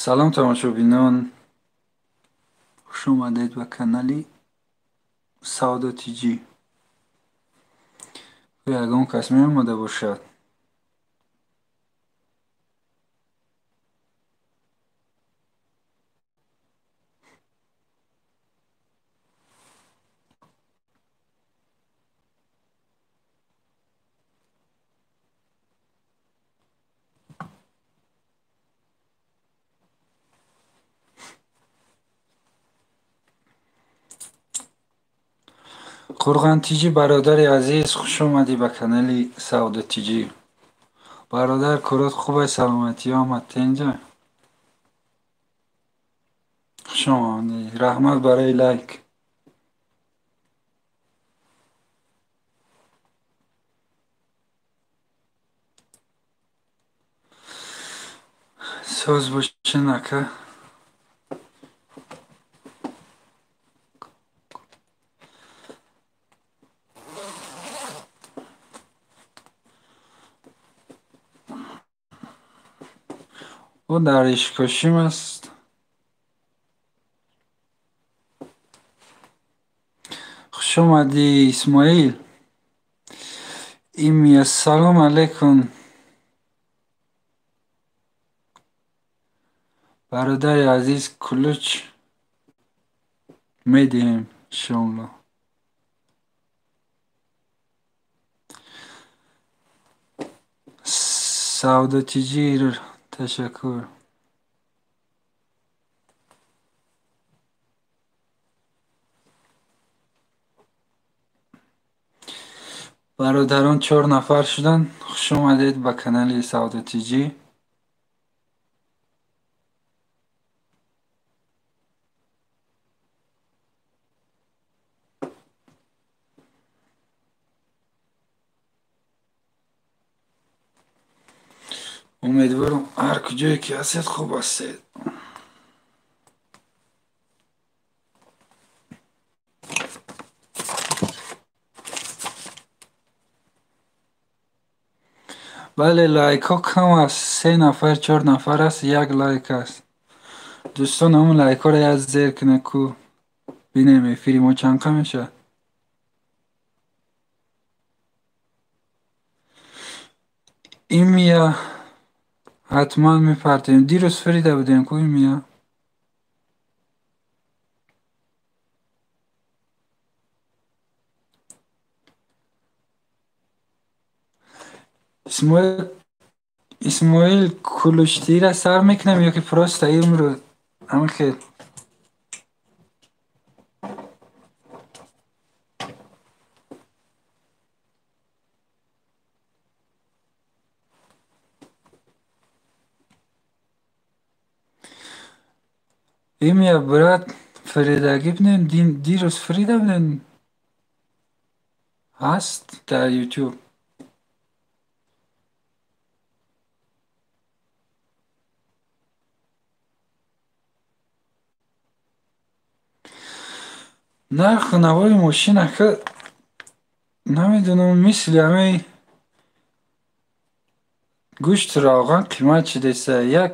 Салом, тамошобинон, хуш омадед ба канали Савдо Тиҷӣ. Ягон кас меомада бошад? Қурғон Тиҷӣ, бародари азиз, хуш омадӣ ба канали Савдо Тиҷӣ. Бародар, корот хубай, саломатӣ омад тенҷа? Хуш омадӣ. Раҳмат барои лайк. Соз бошин, ака. Ӯ дар Ишкошим аст. Хуш омадӣ, Исмоил. Ими ассалому алайкум. Бародари азиз, кулуч медиҳем, иншоалло. Савдо Тиҷӣ, ташаккур. Бародарон, 4 нафар шуданд. Хуш омадед ба канали Савдо Тиҷӣ. Умедворам, ҳар куҷое ки ҳастед, хуб ҳастед. Бале, лайкҳо кам аст. Се нафар, 4 нафар аст, як лайк аст. Дӯстон, ҳамон лайкҳоро як зер кунед, ку бинем эфири мо чанд қа мешавад. Имия ҳатман мепартем. Дирӯз фирида будем ку имия. Исмоил, кулучтиира сар мекунем ё ки просто имрӯз ҳамин хел? Имя, брат, фиридагӣ будем, дирӯз фирида будем. Ҳаст дар Ютуб. Нарху навои мошин, ака, намедонам, мисли ҳамаи гӯшту равған қимат шудеса. Як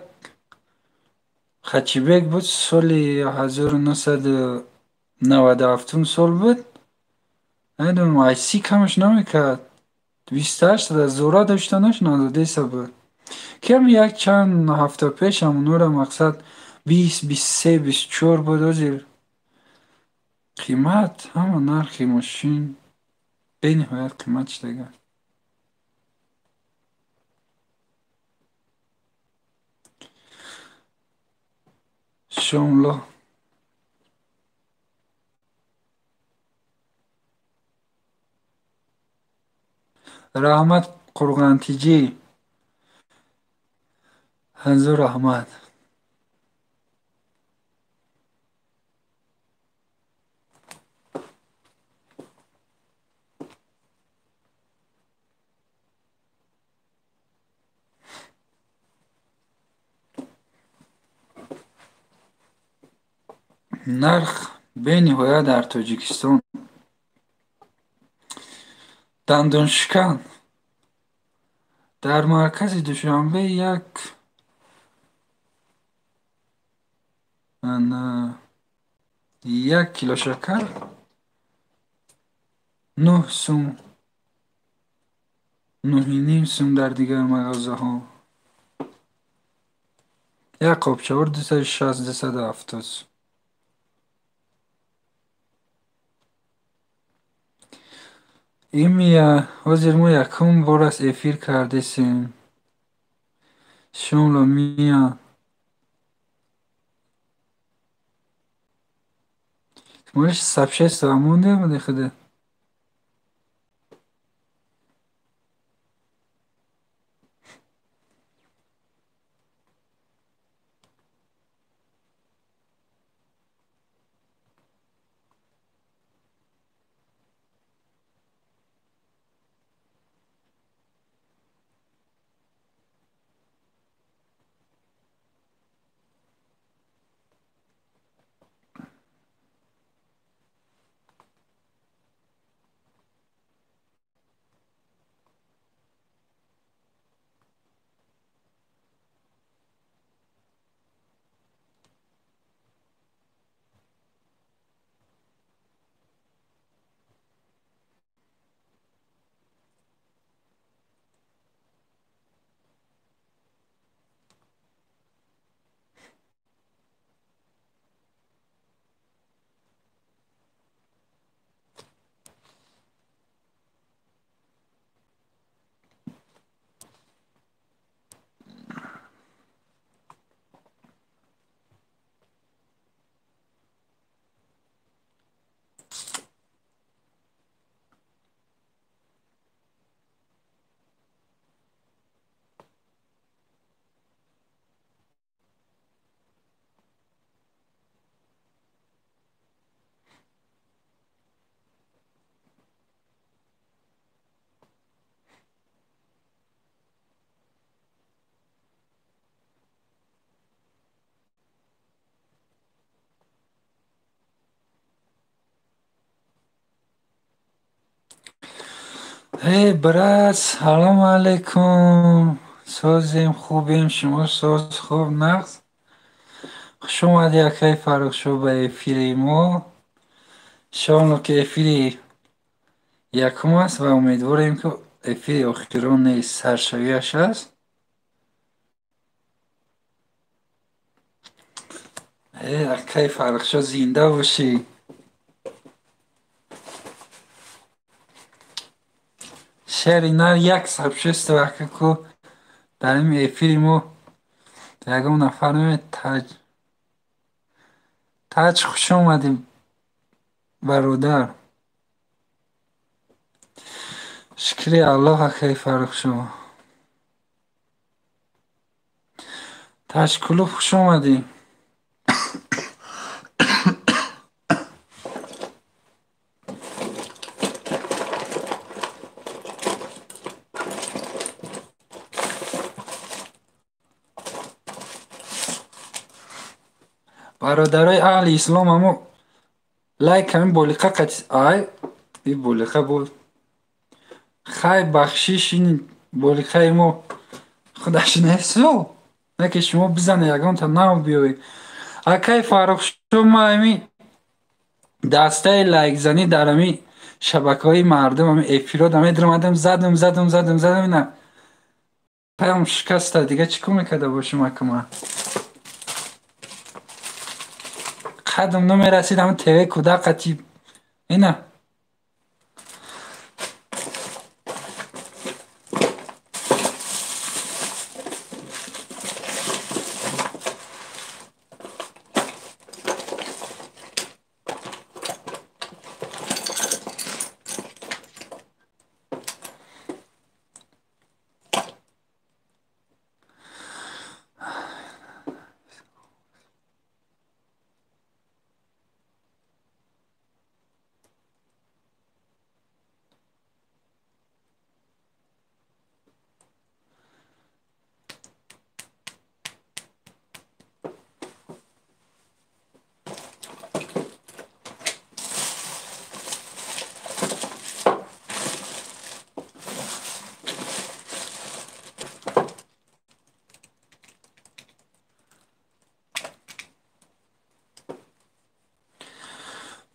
хачибек буд, соли 1997 сол буд. Намедонам, айси камаш намекард. 28 зора дошта нашунадеса буд. Кам як чанд ҳафта пеш ҳамонора мақсад 20, 23, 24 буд. Ҳозир қимат, ҳама нархи мошин бениҳоят қимат шудага. Шомло. Раҳмат, Қурғон Тиҷӣ. Ҳазор раҳмат. Нарх бениҳоят дар Тоҷикистон дандоншикан. Дар маркази Душанбе як Ана 1 кило шакар 9 сум, 9.5 сум дар дигар мағозаҳо. Як қопчавор 260, 270. Имия ҳозир мо якум бор аст эфир кардесем. Шомло мия. Можешь сообщество монде буде худе? Эй, брат, салом алейкум. Созем, хубем, шумо соз, хуб, нағз. Хуш омадӣ, акаи Фаррухшо, ба эфири мо. Иншоалло, ки эфири якум аст ва умедворем, ки эфири охирон нест, саршавиаш аст. Э, акаи Фаррухшо, зинда бошӣ. Шеъри нар як сообщество ака-ку дар ин эфири мо ягон нафар таҷ. Таҷ, хуш омадӣ, бародар. Шукри Аллоҳ, акаи Фаррухшо. Таҷкулуб, хуш омадӣ. Бародарои аҳли ислом, амо лайк ҳамин болиқа қати ай и болиқа буд. Хай, бахшиш, ин болиқаи мо худаш несту. Не ки шумо бизане ягонта нав биёед. Акаи Фаррухшо, ма ҳами дастаи лайкзанӣ дар ҳами шабакаҳои мардум ҳами эфирот медаромадам, задам, задам, задам, задам, ина паям шикаста, дига чӣ кор мекарда бошум акама? Қадам намерасид ҳамин ТВ кӯдак қати ина.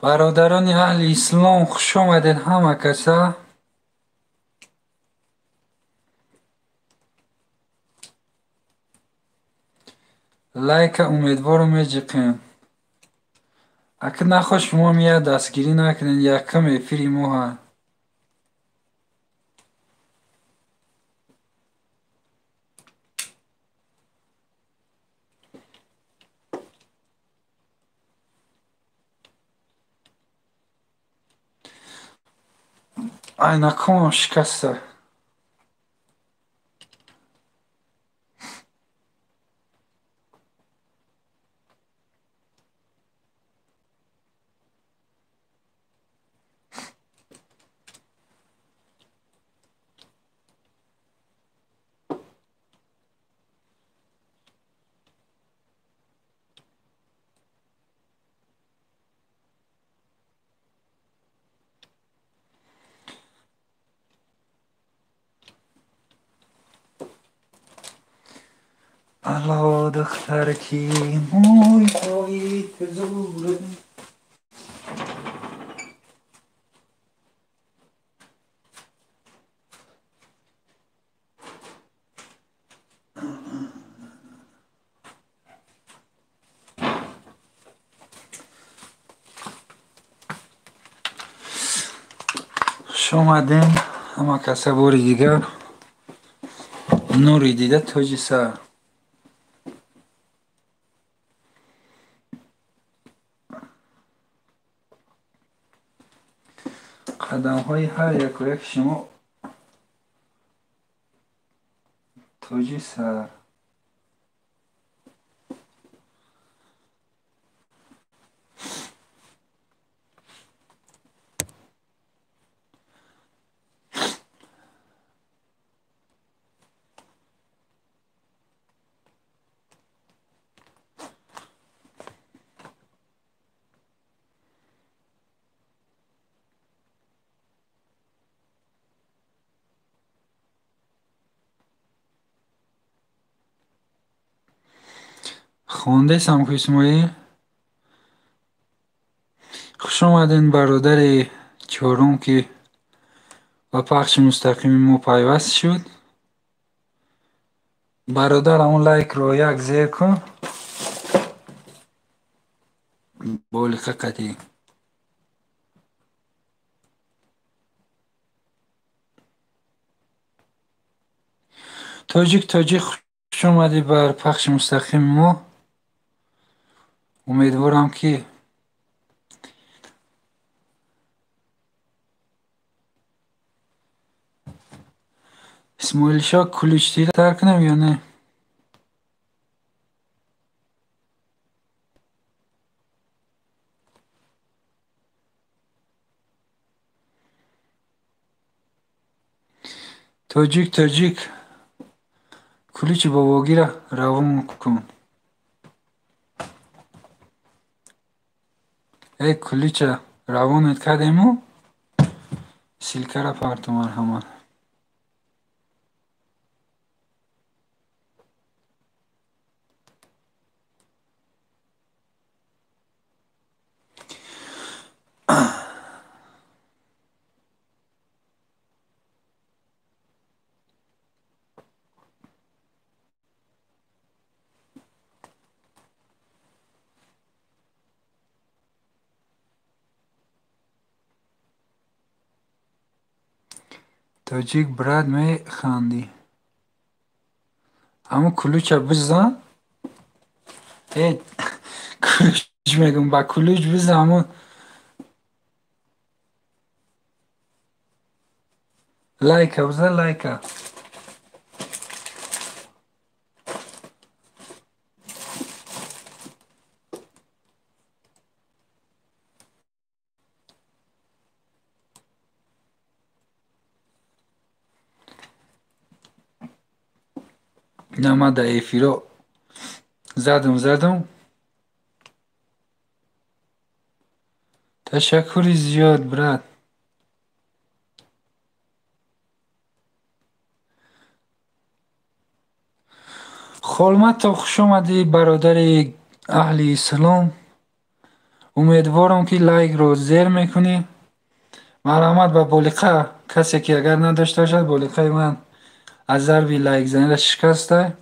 Бародарони аҳли ислом, хуш омадед ҳама каса. Лайка умедвору меҷиқем. Аки нахоҳ шумо мия дастгирӣ накунед, якум эфири мо ҳа. Айнакомам шикаста. Алло, духтарки мой поит зуры. Хуш омадем ҳама каса бори дигар. Нури дида тоҷи сар. Қадамҳои ҳар яку як шумо тоҷи сар. Хондесам ку Исмоил? Хуш омаден бародари чорум, ки ба пахши мустақими мо пайваст шуд. Бародар, ҳамон лайкро як зер кун. Болиқа қатӣ. Тоҷик, тоҷик, хуш омадӣ бар пахши мустақими мо. Умедворам, ки Исмоилшоҳ куличтира тар кунем ё не? Тоҷик, тоҷик, куличи бобогира равон кун. Эй, кулича равонет кардему, ссылкара парту, марҳамат. Тоҷик, брат, механдӣ. Ҳамон кулуча бизан. Э, кулуч мегӯм, ба кулуч бизан ҳамон лайка бизан, лайка. Ина дар эфиро задам, задам. Ташаккури зиёд, брат. Холматов, хуш омадӣ, бародари аҳли ислом. Умедворам, ки лайкро зер мекунӣ. Марҳамат ба болиқа, касе ки агар надошта бошад, болиқаи ман аз зарби лайкзанира шикаста.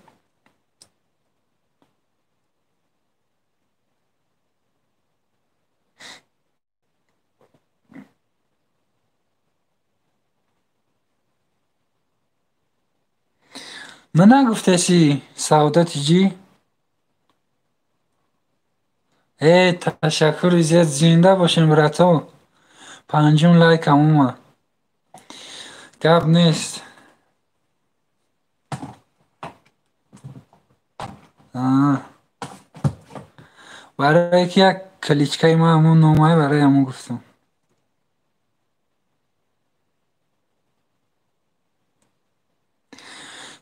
Ман нагуфтаси Саодати ҷӣ? Э, ташаккури зиёд, зинда бошем, брато. Панҷум лайкам омад. Гап нест. Барое ки як кличкаи ман ҳамон номае, барои ҳамон гуфтам.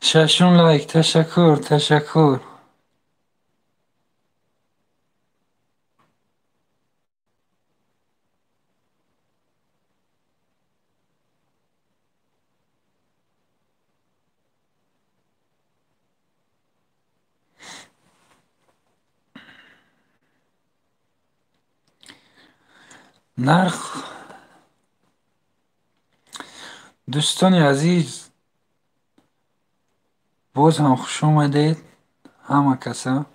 Шашум лайк, ташаккур, ташаккур. Нарх, дӯстони азиз, боз ҳам хуш омадед ҳама каса.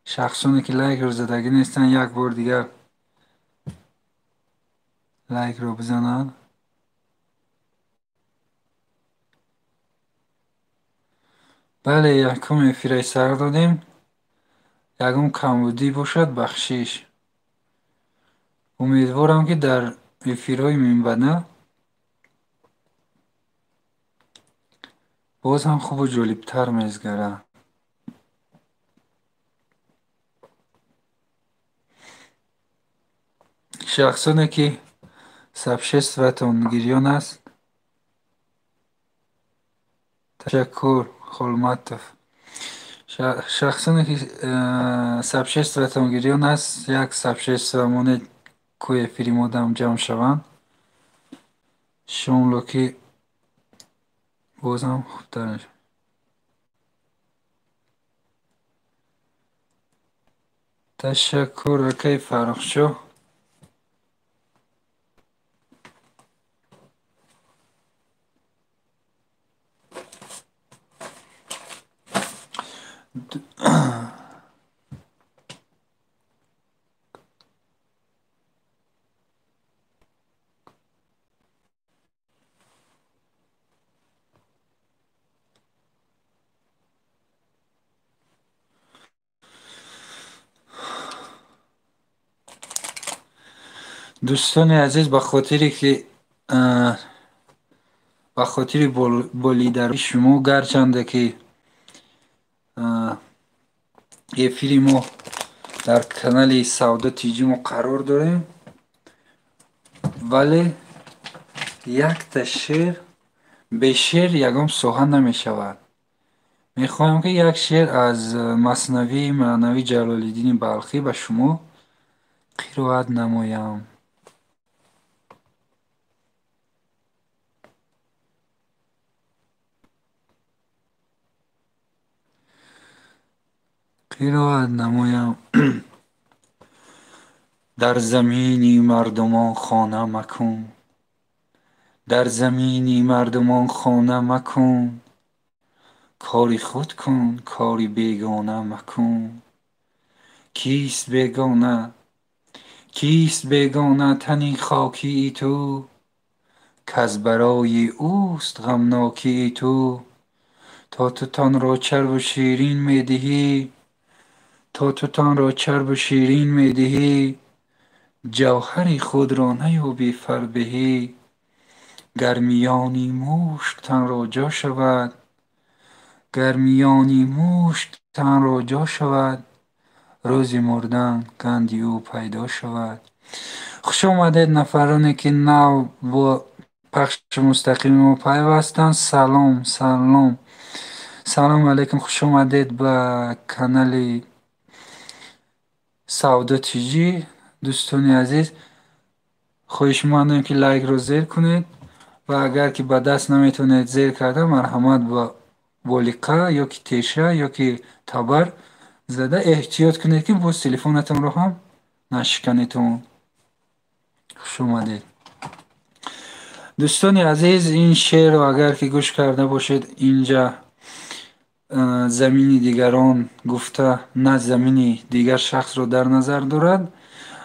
Шахсоне ки лайкро задагӣ нестанд, як бор дигар лайкро бизананд. Бале, якум эфираи сар додем. Ягон камбудӣ бошад, бахшиш. Умедворам, ки дар эфирҳои минбаъда боз ҳам хубу ҷолибтар мезгарад. Шахсоне ки сообществоатон гирён аст, ташаккур, Холматов. Шахсоне ки сообществоатон гирён аст, як сообщество монед, ку эфири модам ҷамъ шаванд. Иншоалло, ки боз ҳам хубтар мешавад. Ташаккур, акаи Фаррухшоҳ. Дӯстони азиз, ба хотире ки ба хотири болидарои шумо, гарчанде ки эфири мо дар канали Савдо Тиҷи мо қарор дорем, вале якта шеър, бе шеър ягон соҳа намешавад. Мехоҳам, ки як шеър аз Маснавии маънавии Ҷалолиддини Балхӣ ба шумо қироат намоям. Қироат намоям. Дар замини мардумон хона макун, дар замини мардумон хона макун, кори худ кун, кори бегона макун. Кист бегона, кист бегона тани хокии ту, каз барои ӯст ғамнокии ту? То ту танро чарбу ширин медиҳӣ, то ту танро чарбу ширин медиҳӣ, ҷавҳари худро наёбӣ фарбеҳӣ. Гар миёни мушк танро ҷо шавад, гар миёни мушк танро ҷо шавад, рӯзи мурдан ганди ӯ пайдо шавад. Хуш омадед, нафароне ки нав бо пахши мустақими мо пайвастанд. Салом, салом, салому алайкум. Хуш омадед ба канали Савдо Тиҷӣ. Дӯстони азиз, хоҳишмандем, ки лайкро зер кунед ва агар ки ба даст наметавонед зер карда, марҳамат, ба болиқа ё ки теша ё ки табар зада. Эҳтиёт кунед, ки боз телефонатонро ҳам Нашиканетон. Хуш омадед. Дӯстони азиз, ин шеърро агар ки гӯш карда бошед, инҷа замини дигарон гуфта на замини дигар шахсро дар назар дорад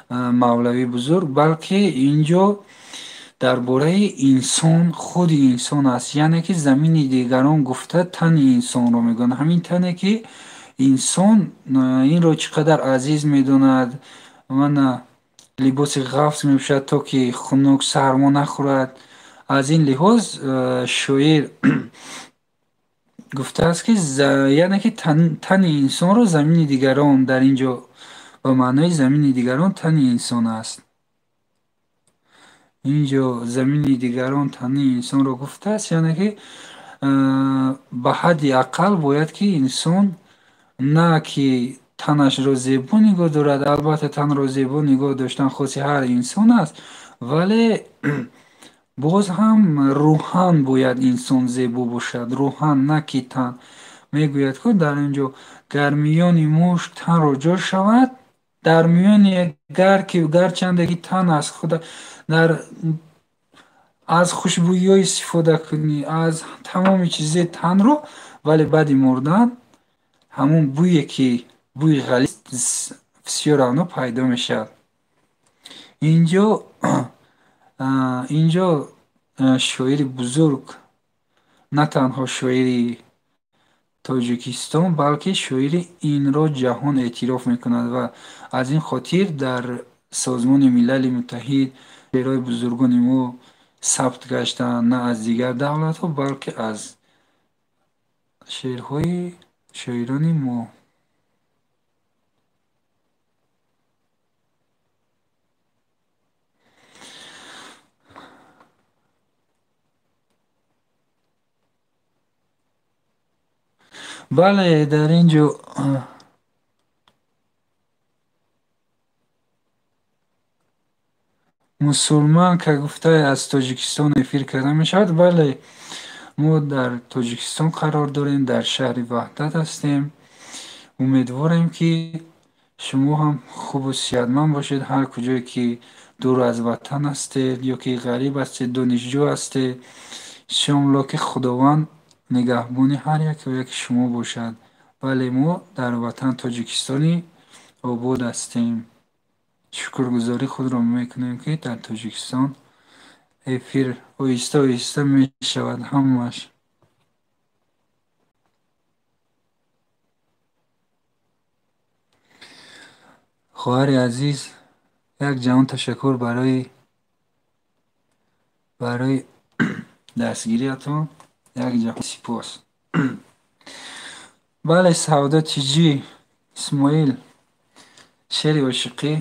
Мавлавии бузург, балки инҷо дар бораи инсон, худи инсон аст. Яъне ки замини дигарон гуфта тани инсонро мегӯянд. Ҳамин тане ки инсон инро чӣ қадар азиз медонад, мана либоси ғафз мепӯшад, то ки хунук сармо нахӯрад. Аз ин лиҳоз шоир гуфтааст, ки яъне ки тани инсонро замини дигарон дар ин ҷо ба маънои замини дигарон тани инсон аст. Ин ҷо замини дигарон тани инсонро гуфтааст, яъне ки ба ҳадди ақал бояд ки инсон на ки танашро зебо нигоҳ дорад, албатта танро зебо нигоҳ доштан хоси ҳар инсон аст, вале боз ҳам рӯҳан бояд инсон зебо бошад, рӯҳан, на ки тан. Мегӯяд ку дар ин ҷо гар миёни мушк танро ҷо шавад, дар миёни гар ки гарчанде ки тан аз худа дар аз хушбӯйиҳо истифода кунӣ, аз тамоми чизе танро, вале баъди мурдан ҳамон бӯе ки бӯи ғализ всё равно пайдо мешавад. Инҷо шоири бузург, на танҳо шоири Тоҷикистон, балки шоири инро ҷаҳон эътироф мекунад ва аз ин хотир дар Созмони Милали Муттаҳид шеърҳои бузургони мо сабт гаштанд на аз дигар давлатҳо, балки аз шеърҳои шоирони мо. Бале, дар ин ҷо мусулман ка гуфта аз Тоҷикистон эфир карда мешавад. Бале, мо дар Тоҷикистон қарор дорем, дар шаҳри Ваҳдат ҳастем. Умедворем, ки шумо ҳам хубу сиҳатманд бошед, ҳар куҷое ки дур аз ватан ҳастед ё ки ғариб ҳастед, донишҷӯ ҳастед. Иншоалло ки Худованд нигаҳбони ҳар яке шумо бошад. Вале мо дар ватан Тоҷикистони обод ҳастем. Шукргузорӣ худро мекунем, ки дар Тоҷикистон эфир оҳиста оҳиста мешавад ҳамааш. Хоҳари азиз, як ҷаҳон ташаккур барои дастгириятон, як ҷаҳон сипос. Бале, Савдо Тиҷӣ Исмоил, шеъри ошиқӣ,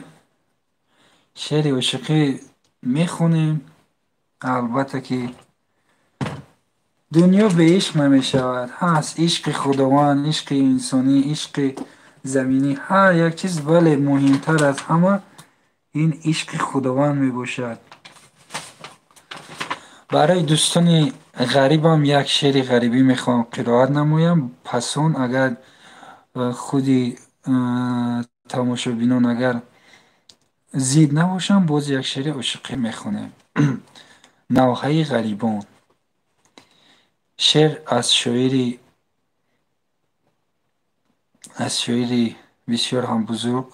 шеъри ошиқӣ мехонем. Албатта ки дунё беишқ намешавад. Ҳаст ишқи Худованд, ишқи инсонӣ, ишқи заминӣ, ҳар як чиз, вале муҳимтар аз ҳама ин ишқи Худованд мебошад. Барои дӯстони ғарибам як шеъри ғарибӣ мехоҳам қироат намоям. Пас он агар худи тамошобинон агар зид набошанд, боз як шеъри ошиқӣ мехонем. Навҳаи ғарибон. Шеър аз шоири бисёр ҳам бузург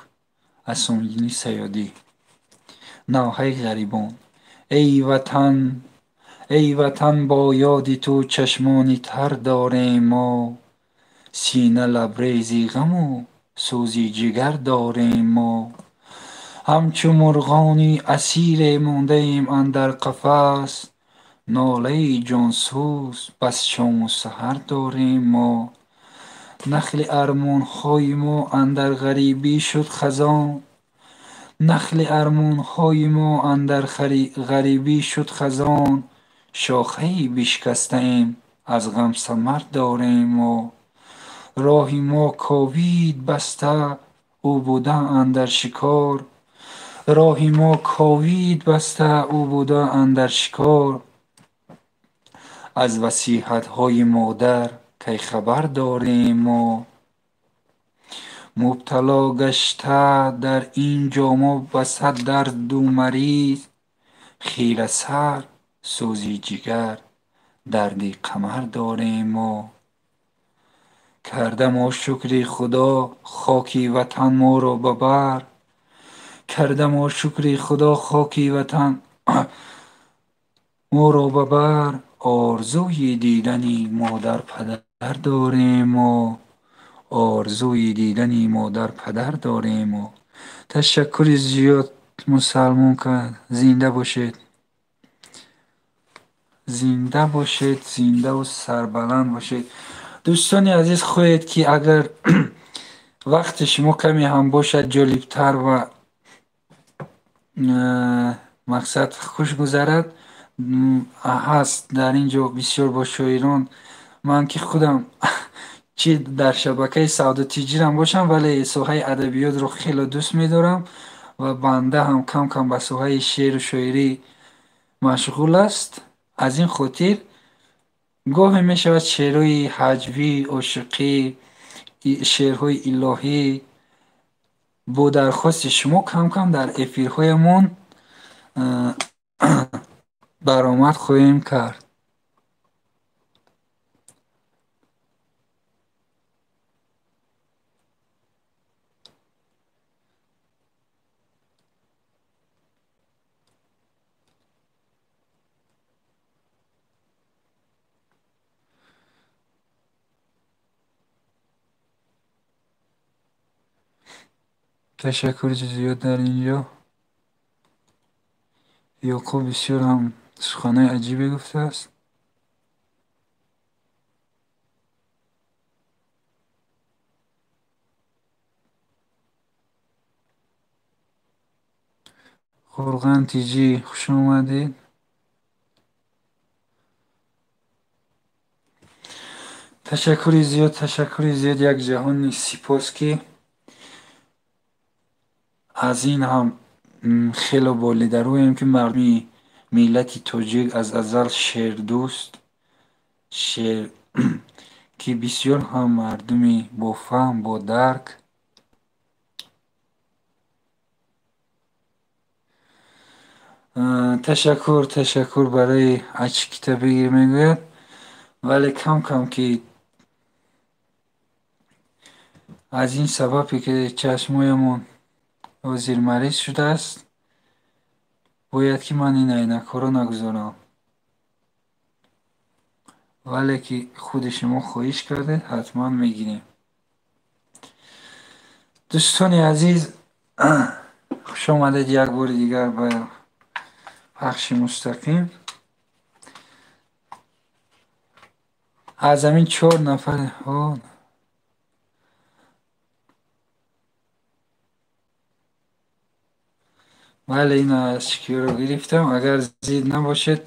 Асомиддини Сайёдӣ. Навҳаи ғарибон. Эй ватан, эй ватан, бо ёди ту чашмони тар дорем мо, сина лабрези ғаму сӯзи ҷигар дорем мо. Ҳамчу мурғони асире мондаем андар қафас, нолаи ҷонсӯз бас шому саҳар дорем мо. Нахли армонҳои мо андар ғарибӣ шуд хазон, нахли армонҳои мо андар ғарибӣ шуд хазон, шохаи бишкастаем аз ғам самар дорем мо. Роҳи мо ковид баста, ӯ буда андар шикор, роҳи мо ковид баста, ӯ буда андар шикор. Аз васиҳатҳои модар кай хабар дорем мо. Мубтало гашта дар ин ҷо мо ба сад дарду мариз, хирасар сӯзи ҷигар дарди қамар дорем мо. Карда мо шукри Худо хоки ватан моро ба бар, карда мо шукри Худо хоки ватан моро ба бар, орзуи дидани модар падар дорем мо, орзуи дидани модар падар дорем мо. Ташаккури зиёд мусалмонка, зинда бошед, зинда бошед, зиндаву сарбаланд бошед. Дӯстони азиз, хоҳед ки агар вақти шумо каме ҳам бошад, ҷолибтар ва мақсад хуш гузарад, ҳаст дар ин ҷо бисёр бо шоирон. Ман ки худам чи дар шабакаи Савдо Тиҷирам бошам, вале соҳаи адабиётро хеле дӯст медорам ва банда ҳам кам-кам ба соҳаи шеъру шоирӣ машғул аст. Аз ин хотир гоҳе мешавад шеърҳои ҳаҷвӣ, ошиқӣ, шеърҳои илоҳӣ бо дархости шумо кам-кам дар эфирҳоямон баромад хоҳем кард. Ташаккури зиёд дар ин ҷо. Ёқуб бисёр ҳам суханои аҷибе гуфтааст. Қурған Тиҷӣ, хуш омадед. Ташаккури зиёд, ташаккури зиёд, як ҷаҳони сипос ки аз ин ҳам хело болидарӯем ки мардуми миллати тоҷик аз азал шеърдӯст, шеър ки бисёр ҳам мардуми бофаҳм, бодарк. Ташаккур, ташаккур барои ачкита бигир мегӯяд, вале кам-кам ки аз ин сабабе ки чашмоямон ҳозир мариз шудааст, бояд ки ман ин айнакҳоро нагузорам. Вале ки худи шумо хоҳиш кардед, ҳатман мегирем. Дӯстони азиз, хуш омадед як бори дигар ба пахши мустақим. Аз ҳамин 4 нафар бале, ин ашкиёро гирифтам. Агар зид набошед,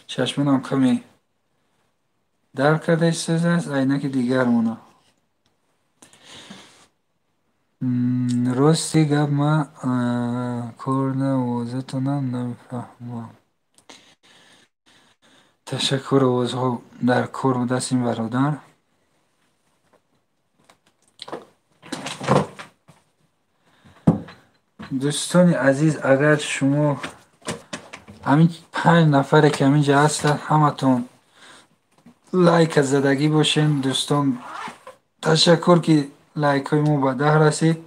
чашмонам каме дар карда истодааст, айнаки дигармона. Рости гап, ман корна овозатонам намефаҳмам. Ташаккур, овозҳо дар кор будааст ин бародар. Дӯстони азиз, агар шумо ҳамин 5 нафаре ки ҳамин ҷо ҳастанд, ҳаматон лайка задагӣ бошен. Дӯстон, ташаккур ки лайкҳои мо ба 10 расид.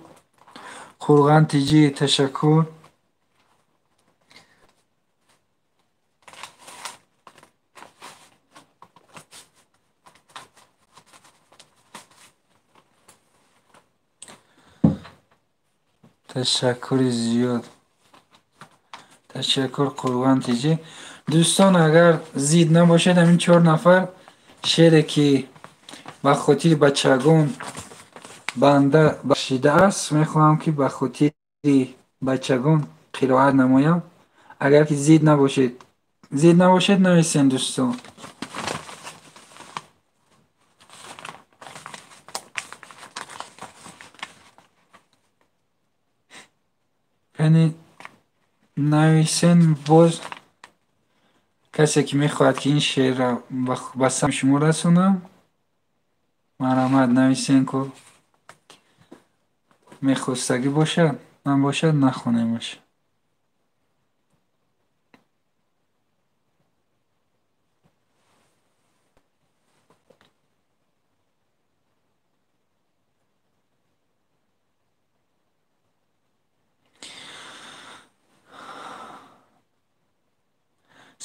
Қурған Тиҷӣ, ташаккур. Ташаккури зиёд, ташаккур Қурбон Тиҷӣ. Дӯстон, агар зид набошед, ҳамин 4 нафар шеъре ки ба хотири бачагон банда бахшидааст, мехоҳам ки ба хотири бачагон қироат намоям. Агар ки зид набошед, зид набошед, нависен дӯстон. Яъне нависен боз касе ки мехоҳад ки ин шеърро ба самти шумо расонам, марҳамат нависен ку. Мехостагӣ бошад, набошад, нахонемаш.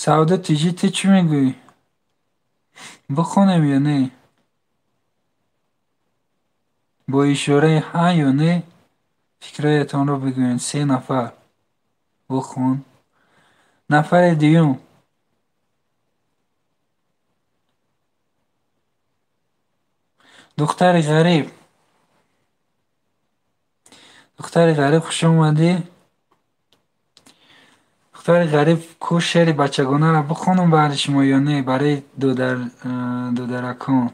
Савдо тиҷи ту чӣ мегӯӣ? Бихонем ё не? Бо ишораи ҳа ё не фикрҳоятонро бигӯед. Се нафар бихон. Нафари дуюм. Духтари ғариб. Духтари ғариб, хуш омадӣ. Духтари ғариб, ку шеъри бачагонаро бихонам баъди шумо ё не? Барои додаракон.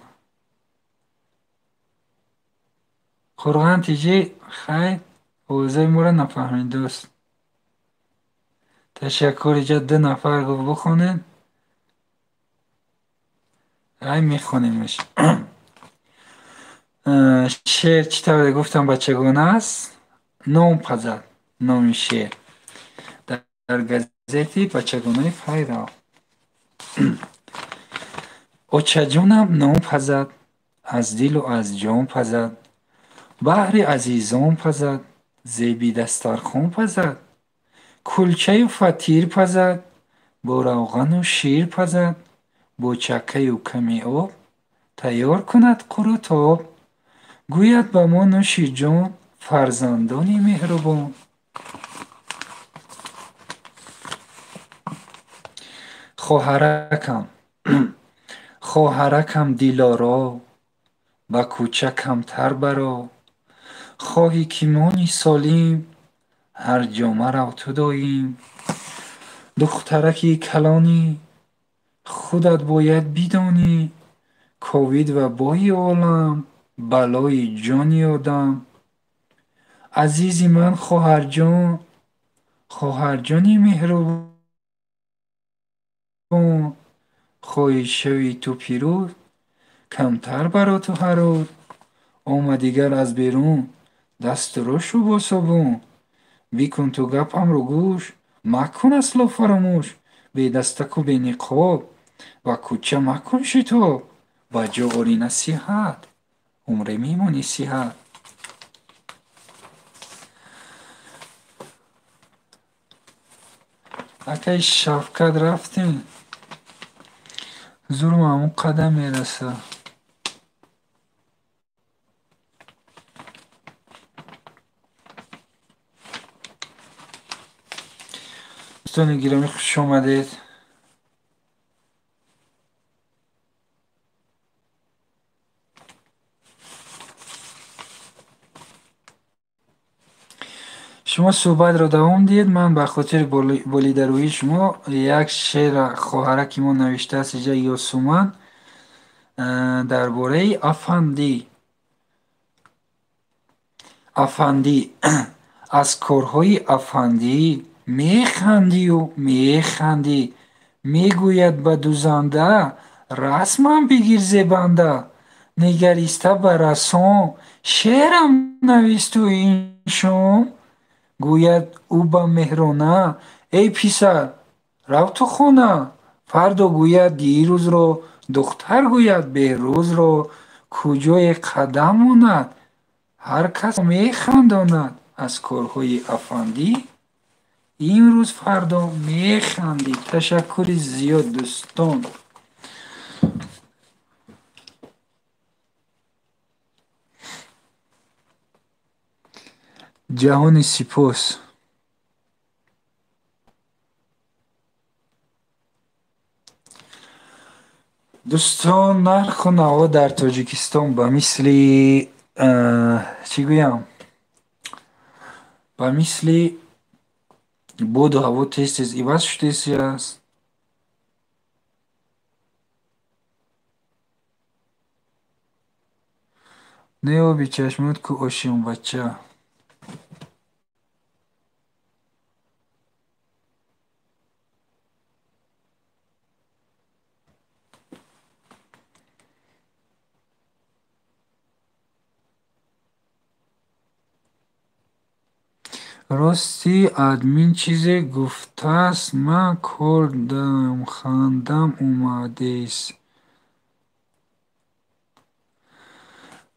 Қурған тиҷӣ, хайр, овозаи моро нафаҳмид, дӯст. Ташаккур, иҷа ду нафар гуфт бихонед. Ай мехонемаш. Шеър чӣ тавре гуфтам бачагона аст? Ном пазад, номи шеър. Дар газети бачагонаи Файрав. Очаҷонам ном пазад, аз дилу аз ҷон пазад, баҳри азизон пазад, зеби дастархон пазад, кулчаю фатир пазад, бо равғану шир пазад, бо чаккаю ками об, тайёр кунад қурутоб, гӯяд ба мо нӯши ҷон, фарзандони меҳрубон. Хоҳаракам, хоҳаракам дилоро, ба кӯча камтар баро, хоҳӣ ки мони солим, ҳар ҷо марав ту доим. Духтараки калонӣ, худат бояд бидонӣ, ковид вабои олам, балои ҷони одам. Азизи ман хоҳарҷон, хоҳарҷони меҳрубон, хоҳӣ шавӣ ту пирӯз, камтар баро ту ҳар рӯз. Омад дигар аз берун, дастро шу бо собун, бикун ту гапамро гӯш, макун асло фаромӯш, бедастаку бениқоб, ба кӯча макун шитоб, ба ҷо ори насиҳат, умре мемонӣ сиҳат. Акаи Шавкат рафтем, зурм ҳамон қадам мерасад. Дӯстони гиромӣ, хуш омадед. Шумо суҳбатро давом диҳед. Ман ба хотири болидарӯии шумо як шеър хоҳараки мо навиштааст иҷа Ёсуман дар бораи афандӣ. Афандӣ аз корҳои афандӣ механдию механдӣ, мегӯяд ба дузанда расмам бигир зебанда, нигариста ба рассом шеърам нависту ин шом, гӯяд ӯ ба меҳрона эй писар рав ту хона, фардо гӯяд дирӯзро, духтар гӯяд беҳрӯзро, куҷое қадам монад, ҳар кас механдонад аз корҳои афандӣ, имрӯз фардо механдӣ. Ташаккури зиёд дӯстон. Ҷаҳони сипос. Дӯстон, нарху наво дар Тоҷикистон ба мисли чӣ гӯям, ба мисли боду ҳаво тез-тез иваз шудааст. Не оби чашмот ку ошиёнбача. Рости админ чизе гуфтааст, ман кор дорам, хандам омадес.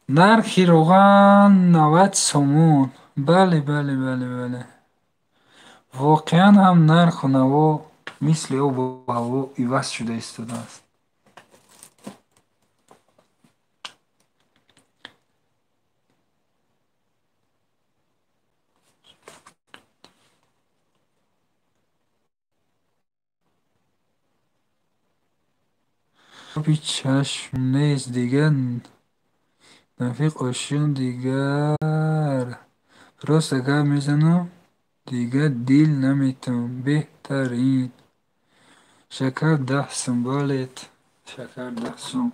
Нархи роған 90 сомон. Бале, бале, бале, бале. Воқеан ҳам нарху наво мисли обу ҳаво иваз шуда истодааст. Оби чашм нест, дигар рафиқ ошиқ дигар. Просто гап мезанам, дигар дил наметавонам. Беҳтарин. Шакар 10 сум, бале, шакар 10 сум.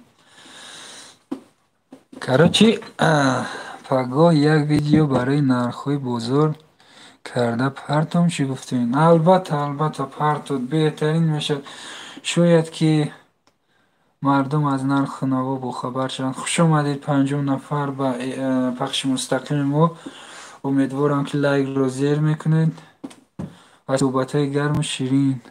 Короче, пагоҳ як видео барои нархҳои бозор карда партом, чӣ гуфтем? Албатта, албатта, партод беҳтарин мешавад. Шояд ки мардум аз нарху наво бохабар шаванд. Хуш омадед 50 нафар ба пахши мустақими мо. Умедворам, ки лайкро зер мекунед ва суҳбатҳои гарму ширин.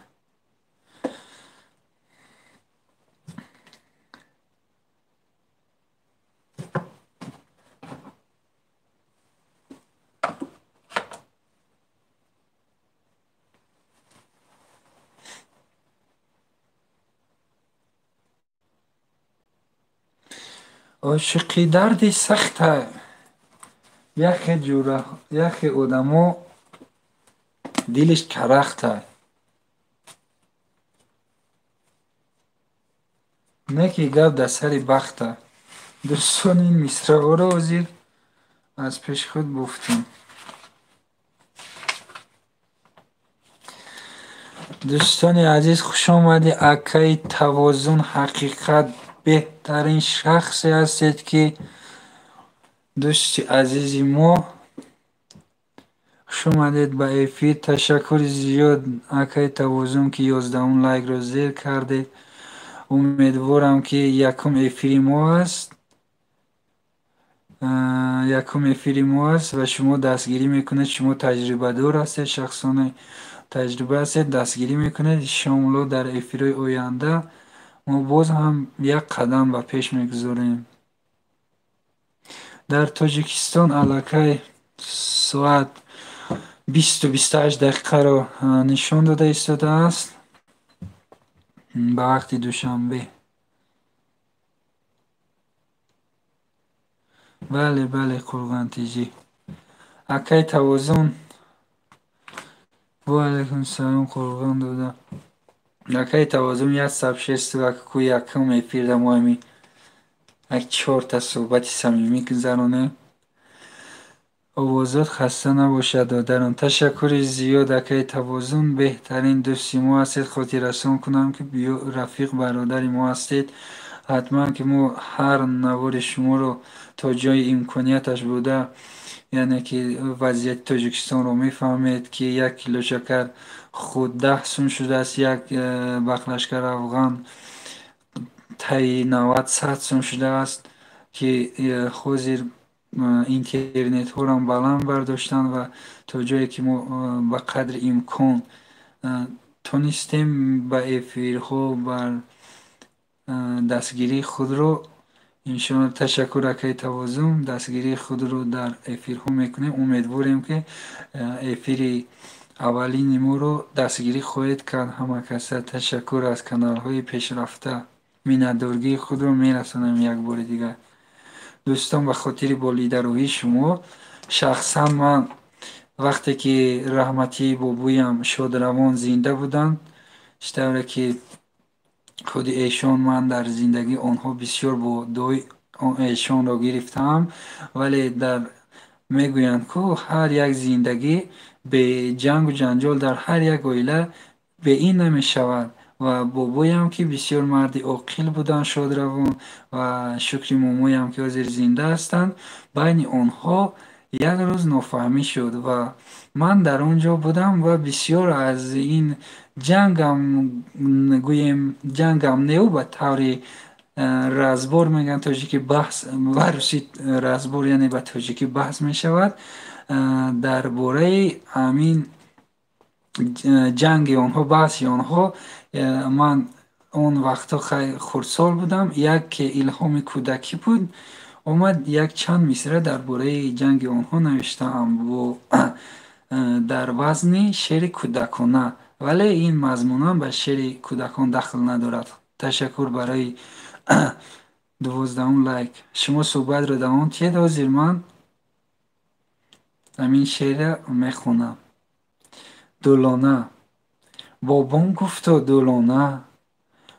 Ошиқӣ дарди сахта. Яхе ҷура, яхе одамо дилиш карахта. Не ки гап дар сари бахта. Дӯстон, ин мисраъҳоро ҳозир аз пеши худ гуфтем. Дӯстони азиз, хуш омадед. Акаи Тавозун ҳақиқат беҳтарин шахсе ҳастед, ки дӯсти азизи мо. Хуш омадед ба эфир. Ташаккури зиёд, акаи Тавозун, ки 11 лайкро зер кардед. Умедворам, ки якум эфири мо аст. Якум эфири мо аст ва шумо дастгирӣ мекунед. Шумо таҷрибадор ҳастед, шахсони таҷриба ҳастед, дастгирӣ мекунед. Иншоалло дар эфирҳои оянда мо боз ҳам як қадам ба пеш мегузорем. Дар Тоҷикистон аллакай соат 20:28 дақиқаро нишон дода истодааст ба вақти Душанбе. Бале, бале, Қурғонтиҷӣ. Акаи Тавозун. Ва алайкум салом, Қурғон дода. Акаи Тавозун як сабшест ку якум эфирда мо ҳами як чорта суҳбати самимӣ гузаронем. Овозот хаста набошад, додарон. Ташаккури зиёд, акаи Тавозун, беҳтарин дӯсти мо ҳастед. Хотиррасон кунам, ки рафиқ бародари мо ҳастед. Ҳатман ки мо ҳар навори шуморо то ҷои имконияташ буда, яъне ки вазъияти Тоҷикистонро мефаҳмед, ки як кило шакар худ 10 сум шудааст, як бақлашка равған таи 90-100 сум шудааст, ки ҳозир интернетҳоро баланд бардоштанд ва то ҷое ки мо ба қадри имкон тонистем ба эфирҳо бар дастгирии худро иншоалло. Ташаккур, акаи Тавозун, дастгирии худро дар эфирҳо мекунем. Умедворем, ки эфири аввалини моро дастгирӣ хоҳед кард ҳама каса. Ташаккур аз каналҳои пешрафта. Миннатдоргии худро мерасонем як бори дигар. Дӯстон, ба хотири болидарӯҳии шумо шахсан ман вақте ки раҳматии бобоям шодравон зинда буданд, чӣ тавре ки худи эшон, ман дар зиндагии онҳо бисёр бо дуои эшонро гирифтаам, вале дар мегӯянд ку ҳар як зиндагӣ бе ҷангу ҷанҷол дар ҳар як оила бе ин намешавад. Ва бобоям, ки бисёр марди оқил буданд, шодравон, ва шукри момоям, ки ҳозир зинда ҳастанд, байни онҳо як рӯз нофаҳмӣ шуд ва ман дар он ҷо будам ва бисёр аз ин ҷангам, гӯем, ҷангам неу, ба таври разбор мегӯянд тоҷики, баҳс, ба русӣ разбор, яъне ба тоҷикӣ баҳс мешавад. Дар бораи ҳамин ҷанги онҳо, баҳси онҳо, ман он вақтҳо хурдсол будам, як илҳоми кӯдакӣ буд, омад як чанд мисра дар бораи ҷанги онҳо навиштаам бо дар вазни шеъри кӯдакона, вале ин мазмунан ба шеъри кӯдакон дахл надорад. Ташаккур барои 12 лайк. Шумо суҳбатро давом диҳед, ҳозир ман ҳамин шеърро мехонам. Дулона. Бобом гуфто дулона,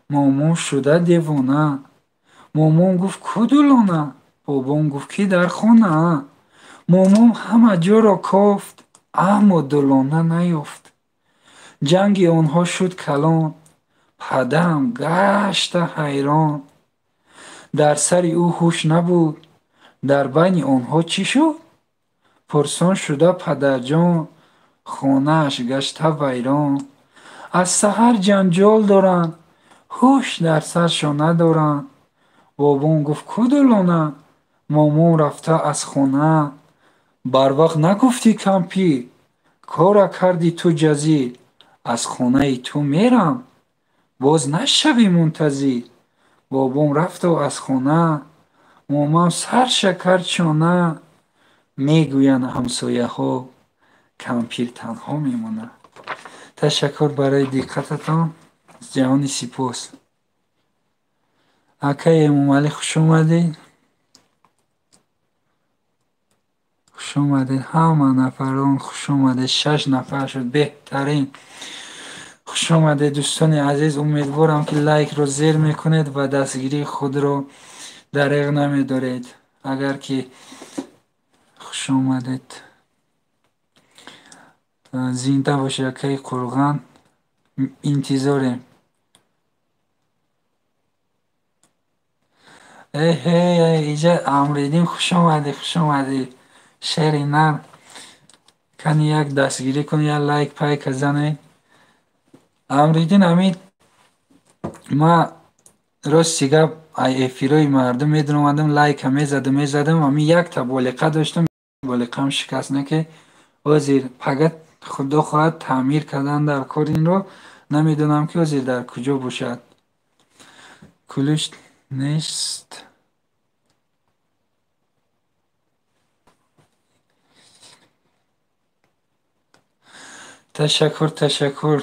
момон шуда девона. Момон гуфт ку дулона? Бобом гуфт ки дар хона. Момон ҳама ҷоро кофт, аммо дулона наёфт. Ҷанги онҳо шуд калон, падарам гашта ҳайрон. Дар сари ӯ ҳуш набуд, дар байни онҳо чӣ шуд? Пурсон шуда падарҷон, хонааш гашта вайрон. Аз саҳар ҷанҷол доранд, ҳуш дар саршон надоранд. Бобом гуфт ку дулона? Момон рафта аз хона. Барвақт нагуфтӣ кампир, кора кардӣ ту ҷазир. Аз хонаи ту мерам, боз нашавӣ мунтазир. Бобом рафту аз хона, момам сарша кард шона. Мегӯянд ҳамсояҳо, кампир танҳо мемонад. Ташаккур барои диққататон. Ҷаҳони сипос. Акаи Эмомалӣ, хуш омадед. Хуш омадед ҳама нафарон, хуш омадед. 6 нафар шуд, беҳтарин. Хуш омадед дӯстони азиз. Умедворам ки лайкро зер мекунед ва дастгирии худро дареғ намедоред. Агар ки хуш омадед. Зинда бошед акаи Қурған. Интизорем. Эҳе, иҷа Амриддин, хуш омадӣ, хуш омадӣ. Шери нар. Кани як дастгирӣ кун, як лайк пайка занед. Амриддин, ҳамин ма рости гап ай эфирои мардум медаромадам, лайка мезадам, мезадам, ҳамин якта болиқа доштам, болиқам шикаст, не ки ҳозир пагат худо хоҳад таъмир кардан дар кор инро, намедонам ки ҳозир дар куҷо бошад. Кулиш нест. Ташаккур, ташаккур.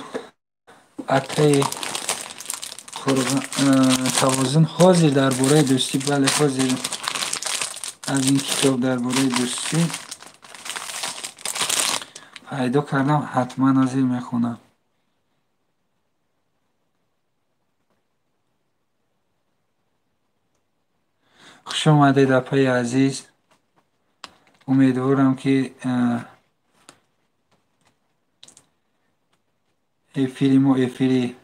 Акаи Тавозун, ҳозир дар бораи дӯстӣ, бале, ҳозир аз ин китоб дар бораи дӯстӣ пайдо кардам, ҳатман ҳозир мехонам. Хуш омадед апаи азиз. Умедворам ки эфири мо эфири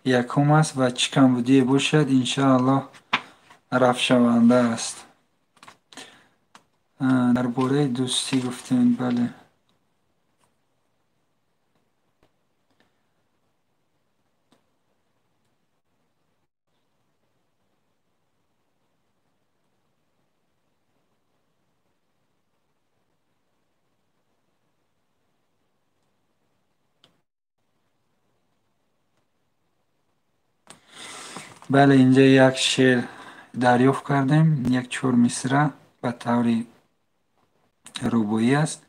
якум аст ва чӣ камбудие бошад, иншааллоҳ рафтшаванда аст. Дар бораи дӯстӣ гуфтем, бале. Бале, инҷа як шеър дарёфт кардем, як 4 мисра ба таври рубоӣ аст.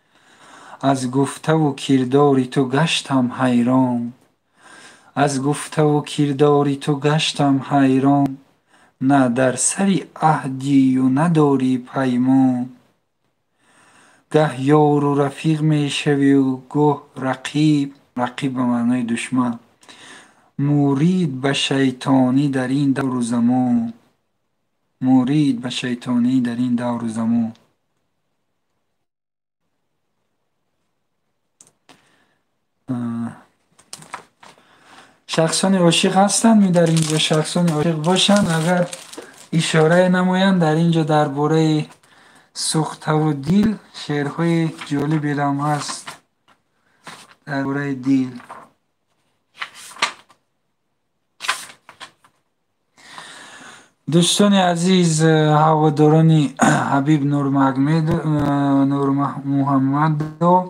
Аз гуфтаву кирдори ту гаштам ҳайрон, аз гуфтаву кирдори ту гаштам ҳайрон, на дар сари аҳдию надорӣ паймон. Гаҳ ёру рафиқ мешавию гоҳ рақиб, рақиб ба маънои душман. Мурид ба шайтонӣ дар ин давру замон, мурид ба шайтонӣ дар ин давру замон. Шахсони ошиқ ҳастанд дар инҷо, шахсони ошиқ бошанд, агар ишорае намоянд, дар инҷо дар бораи сӯхтаву дил шеърҳои ҷолиберам ҳаст. Дар бораи дил. Дӯстони азиз, ҳаводорони Ҳабиб Нурмуҳаммадов,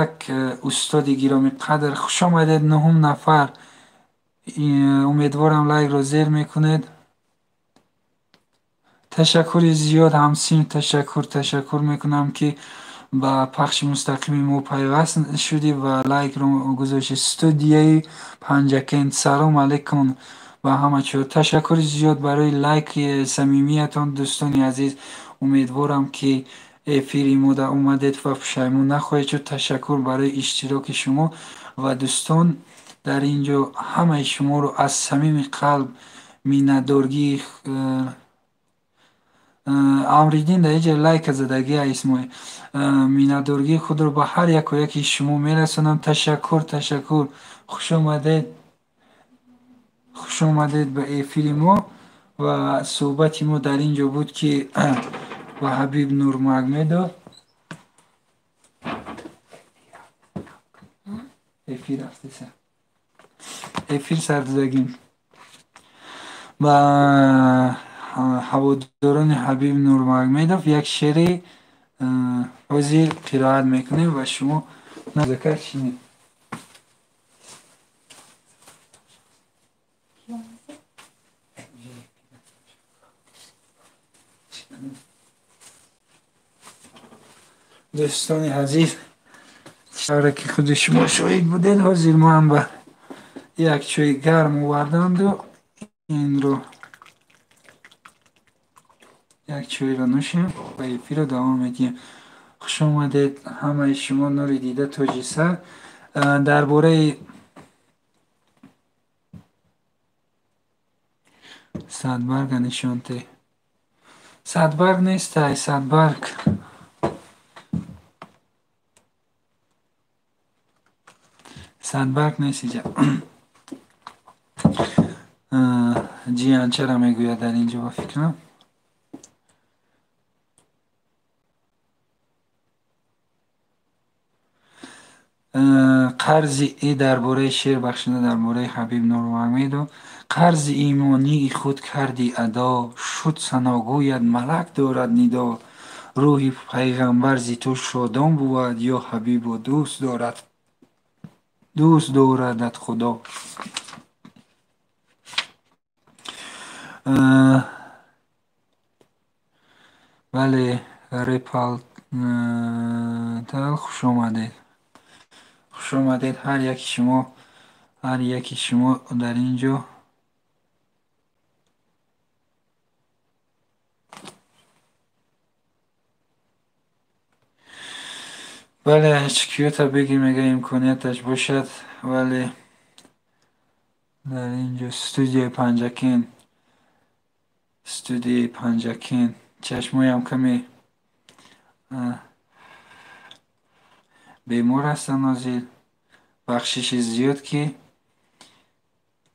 як устоди гиромиқадр, хуш омадед, нуҳум нафар. Умедворам лайкро зер мекунед. Ташаккури зиёд ҳамсин, ташаккур мекунам, ки ба пахши мустақими мо пайваст шудӣ ва лайкро гузоштӣ. Студияи Панҷакент, салом алайкум ба ҳама чиз. Ташаккури зиёд барои лайки самимиятон, дӯстони азиз. Умедворам, ки эфири мо омадед ва пушаймон нахоҳед шуд. Ташаккур барои иштироки шумо ва дӯстон, дар ин ҷо ҳамаи шуморо аз самими қалб миннатдоргии Амриддин дар инҷа лайка задагия Исмоил. Миннатдоргии худро ба ҳар яку яки шумо мерасонам. Ташаккур, ташаккур. Хуш омадед. Хуш омадед ба эфири мо ва суҳбати мо дар ин ҷо буд, ки ба Ҳабиб Нурмагомедов эфир рафтеса. Эфир сар додагим. Ба ҳаводорони Ҳабиб Нурмагомедов як шеъри ҳозир қироат мекунем ва шумо назакар шинед. Дӯстони азиз, тавре ки худи шумо шоҳид будед, ҳозир ман ба як чойи гарм оварданду инро як чойро нӯшем ва эфирро давом медиҳем. Хуш омадед ҳамаи шумо, нури дида, тоҷи сар. Дар бораи садбарга нишон те. Садбарг нестай, садбарг. Садбарг нест иҷа. Ҷиянчара мегӯяд дар ин ҷо ба фикрам. Қарзи дар бораи шеър бахшида дар бораи Ҳабиб Нурмагомедов. Қарзи имонии худ кардӣ адо, шуд саногӯяд малак дорад нидо. Рӯҳи пайғамбар зи ту шодон бувад, ё Ҳабибо дӯст дорад. Дӯст дорадат Худо. Бале, Репалтал, хуш омадед. Хуш омадед ҳар яки шумо, ҳар яки шумо дар ин ҷо. Бале, ҳеҷ бигӣ мега имконияташ бошад, вале дар ин ҷо студияи Панҷакент, студияи Панҷакент. Чашмоям каме бемор ҳастанд ҳозир. Бахшиши зиёд, ки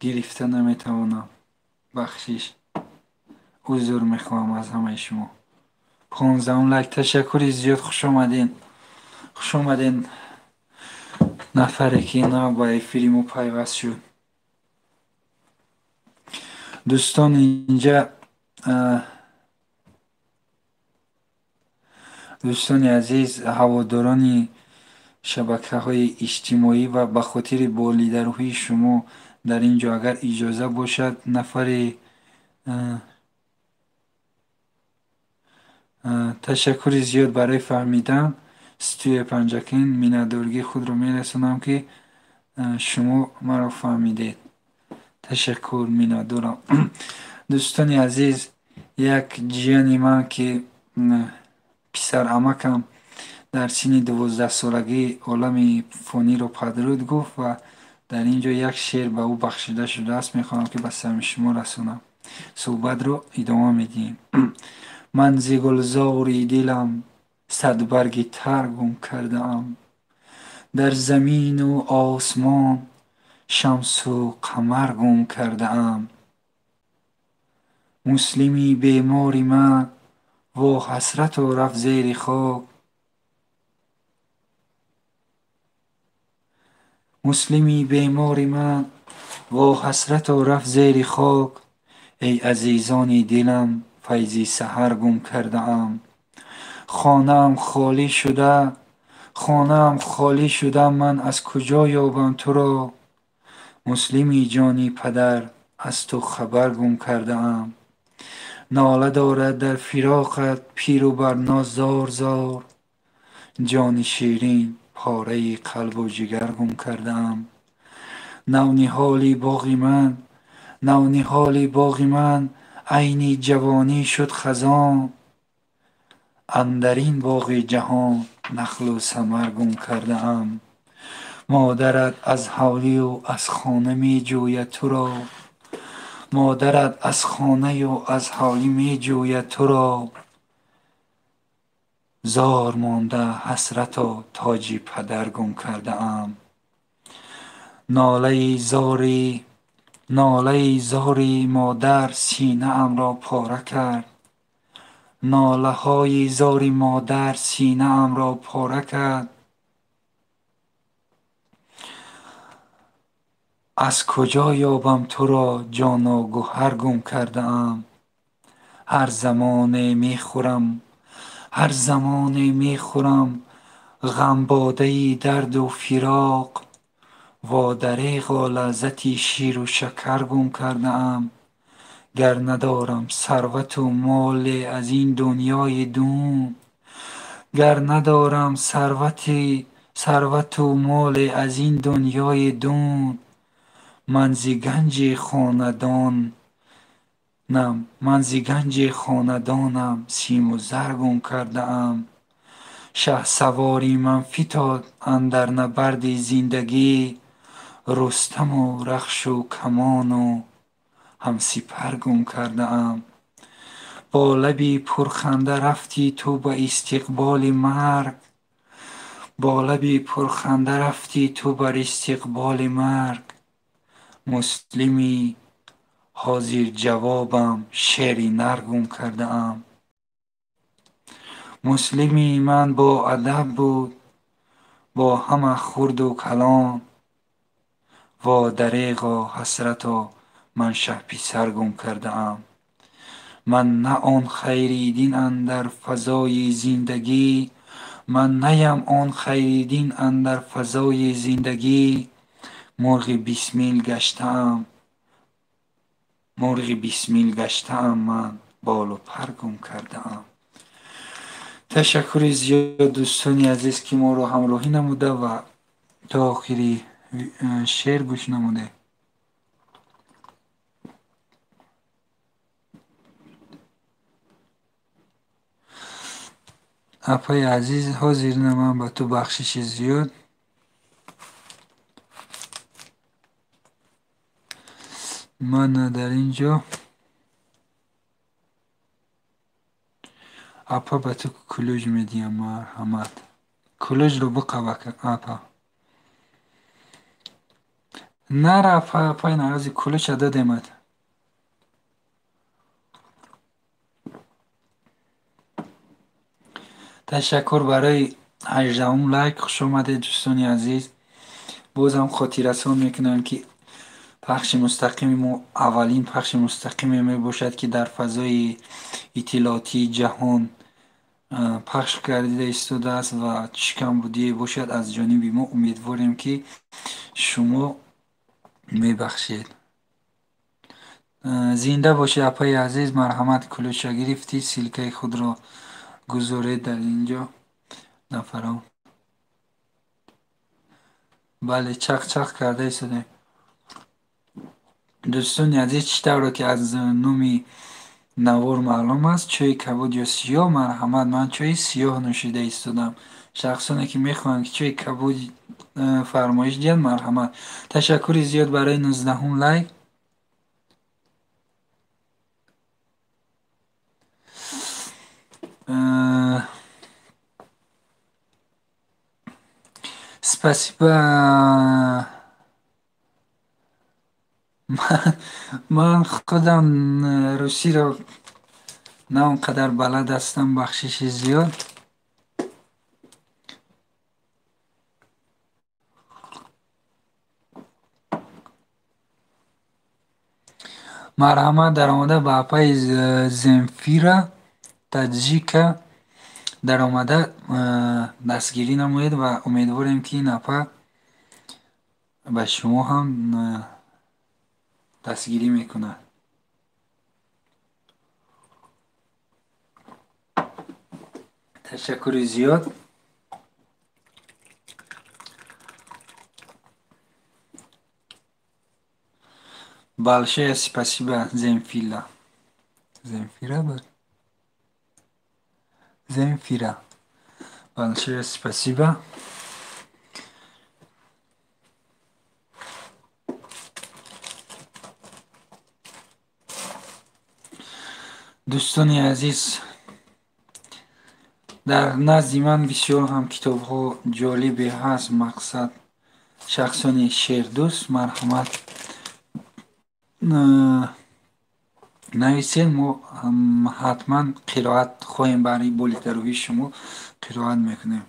гирифта наметавонам. Бахшиш. Узр мехоҳам аз ҳамаи шумо. 15 лайк. Ташаккури зиёд, хуш омадед. Хуш омадед нафаре, ки нав ба эфири мо пайваст шуд. Дӯстон, инҷа дӯстони азиз, ҳаводорони шабакаҳои иҷтимоӣ ва ба хотири болидарӯҳии шумо дар ин ҷо агар иҷоза бошад, нафаре ташаккури зиёд барои фаҳмидан. Студияи Панҷакент, миннатдоргии худро мерасонам, ки шумо маро фаҳмидед. Ташаккур, миннатдорам. Дӯстони азиз, як ҷияни ман, ки писарамакам, дар синни 12-солагӣ олами фониро падруд гуфт ва дар ин ҷо як шеър ба ӯ бахшида шудааст. Мехоҳам, ки ба самъи шумо расонам. Суҳбатро идома медиҳем. Ман зи гулзори дилам садбарги тар гум кардаам. Дар замину осмон шамсу қамар гум кардаам. Муслими бемори ман во ҳасрату рафт зери хок. Муслими бемори ман во ҳасрату рафт зери хок. Эй азизони дилам, файзи саҳар гум кардаам. Хонаам холӣ шуда, хонаам холӣ шуда, ман аз куҷо ёбам туро? Муслими ҷони падар, аз ту хабар гум кардаам. Нола дорад дар фироқат пиру барно зор зор. Ҷони ширин, пораи қалбу ҷигар гум кардаам. Навниҳоли боғи ман, навниҳоли боғи ман, айни ҷавонӣ шуд хазон. Андар ин боғи ҷаҳон нахлу самар гум кардаам. Модарат аз ҳавлию аз хона меҷӯяд туро. Модарат аз хонаю аз ҳавлӣ меҷӯяд туро. Зор монда ҳасрато тоҷи падар гум кардаам. Нолаи зори модар синаамро пора кард. Нолаҳои зори модар синаамро пора кард. Аз куҷо ёбам туро, ҷону гӯҳар гум кардаам. Ҳар замоне мехӯрам, ҳар замоне мехӯрам ғамбодаи дарду фироқ. Во дареғо лаззати ширу шакар гум кардаам. Гар надорам сарвату моле аз ин дунёи дун, гар надорам сарвату моле аз ин дунёи дун, ман зи ганҷи хонадонам, ман зи ганҷи хонадонам симу зар гум кардаам. Шаҳсавори ман фитод андар набарди зиндагӣ, Рустаму рахшу камону ҳамсипар гум кардаам. Бо лаби пурханда рафтӣ ту ба истиқболи марг, бо лаби пурханда рафтӣ ту бар истиқболи марг. Муслими ҳозирҷавобам шери нар гум кардаам. Муслими ман боадаб буд бо ҳама хурду калон. Во дареғо ҳасрато ман шаҳписар гум кардаам. Ман на он Хайриддин андар фазои зиндагӣ, ман наям он Хайриддин андар фазои зиндагӣ. Мурғи бисмил гаштаам, мурғи бисмил гаштаам, ман болу пар гум кардаам. Ташаккури зиёд, дӯстони азиз, ки моро ҳамроҳӣ намуда ва то охири шеър гӯш намуде. Апаи азиз, ҳозир ман ба ту бахшиши зиёд. Ман дар ин ҷо апа ба ту кулӯҷ медиҳам, марҳамат. Кулӯҷро биқава, апа. Нара, апа, апаи нарази кулӯча додемад. Ташаккур барои 18-ум лайк. Хуш омадед, дӯстони азиз. Бозам хотиррасон мекунам, ки пахши мустақими мо аввалин пахши мустақиме мебошад, ки дар фазои иттилоотии ҷаҳон пахш гардида истодааст ва чӣ камбудие бошад аз ҷониби мо, умедворем, ки шумо мебахшед. Зинда бошед, апаи азиз, марҳамат, кулӯча гирифтӣ, ссылкаи худро гузоред дар ин ҷо нафарон. Бале, чақ-чақ карда истодем. Дӯстони азиз, чӣ тавре ки аз номи навор маълум аст, чойи кабуд ё сиёҳ, марҳамат, ман чойи сиёҳ нӯшида истодам. Шахсоне ки мехоҳанд, ки чойи кабуд фармоиш диҳанд, марҳамат. Ташаккури зиёд барои 19-ум лайк. Спасибо. Ман худам русиро на он қадар балад ҳастам, бахшиши зиёд. Марҳамат даромада ба апаи Земфира Таҷика даромада дастгирӣ намоед ва умедворем, ки ин апа ба шумо ҳам дастгирӣ мекунад. Ташаккури зиёд. Большое спасибо, Земфила. Земфира буд? Земфира. Большое спасибо. Дӯстони азиз, дар назди ман бисёр ҳам китобҳо ҷолибе ҳаст. Мақсад шахсони шеърдӯст, марҳамат нависед, мо ҳатман қироат хоҳем, барои болитарӯҳии шумо қироат мекунем.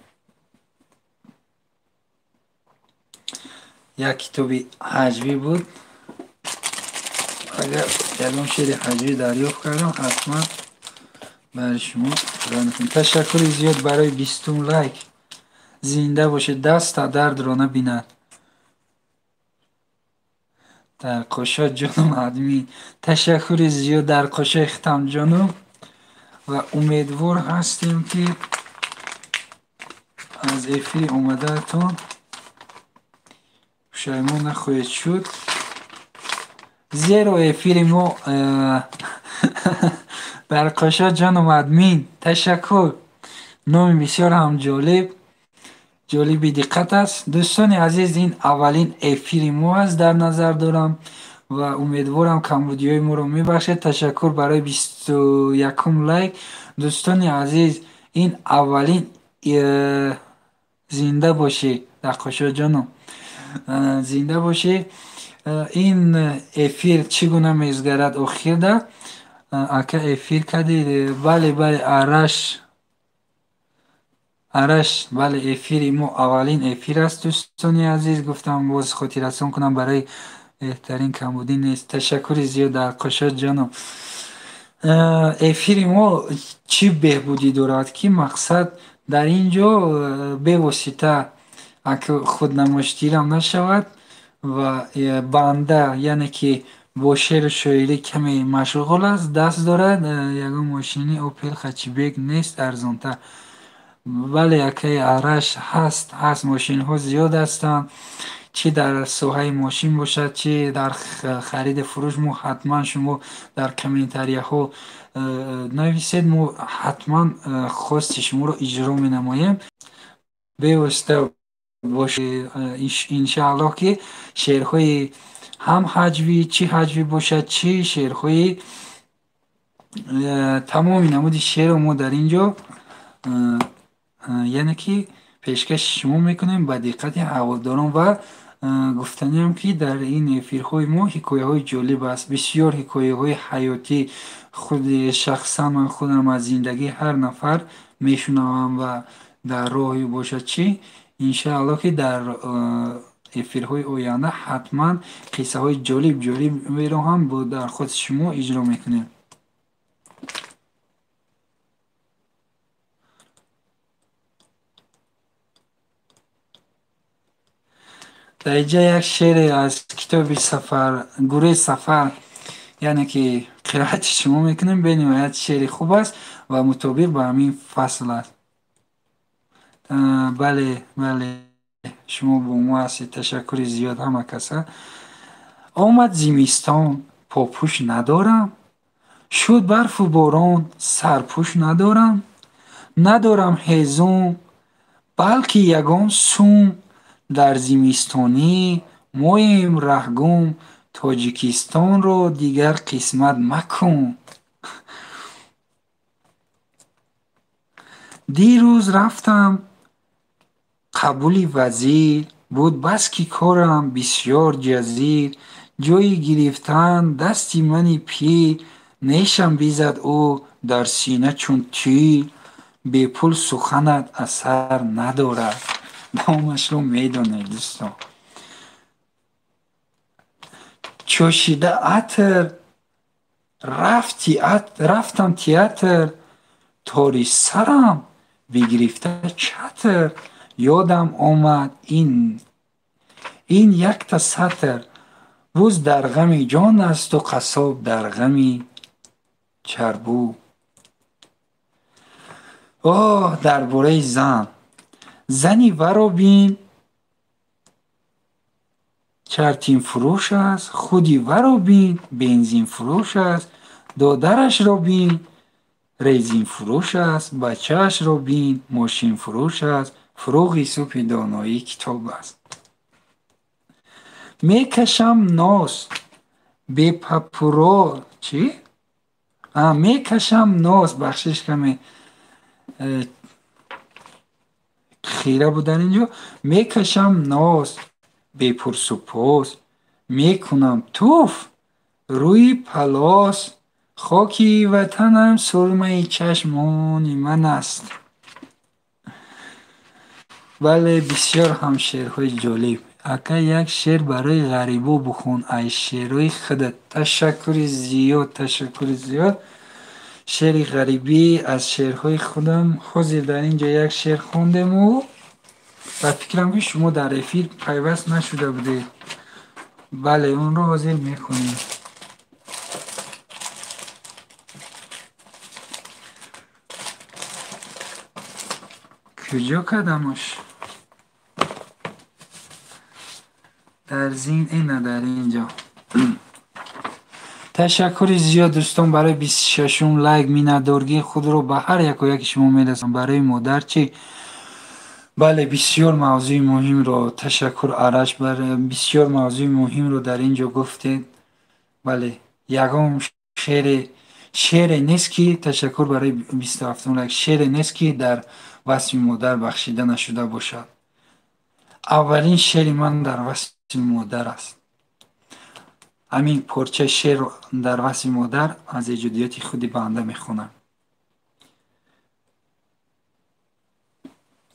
Як китоби ҳаҷвӣ буд. Агар ягон шеъри ҳаҷвӣ дарёфт кардам, ҳатман барои шумо қироат мекунем. Ташаккури зиёд барои 20 лайк. Зинда бошед, даста дардро набинад. Дар қошо ҷоном админ. Ташаккури зиёд дар қошои хитам ҷоном ва умедвор ҳастем, ки аз эфири омадаатон пушаймон нахоҳед шуд, зеро эфири мо дар қошо ҷоном админ. Ташаккур. Номи бисёр ҳам ҷолиб, ҷолиби диққат аст. Дӯстони азиз, ин аввалин эфири мо аст, дар назар дорам ва умедворам камбудиҳои моро мебахшед. Ташаккур барои 21 лайк. Дӯстони азиз, ин аввалин зинда бошӣ дар қошо ҷоном, зинда бошӣ. Ин эфир чӣ гуна мегузарад охирда? Ака, эфир кардӣ? Бале, бале, Араш, Араш, бале, эфири мо аввалин эфир аст, дӯстони азиз. Гуфтам боз хотиррасон кунам, барои беҳтарин камбудӣ нест. Ташаккури зиёд дар қошо ҷоном. Эфири мо чӣ беҳбудӣ дорад, ки мақсад дар ин ҷо бевосита худнамоишгирам нашавад ва банда, яъне ки бо шеъру шоирӣ каме машғул аст, даст дорад. Ягон мошини Опел Хачибек нест арзонтар? Бале, акаи Араш, ҳаст, ҳаст, мошинҳо зиёд ҳастанд. Чӣ дар соҳаи мошин бошад, чӣ дар хариду фурӯш, мо ҳатман, шумо дар комментарияҳо нависед, мо ҳатман хости шуморо иҷро менамоем. Бевосита бош, иншааллоҳ, ки шеърҳои ҳам ҳаҷвӣ, чӣ ҳаҷвӣ бошад, чӣ шеърҳои тамоми намуди шеърро мо дар ин ҷо, яъне ки пешкаши шумо мекунем ба диққати ҳаводорон. Ва гуфтаниам, ки дар ин эфирҳои мо ҳикояҳои ҷолиб аст, бисёр ҳикояҳои ҳаётӣ. Худи шахсан ман худам аз зиндагии ҳар нафар мешунавам ва дар роҳе бошад чӣ, иншааллоҳ, ки дар эфирҳои оянда ҳатман қиссаҳои ҷолиб ҷолиберо ҳам бо дархости шумо иҷро мекунем. Дар инҷа як шеъре аз китоби Сафар, гурӯҳи Сафар, яъне ки қироати шумо мекунем. Бениҳоят шеъри хуб аст ва мутобиқ ба ҳамин фасл аст. Бале, бале, шумо бо мо ҳастед. Ташаккури зиёд ҳама каса. Омад зимистон, попӯш надорам, шуд барфу борон, сарпӯш надорам, надорам ҳезум, балки ягон сум. Дар зимистонӣ моем раҳгум, Тоҷикистонро дигар қисмат макун. Дирӯз рафтам қабули вазир, буд баски корам бисёр ҷазир. Ҷои гирифтан дасти мани пир, нешам бизад ӯ дар сина чун тир. Бепул суханат асар надорад. Давомашро медонед, дӯстон. Чошида атр Рафтам театр, тори сарам бигирифта чатр, ёдам омад ин якта сатр. Буз дар ғами ҷон асту қассоб дар ғами чарбу. Оҳ, дар бораи зан. Зани варо бин, чартинфурӯш аст, худи варо бин, бензинфурӯш аст, додарашро бин, резинфурӯш аст, бачаашро бин, мошинфурӯш аст, фурӯғи субҳи доноӣ китоб аст. Мекашам нос, бепапуро чӣ? Мекашам нос, бахшиш каме хира будан инҷо. Мекашам нос, бепурсупос, мекунам туф рӯи палос, хоки ватанам сурмаи чашмони ман аст. Бале, бисёр ҳам шеърҳои ҷолиб. Ака, як шеър барои ғарибо бухон, ай шеърҳои худат. Ташаккури зиёд, ташаккури зиёд. Шеъри ғарибӣ аз шеърҳои худам. Ҳозир дар ин ҷо як шеър хондему ба фикрам, ки шумо дар эфир пайваст нашуда будед. Бале, онро ҳозир мехонем. Куҷо кардамаш? Дар зин ина дар ин ҷо. Ташаккури зиёд, дӯстон, барои 26-ум лайк. Миннатдоргии худро ба ҳар яку яки шумо мерасонам. Барои модар чӣ? Бале, бисёр мавзӯи муҳимро, ташаккур, Араш, бисёр мавзӯи муҳимро дар ин ҷо гуфтед. Бале, ягон шеъре нест, ки, ташаккур барои 27-ум лайк, шеъре нест, ки дар васфи модар бахшида нашуда бошад. Аввалин шеъри ман дар васфи модар аст. Ҳамин порчаи шеърро дар васфи модар аз эҷодиёти худи банда мехонам.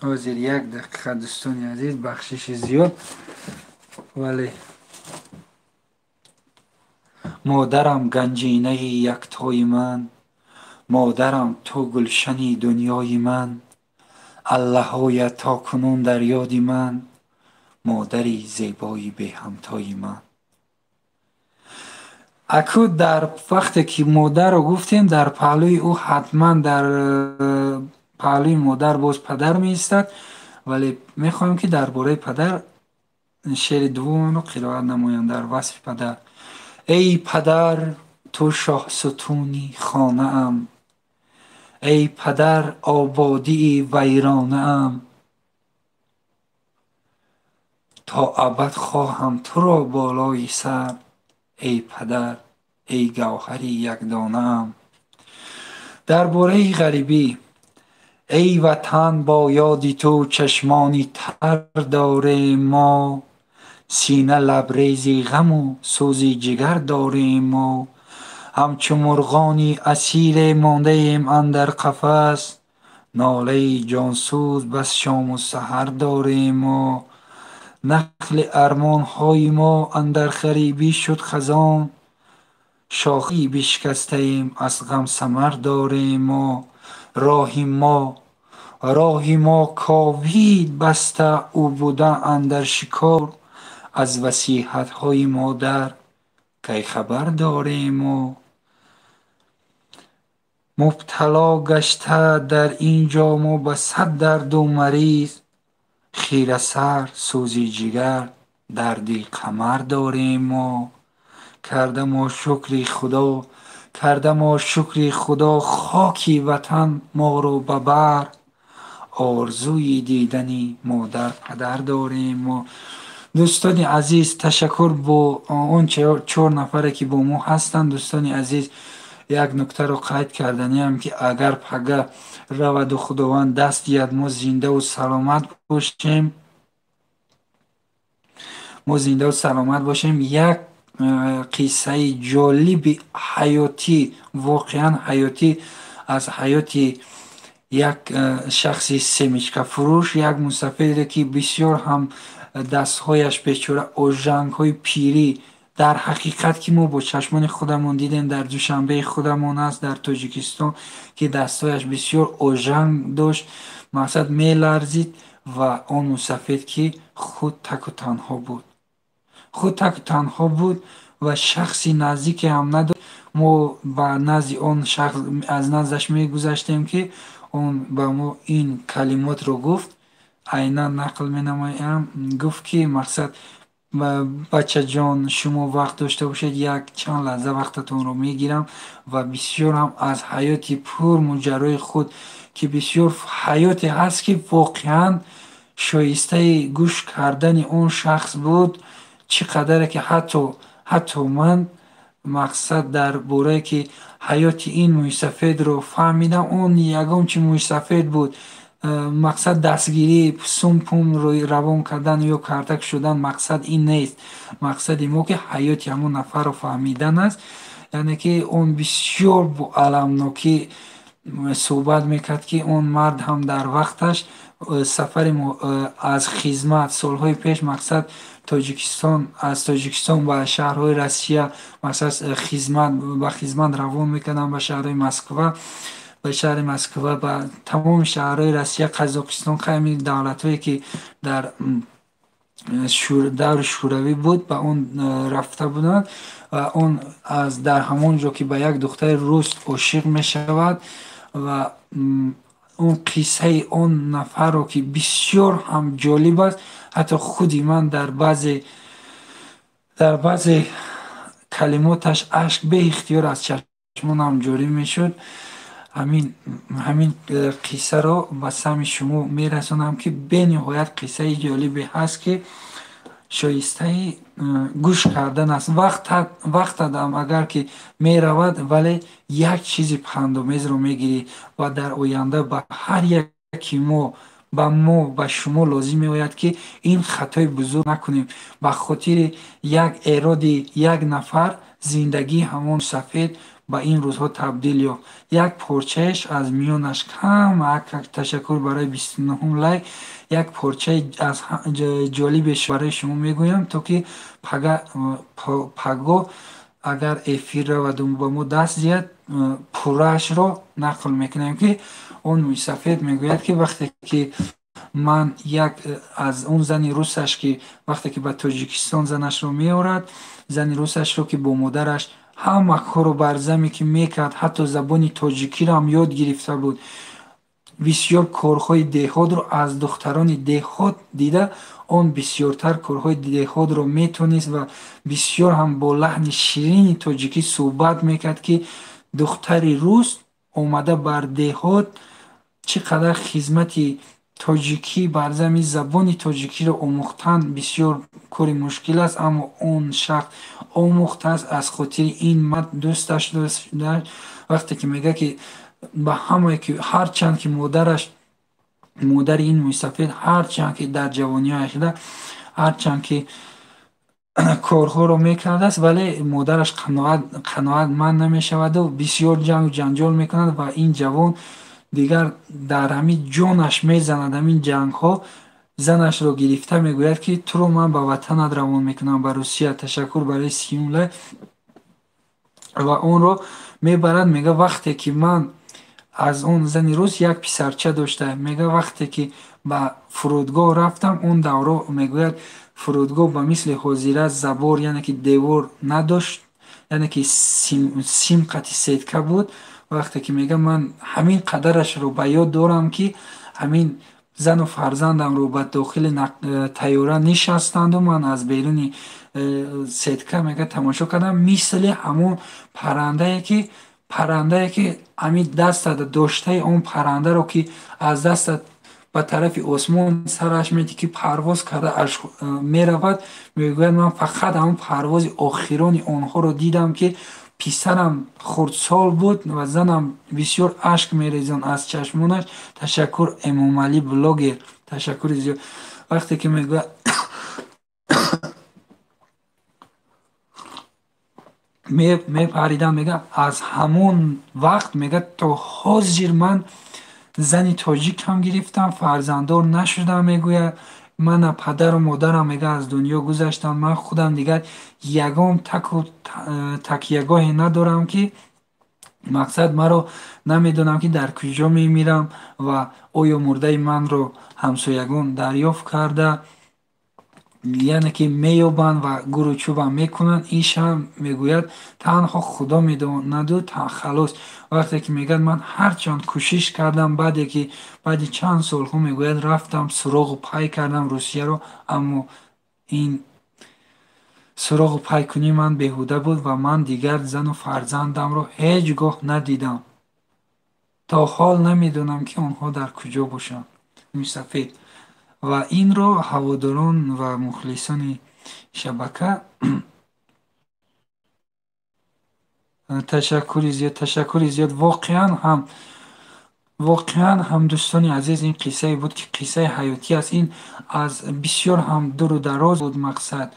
Ҳозир як дақиқа, дӯстони азиз, бахшиши зиёд. Вале модарам ганҷинаи яктои ман, модарам ту гулшани дунёи ман, аллаҳоя то кунун дар ёди ман, модари зебои беҳамтои ман. Аку, дар вақте ки модарро гуфтем, дар паҳлӯи ӯ ҳатман дар паҳлӯи модар боз падар меистад, вале мехоҳем, ки дар бораи падар шеъри дуввумро қироат намоям дар васфи падар. Эй падар, ту шоҳсутуни хонаам, эй падар, ободии вайронаам, то абад хоҳам туро болои сар, эй падар, эй гавҳари якдонаам. Дар бораи ғарибӣ. Эй ватан, бо ёди ту чашмони тар дорем мо, сина лабрези ғаму сӯзи ҷигар дорем мо, ҳамчу мурғони асире мондаем андар қафас, нолаи ҷонсӯз бас шому саҳар дорем мо. Нахли армонҳои мо андар ғарибӣ шуд хазон, шохи бишкастаем аз ғам самар дорем мо. Роҳи мо ковид баста, ӯ буда андар шикор, аз васиҳатҳои модар кай хабар дорем мо. Мубтало гашта дар ин ҷо мо ба сад дарду мариз, хирасар, сӯзи ҷигар, дарди қамар дорем мо. Карда мо шукри Худо, хоки ватан моро ба бар, орзуи дидани модар падар дорем мо. Дӯстони азиз, ташаккур бо он чор нафаре, ки бо мо ҳастанд. Дӯстони азиз, як нуктаро қайд карданиам, ки агар пага раваду Худованд даст диҳад, мо зиндаву саломат бошем, мо зиндаву саломат бошем, як қиссаи ҷолиби ҳаётӣ, воқеан ҳаётӣ, аз ҳаёти як шахси семечкафурӯш, як мусафире, ки бисёр ҳам дастҳояш бечора ожангҳои пирӣ Дар ҳақиқат ки мо бо чашмони худамон дидем, дар Душанбеи худамон аст, дар Тоҷикистон, ки дастҳояш бисёр ожанг дошт, мақсад меларзид ва он мусафед ки худ таку танҳо буд. Худ таку танҳо буд ва шахси наздике ҳам надошт. Мо ба назди он шахс аз наздаш мегузаштем, ки он ба мо ин калимотро гуфт, айнан нақл менамоям, гуфт ки мақсад бачаҷон, шумо вақт дошта бошед, як чанд лаҳза вақтатонро мегирам ва бисёр ҳам аз ҳаёти пурмуҷаррои худ, ки бисёр ҳаёте ҳаст, ки воқеан шоистаи гӯш кардани он шахс буд, чӣ қадаре ки ҳатто ман мақсад дар борае ки ҳаёти ин мӯйсафедро фаҳмидам, он ягон чи мӯйсафед буд. Мақсад дастгирӣ, сум-пумро равон кардан ё картак шудан мақсад ин нест. Мақсади мо ки ҳаёти ҳамон нафарро фаҳмидан аст. Яъне ки он бисёр бо аламнокӣ суҳбат мекард, ки он мард ҳам дар вақташ сафари аз хизмат солҳои пеш мақсад Тоҷикистон, аз Тоҷикистон ба шаҳрҳои Россия мақсад хизмат, ба хизмат равон мекарданд, ба шаҳрҳои Москва, ба шаҳри Москва, ба тамоми шаҳрҳои Россия, Қазоқистон, қайми давлатҳое ки дар даври шӯравӣ буд, ба он рафта буданд ва он аз дар ҳамон ҷо ки ба як духтари рус ошиқ мешавад ва он қиссаи он нафарро ки бисёр ҳам ҷолиб аст, ҳатто худи ман дар баъзе калимоташ ашк беихтиёр аз чашмонам ҷорӣ мешуд. Ҳамин қиссаро ба самъи шумо мерасонам, ки бениҳоят қиссаи ҷолибе ҳаст, ки шоистаи гӯш кардан аст. Вақтадам агар ки меравад, вале як чизи пандомезро мегирӣ ва дар оянда ба ҳар яки мо, ба мо, ба шумо лозим меояд, ки ин хатои бузург накунем. Ба хотири як эроди як нафар зиндагии ҳамон сафед ба ин рӯзҳо табдил ёфт. Як порчаеш аз миёнаш кам, ташаккур барои 29 лайк, як порчаи аз ҷолибеш барои шумо мегӯям, то ки пагоҳ агар эфир равад ба мо даст диҳад, пурраашро нақл мекунем, ки он мӯйсафед мегӯяд, ки вақте ки ман як аз он зани русаш, ки вақте ки ба Тоҷикистон занашро меорад, зани русашро ки бо модараш ҳама корро бар заме ки мекард, ҳатто забони тоҷикиро ҳам ёд гирифта буд, бисёр корҳои деҳотро аз духтарони деҳот дида, он бисёртар корҳои деҳотро метонист ва бисёр ҳам бо лаҳни ширини тоҷикӣ суҳбат мекард, ки духтари рус омада бар деҳот чӣ қадар хизмати тоҷикӣ бар зами забони тоҷикиро омӯхтан бисёр кори мушкил аст, аммо он шахс омӯхтааст. Аз хотири ин мард дӯсташ дошт. Вақте ки мегӯяд, ки ба ҳамае ки ҳарчанд ки модараш, модари ин мӯйсафед ҳарчанд ки дар ҷавониҳояш ҳарчанд ки корҳоро мекардааст, вале модараш қаноатманд намешаваду бисёр ҷангу ҷанҷол мекунад ва ин ҷавон дигар дар ҳамин ҷонаш мезанад. Ҳамин ҷангҳо занашро гирифта мегӯяд, ки туро ман ба ватанат равон мекунам, ба Русия. Ташаккур барои 30 лайк. Ва онро мебарад, мега вақте ки ман аз он зани рус як писарча дошта, мега вақте ки ба фурудгоҳ рафтам, он давро мегӯяд фурудгоҳ ба мисли ҳозира забор, яъне ки девор надошт, яъне ки сим қати сетка буд. Вақте ки мега ман ҳамин қадарашро ба ёд дорам, ки ҳамин зану фарзандамро ба дохили тайёра нишастанду ман аз беруни сетка мега тамошо кардам, мисли ҳамон паррандае ки ҳамин дастат доштаи он паррандаро ки аз дастат ба тарафи осмон сараш меди ки парвоз карда меравад. Мегӯяд ман фақат ҳамон парвози охирони онҳоро дидам, ки писарам хурдсол буд ва занам бисёр ашк мерезон аз чашмонаш. Ташаккур Эмомалӣ блогер, ташаккури зиёд. Вақте ки мегӯяд мепаридам, мега аз ҳамон вақт мега то ҳозир ман зани тоҷик ҳам гирифтам, фарзанддор нашудам, мегӯяд. Мана падару модарам мега аз дунё гузаштанд, ман худам дигар ягон таку такягоҳе надорам ки мақсад маро намедонам ки дар куҷо мемирам ва оё мурдаи манро ҳамсоягон дарёфт карда, яъне ки меёбанд ва гуру чӯбам мекунанд. Ишам мегӯяд танҳо Худо медонаду халос. Вақте ки мегӯяд ман ҳарчанд кӯшиш кардам, баъде ки баъди чанд солҳо мегӯяд рафтам суроғу пай кардам Русияро, аммо ин суроғу пайкунии ман беҳуда буд ва ман дигар зану фарзандамро ҳеҷ гоҳ надидам. То ҳол намедонам ки онҳо дар куҷо бошанд. Мусафед. Ва инро ҳаводорон ва мухлисони шабака ташаккури зиёд, ташаккури зиёд. Воқеан ҳам дӯстони азиз, ин қиссае буд ки қиссаи ҳаётӣ аст. Ин аз бисёр ҳам дуру дароз буд мақсад.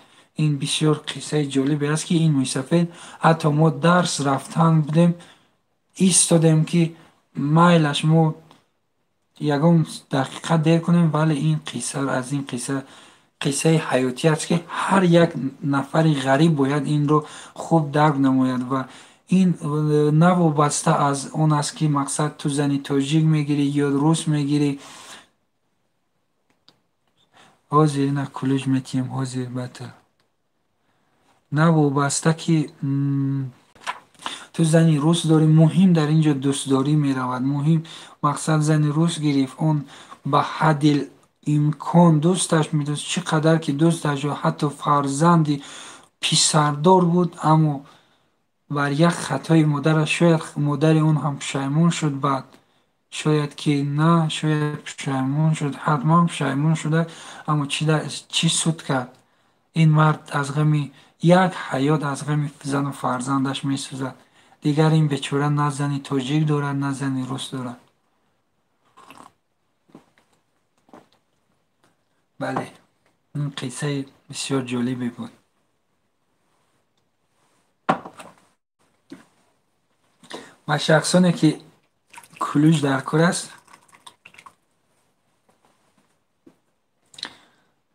Ин бисёр қиссаи ҷолибе аст ки ин мусафед ҳатто мо дарс рафтан будем, истодем ки майлаш мо ягон дақиқа дер кунем, вале ин қисса аз ин қисса қиссаи ҳаётӣ аст ки ҳар як нафари ғариб бояд инро хуб дарк намояд ва ин навобаста аз он аст ки мақсад ту зани тоҷик мегирӣ ё рус мегирӣ. Ҳозир ина кулуҷ метиҳем, ҳозир батл. Навобаста ки ту зани рус дорӣ, муҳим дар ин ҷо дӯстдорӣ меравад. Муҳим мақсад зани рус гирифт, он ба ҳадди имкон дӯсташ медост, чӣ қадар ки дӯсташ ё ҳатто фарзанди писардор буд, аммо бар як хатои модараш шояд модари он ҳам пушаймон шуд, баъд шояд ки на, шояд пушаймон шуд, ҳатман пушаймон шуда, аммо чӣ суд кард? Ин мард аз ғами як ҳаёт, аз ғами зану фарзандаш месӯзад. Дигар ин бечора на зани тоҷик дорад, на зани рус дорад. Бале, ин қиссаи бисёр ҷолибе буд. Ба шахсоне ки кулуҷ дар кор аст,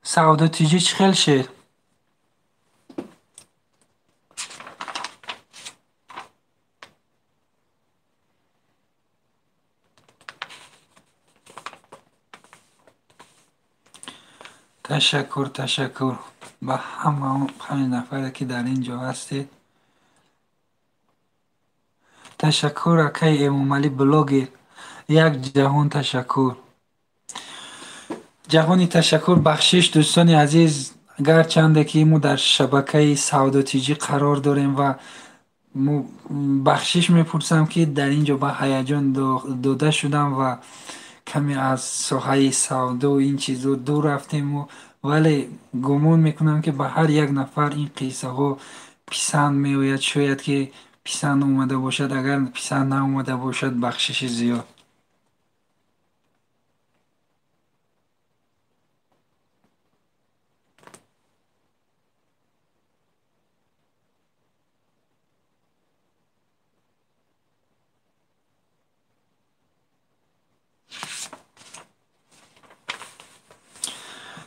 савдотиҷӣ чӣ хел шед? Ташаккур, ташаккур ба ҳама он 5 нафаре ки дар ин ҷо ҳастед. Ташаккур акаи Эмомалӣ блогер, як ҷаҳон ташаккур. Ҷаҳони ташаккур, бахшиш дӯстони азиз, гарчанде ки мо дар шабакаи савдотиҷӣ қарор дорем ва мо бахшиш мепурсам ки дар ин ҷо ба ҳаяҷон дода шудам ва каме аз соҳаи савдо ин чизо дур рафтем, вале гумон мекунам ки ба ҳар як нафар ин қиссаҳо писанд меояд. Шояд ки писанд омада бошад, агар писанд наомада бошад, бахшиши зиёд.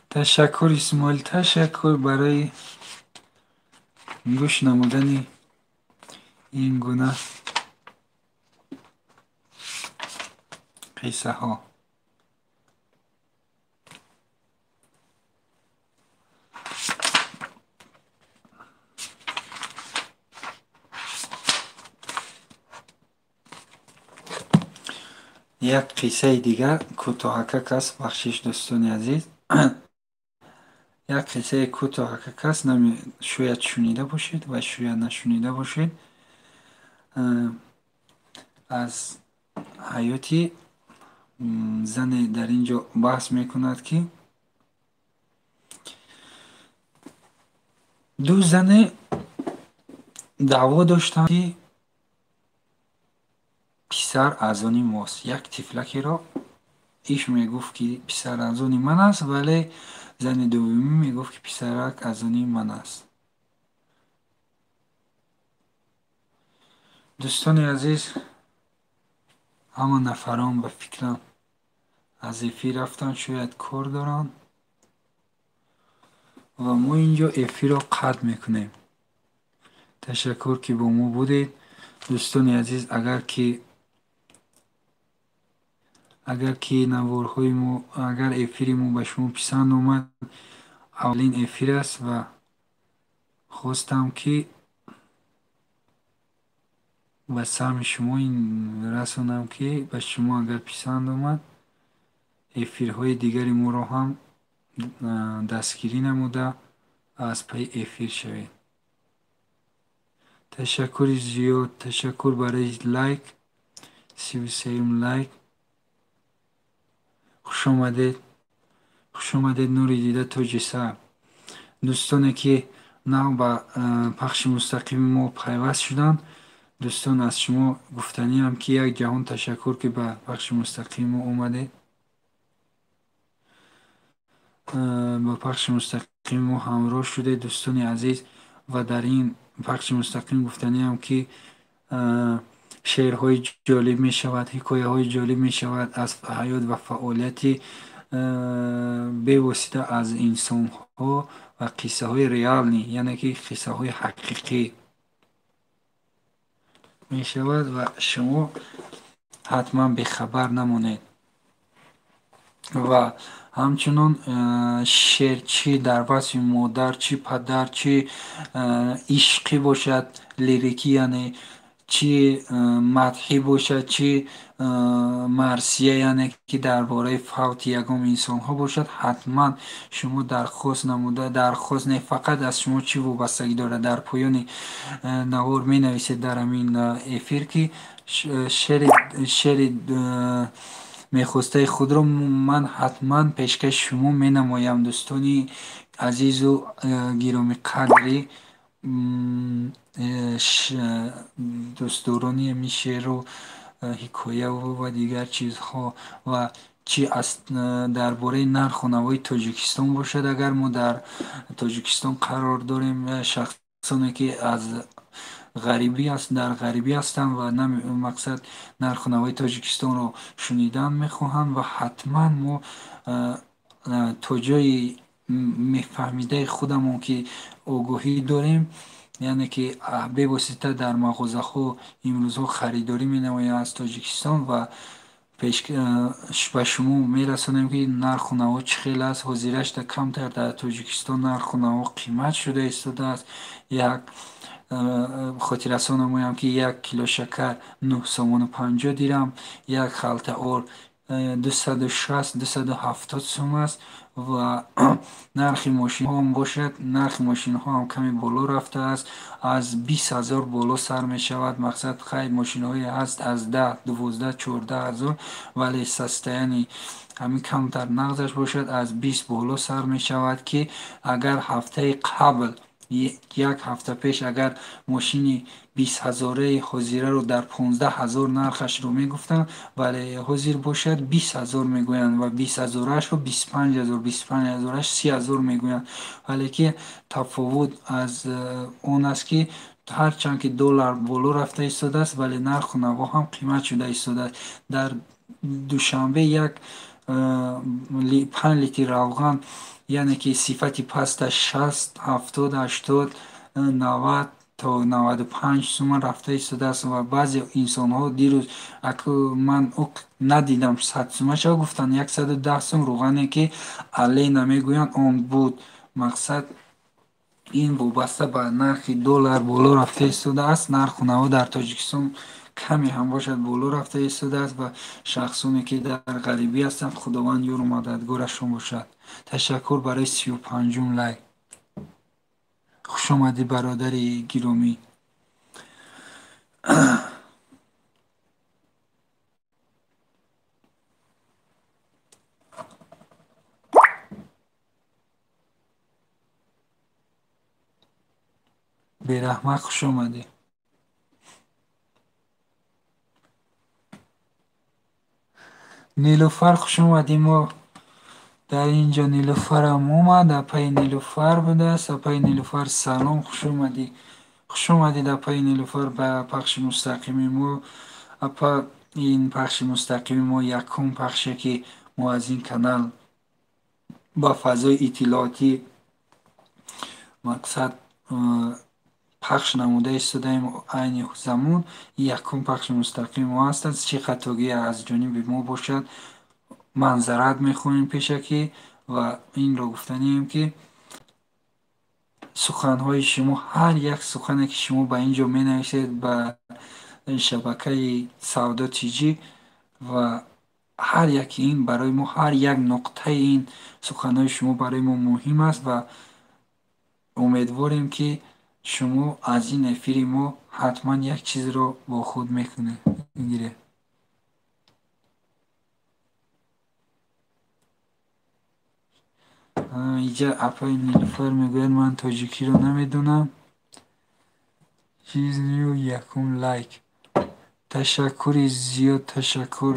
Ташаккур Исмоил, ташаккур барои гӯш намудани ин гуна қиссаҳо. Як қиссаи дигар кӯтоҳакак аст, бахшиш дӯстони азиз. Як қиссаи кӯтоҳакак аст, шояд шунида бошед ва шояд нашунида бошед. Аз ҳаёти зане дар ин ҷо баҳс мекунад ки ду зане даъво доштанд ки писар аз они мост. Як тифлакеро иш мегуфт ки писар аз они ман аст, вале зани дуввумӣ мегуфт ки писарак аз они ман аст. Дӯстони азиз, ҳама нафарон ба фикрам аз эфир рафтанд, шояд кор доранд. Ва мо инҷо эфирро қатъ мекунем. Ташаккур, ки бо мо будед. Дӯстони азиз, агар ки наворҳои мо, агар эфири мо ба шумо писанд омад, аввалин эфир аст ва хостам, ки ба самъи шумо ин расонам, ки ба шумо агар писанд омад, эфирҳои дигари моро ҳам дастгирӣ намуда, аз пайи эфир шавед. Ташаккури зиёд, ташаккур барои лайк, 33-юм лайк. Хушомадед, хушомадед, нури дида, тоҷи сар. Дӯстоне, ки нав ба пахши мустақими мо пайваст шуданд, дӯстон, аз шумо гуфтаниам, ки як ҷаҳон ташаккур, ки ба пахши мустақими мо омадед, ба пахши мустақими мо ҳамроҳ шудед, дӯстони азиз. Ва дар ин пахши мустақим гуфтаниам, ки шеърҳои ҷолиб мешавад, ҳикояҳои ҷолиб мешавад аз ҳаёт ва фаъолияти бевосита аз инсонҳо ва қиссаҳои реальный, яъне ки қиссаҳои ҳақиқӣ мешавад ва шумо ҳатман бехабар намонед. Ва ҳамчунон шеър, чӣ дар васфи модар, чӣ падар, чӣ ишқӣ бошад, лирикӣ, яъне чӣ мадҳӣ бошад, чӣ марсия, яъне ки дар бораи фавти ягон инсонҳо бошад, ҳатман шумо дархост намуда, дархост не, фақат аз шумо чӣ вобастагӣ дорад: дар поёни навор менависед дар ҳамин эфир, ки шеъри мехостаи худро ман ҳатман пешкаши шумо менамоям. Дӯстони азизу гиромиқадри, дӯстдорони ҳамин шеъру ҳикояву ва дигар чизҳо, ва чӣ дар бораи нарху навои Тоҷикистон бошад, агар мо дар Тоҷикистон қарор дорем, шахсоне, ки аз ғарибӣ аст, дар ғарибӣ ҳастанд ва мақсад нарху навои Тоҷикистонро шунидан мехоҳанд, ва ҳатман мо то ҷои мефаҳмидаи худамон, ки огоҳӣ дорем, яъне ки бевосита дар мағозаҳо имрӯзҳо харидорӣ менамоем аз Тоҷикистон ва ба шумо мерасонем, ки нарху наво чӣ хел аст. Ҳозирашда камтар дар Тоҷикистон нарху наво қимат шуда истодааст. Як хотиррасон намоям, ки 1 кило шакар 9 сомону 50 дирам, як халта орд 260, 270 сум аст. Ва нархи мошинҳоам бошад, нархи мошинҳоам каме боло рафтааст, аз 20 000 боло сар мешавад. Мақсад, хайр, мошинҳое ҳаст аз 10, 12, 14 ҳазор, вале состояние ҳамин камтар нағзаш бошад, аз 20 боло сар мешавад, ки агар ҳафтаи қабл, як ҳафта пеш, агар мошини 20 ҳазораи ҳозираро дар 15 000 нархашро мегуфтанд, вале ҳозир бошад 20 000 мегӯянд ва 20 ҳазораашро 25 000, 25 ҳазораш 30 000 мегӯянд. Вале ки тафовут аз он аст, ки ҳарчанд ки доллар боло рафта истодааст, вале нарху наво ҳам қимат шуда истодааст. Дар Душанбе як 5 литр равған, яъне ки сифати пасташ, 60, 70, 80, 90 то 95 суман рафта истодааст. Ва баъзе инсонҳо дирӯз, аку ман надидам, 100 сумаша гуфтанд, 110 сум рӯғане, ки Алена мегӯянд, он буд. Мақсад, ин вобаста ба нархи доллар боло рафта истодааст. Нарху наво дар Тоҷикистон каме ҳам бошад боло рафта истодааст ва шахсоне, ки дар ғарибӣ ҳастанд, Худованд ёру мададгорашон бошад. Ташаккур барои 35-ум лайк. Хушомадӣ, бародари гиромӣ. Бераҳмат, хушомадӣ. Нилуфар, хушомадӣ. Мо дар ин ҷо Нилуфарам омад, апаи Нилуфар будааст. Апаи Нилуфар, салом, хушомадӣ, хушомадед, апаи Нилуфар, ба пахши мустақими мо. Апа, ин пахши мустақими мо якум пахше, ки мо аз ин канал ба фазои иттилоотӣ. Мақсад пахш намуда истодаем айни замон. Якум пахши мустақими мо ҳаст. Чӣ хатогӣ аз ҷониби мо бошад, манзарат мехоҳем пешакӣ ва инро гуфтанием, ки суханҳои шумо, ҳар як сухане ки шумо ба ин ҷо менависед ба шабакаи Савдо ТЖ, ва ҳар яки ин барои мо, ҳар як нуқтаи ин суханҳои шумо барои мо муҳим аст ва умедворем, ки шумо аз ин эфири мо ҳатман як чизро бо худ мекунед, мегиред. Иҷа апаи Нилуфар мегӯяд, ман тоҷикиро намедонам. Чизню якум лайк. Ташаккури зиёд, ташаккур.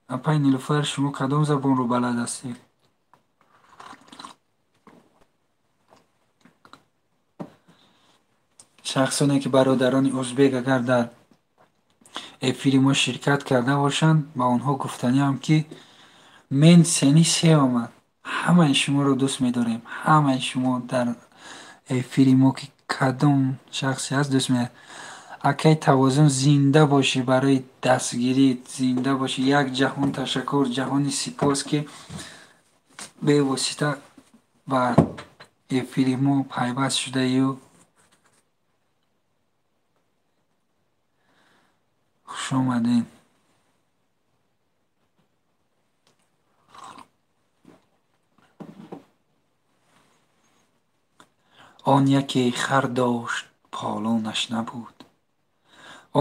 Апаи Нилуфар, шумо кадом забонро балад ҳастед? Шахсоне ки бародарони узбек агар дар эфири мо ширкат карда бошанд, ба онҳо гуфтаниам, ки мен сени севамад, ҳамаи шуморо дӯст медорем. Ҳамаи шумо дар эфири мо ки кадом шахсе ҳаст дӯст медорем. Акай Тавозун, зинда бошӣ, барои дастгирӣ зинда бошӣ. Як ҷаҳон ташаккур, ҷаҳони сипос, ки бевосита ба эфири мо пайваст шудаю. Хуш омадед. Он яке хар дошт, полонаш набуд.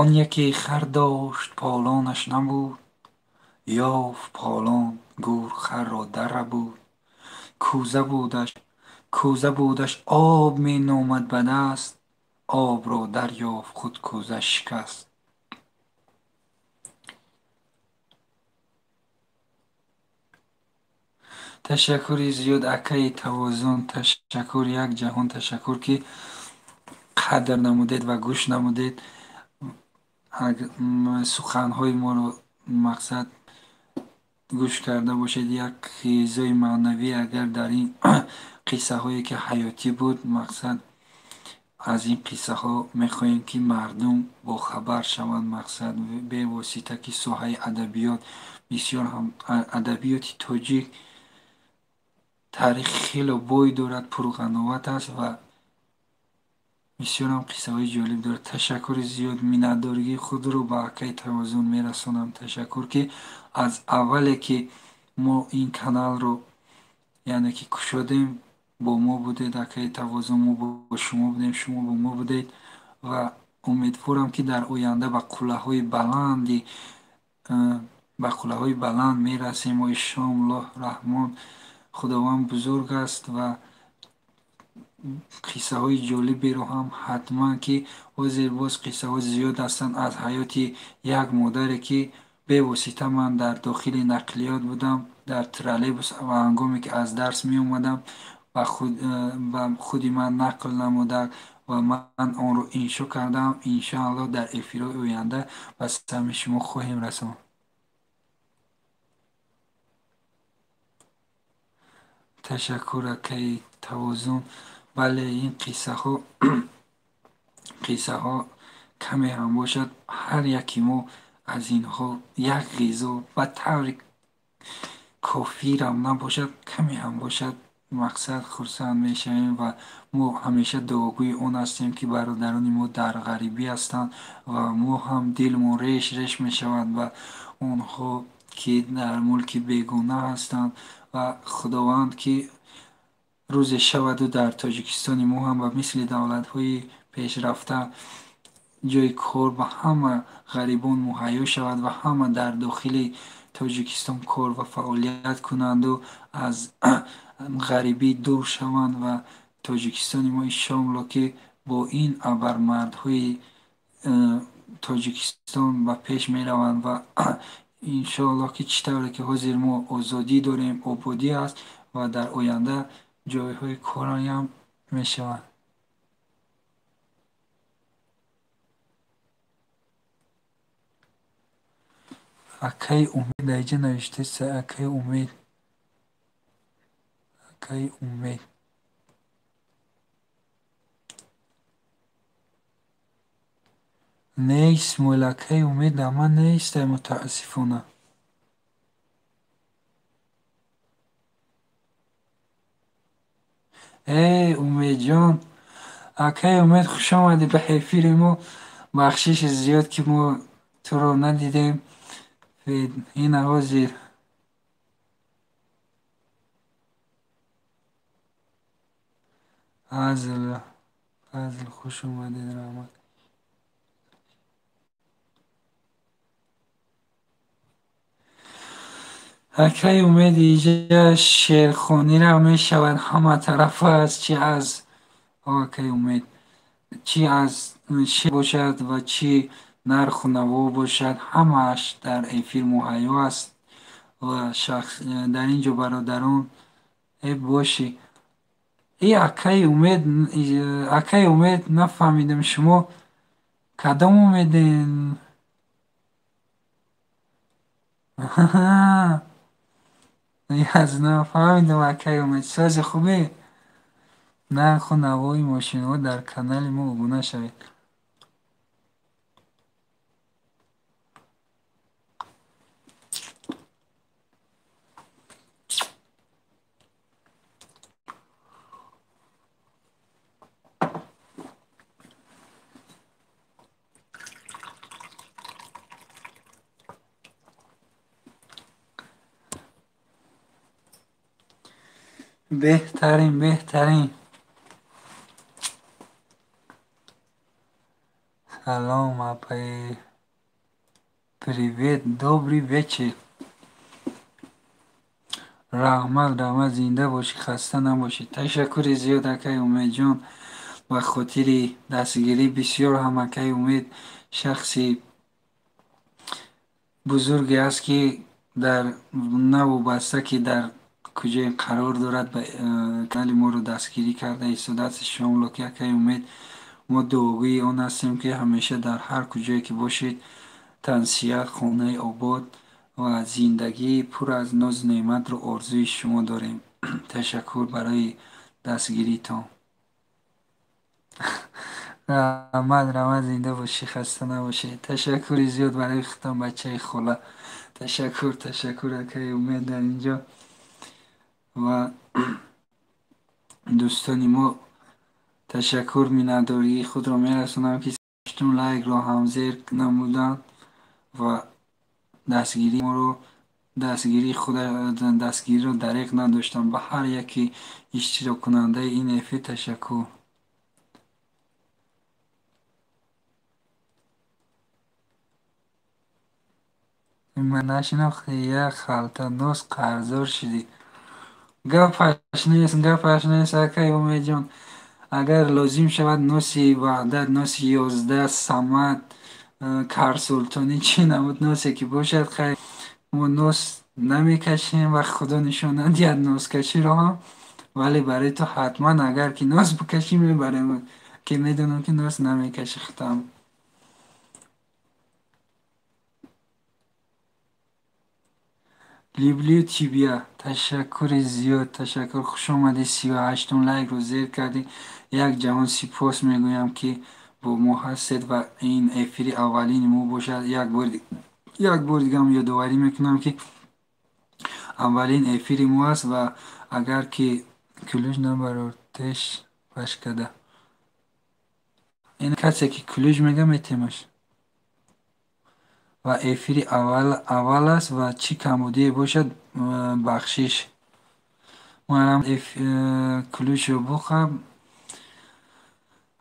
Он яке хар дошт, полонаш набуд. Ёфт полон, гур харро даррабуд. Кӯза будаш, об меномад ба даст. Обро дарёфт, худ кӯза шикаст. Ташаккури зиёд, акаи Тавозун, ташаккур, як ҷаҳон ташаккур, ки қадр намудед ва гӯш намудед суханҳои моро, мақсад гӯш карда бошед. Як ғизои маънавӣ агар дар ин қиссаҳое ки ҳаётӣ буд, мақсад аз ин қиссаҳо мехоҳем, ки мардум бохабар шаванд. Мақсад бевосита ки соҳаи адабиёт бисёр ҳам адабиёти тоҷик таърихи хело бой дорад, пурғановат аст ва бисёрам қиссаҳои ҷолиб дорад. Ташаккури зиёд, миннатдоригии худро ба акаи Тавозун мерасонам. Ташаккур, ки аз аввале ки мо ин каналро яъне ки кушодем, бо мо будед, акаи Тавозун, мо бо шумо будем, шумо бо мо будед ва умедворам, ки дар оянда ба қуллаҳои баланди ба қуллаҳои баланд мерасем. Иншоаллоҳ раҳмон, Худованд бузург аст ва қиссаҳои ҷолиберо ҳам ҳатман, ки ҳозир боз қиссаҳо зиёд ҳастанд аз ҳаёти як модаре, ки бевосита ман дар дохили нақлиёт будам, дар троллейбус, ва ҳангоме ки аз дарс меомадам, ба худи ман нақл намуда ва ман онро иншо кардам. Иншоаллоҳ дар эфирҳои оянда ба самъи шумо хоҳем расонд. Ташаккур, акаи Тавозун. Бале, ин қиссаҳо каме ҳам бошад, ҳар яки мо аз инҳо як ғизо ба таври кофирам набошад, каме ҳам бошад, мақсад хурсанд мешавем ва мо ҳамеша дуогӯи он ҳастем, ки бародарони мо дар ғарибӣ ҳастанд ва мо ҳам дилмон реш реш мешавад ба онҳо, ки дар мулки бегона ҳастанд ва Худованд ки рӯзе шаваду дар Тоҷикистони мо ҳам ба мисли давлатҳои пешрафта ҷои кор ба ҳама ғарибон муҳайё шавад ва ҳама дар дохили Тоҷикистон кор ва фаъолият кунанду аз ғарибӣ дур шаванд ва Тоҷикистони мо иншоаллоҳ ки бо ин абармардҳои Тоҷикистон ба пеш мераванд ва иншоаллоҳ ки чӣ тавре ки ҳозир мо озодӣ дорем, ободӣ аст ва дар оянда ҷойҳои кораям мешавад. Акаи Умед дар инҷа навиштааст. Акаи Умед. Акаи Умед. Не, Исмоил, акаи Умед дар ман нест, мутаассифона. Эй, Умедҷон, акаи Умед, хуш омадӣ ба эфири мо. Бахшиши зиёд, ки мо туро надидем. Ина ҳозир Фазл, Фазл, хуш омадед, раҳмат. Акаи Умед, инҷа шеърхониро мешавад ҳама тарафа аст, чи аз акаи Умед, чи аз шеър бошад ва чи нарху наво бошад, ҳамааш дар эфир муҳайё аст ва шахс дар ин ҷо бародарон э бошӣ. И акаи Умед, акаи Умед, нафаҳмидам, шумо кадом Умеден? Аз нафаҳмидам, акаи Умед. Сози хубе? Нарху навои мошинҳо дар канали мо обуна шавед. Беҳтарин, беҳтарин. Салом, апаи. Привет, добрый вечер. Раҳмат, раҳмат, зинда бошӣ, хаста набошӣ. Ташаккури зиёд, акаи Умедҷон, ба хотири дастгирӣ. Бисёр ҳам акаи Умед шахси бузурге аст, ки дар навобаста ки дар куҷое қарор дорад, ба канали моро дастгирӣ карда истодааст. Иншоалло, ки акаи Умед, мо дуогӯи он ҳастем, ки ҳамеша дар ҳар куҷое ки бошед, тансиҳат, хонаи обод ва зиндагии пур аз нозу неъматро орзуи шумо дорем. Ташаккур барои дастгиритон. Раҳмат, раҳмат, зинда бошӣ, хаста набошӣ. Ташаккури зиёд барои худтон, бачаи хола. Ташаккур, ташаккур, акаи Умед дар инҷо ва дӯстони мо. Ташаккур, миннатдории худро мерасонам, ки ҳаштум лайкро ҳам зер намуданд ва дастгирии моро, дастгирии худ, дастгириро дареғ надоштанд. Ба ҳар яке иштироккунандаи ин эфир ташаккур. Ман нашинохтӣ, як халта нос қарздор шудӣ. Гапаш нест, гапаш нест, акаи Умедҷон. Агар лозим шавад, носи Ваҳдат, носи 11, Самад, Карсултонӣ, чӣ намуд носе ки бошад, хайр, мо нос намекашем ва Худо нишон надиҳад носкаширо ҳам, вале барои ту ҳатман агар ки нос бикашӣ мебарем, ки медонам, ки нос намекашӣ худам. Люблю тебя. Ташаккури зиёд, ташаккур, хуш омадӣ. 38-ум лайкро зер кардӣ. Як ҷаҳон сипос мегӯям, ки бо мо ҳастед ва ин эфири аввалини мо бошад. Як бори дигаам ёдоварӣ мекунам, ки аввалин эфири мо аст ва агар ки ключ набарор теш пашкада. Ин касе ки ключ мега, метемаш. Ва эфири аввал аст ва чӣ камбудие бошад, бахшиш. Манам ключро бухам.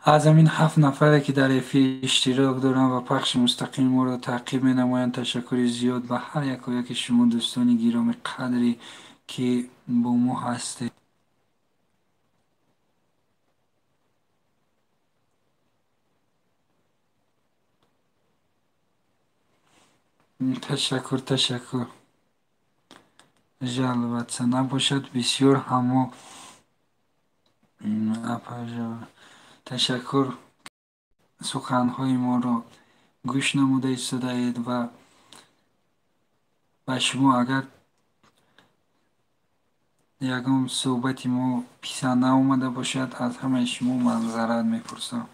Аз ҳамин ҳафт нафаре, ки дар эфир иштирок доранд ва пахши мустақими моро таъқиб менамоянд, ташаккури зиёд ба ҳар яку яки шумо, дӯстони гиромӣ қадре, ки бо мо ҳастед. Ташаккур, ташаккур. Жаловаться набошад, бисёр ҳамо ташаккур, суханҳои моро гӯш намуда истодаед ва Ба шумо агар ягон суҳбати мо писанд наомада бошад, аз ҳамаи шумо маъзарат мепурсам.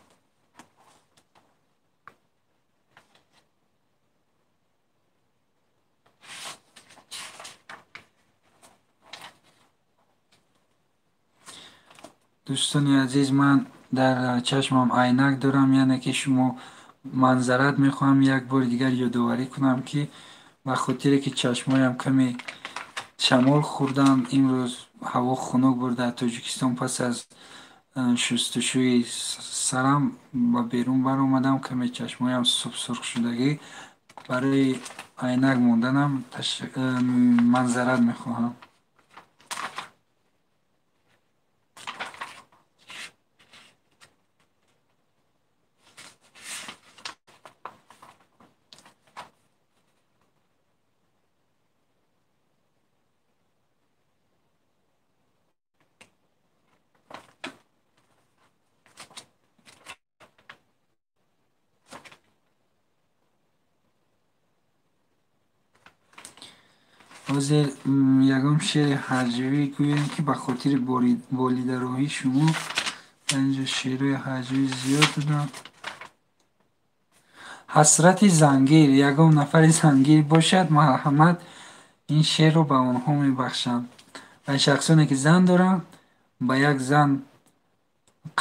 Дӯстони азиз, ман дар чашмам айнак дорам, яъне ки шумо манзарат мехоҳам як бори дигар ёдоварӣ кунам, ки ба хотире ки чашмоям каме шамол хӯрданд, имрӯз ҳаво хунук буд дар Тоҷикистон, пас аз шустушӯи сарам ба берун баромадам, каме чашмоям субсурх шудагӣ, барои айнак монданам манзарат мехоҳам. Ҳозир ягон шеъри ҳаҷвӣ гӯем, ки ба хотири болидароҳии шумо дар инҷо шеърҳои ҳаҷвӣ зиёд додам. Ҳасрати зангир, ягон нафари зангир бошад, марҳамат, ин шеърро ба онҳо мебахшам. Ва шахсоне ки зан доранд, ба як зан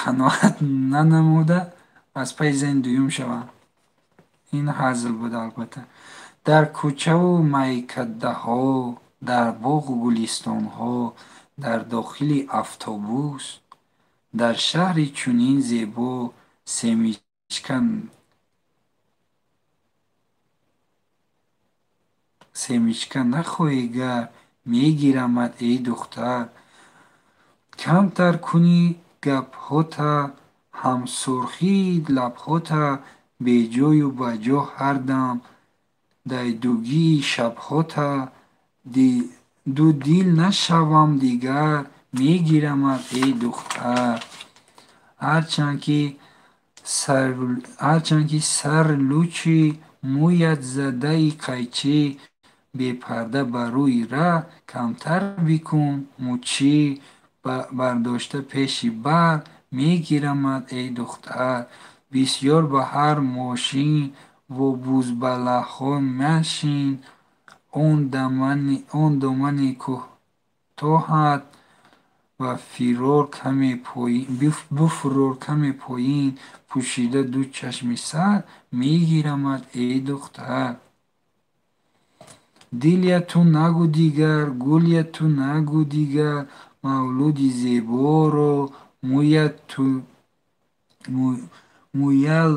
қаноат нанамуда аз пайи зани дуюм шаванд. Ин ҳазл буд албатта. Дар кӯчаву майкадаҳо, дар боғу гулистонҳо, дар дохили автобус, дар шаҳри чунин зебо семичка нахоҳӣ гар, мегирамат эй духтар. Камтар кунӣ гапҳота, ҳамсурхии лабҳота, беҷою баҷо ҳар дам, дайдугии шабҳота, дудил нашавам дигар, мегирамат эй духтар. Ҳарчанд ки сарлучи мӯят задаи қайчӣ, бепарда ба рӯи раҳ камтар бикун мӯчӣ, бардошта пеши бар, мегирамат эй духтар. Бисёр ба ҳар мошин во бузбалаҳо машин, он домани кӯтоҳат ва фирор буфурор каме поин, пӯшида ду чашми сар, мегирамат эй духтар. Дилия ту нагӯ дигар, гулия ту нагӯ дигар, мавлуди зеборо мӯял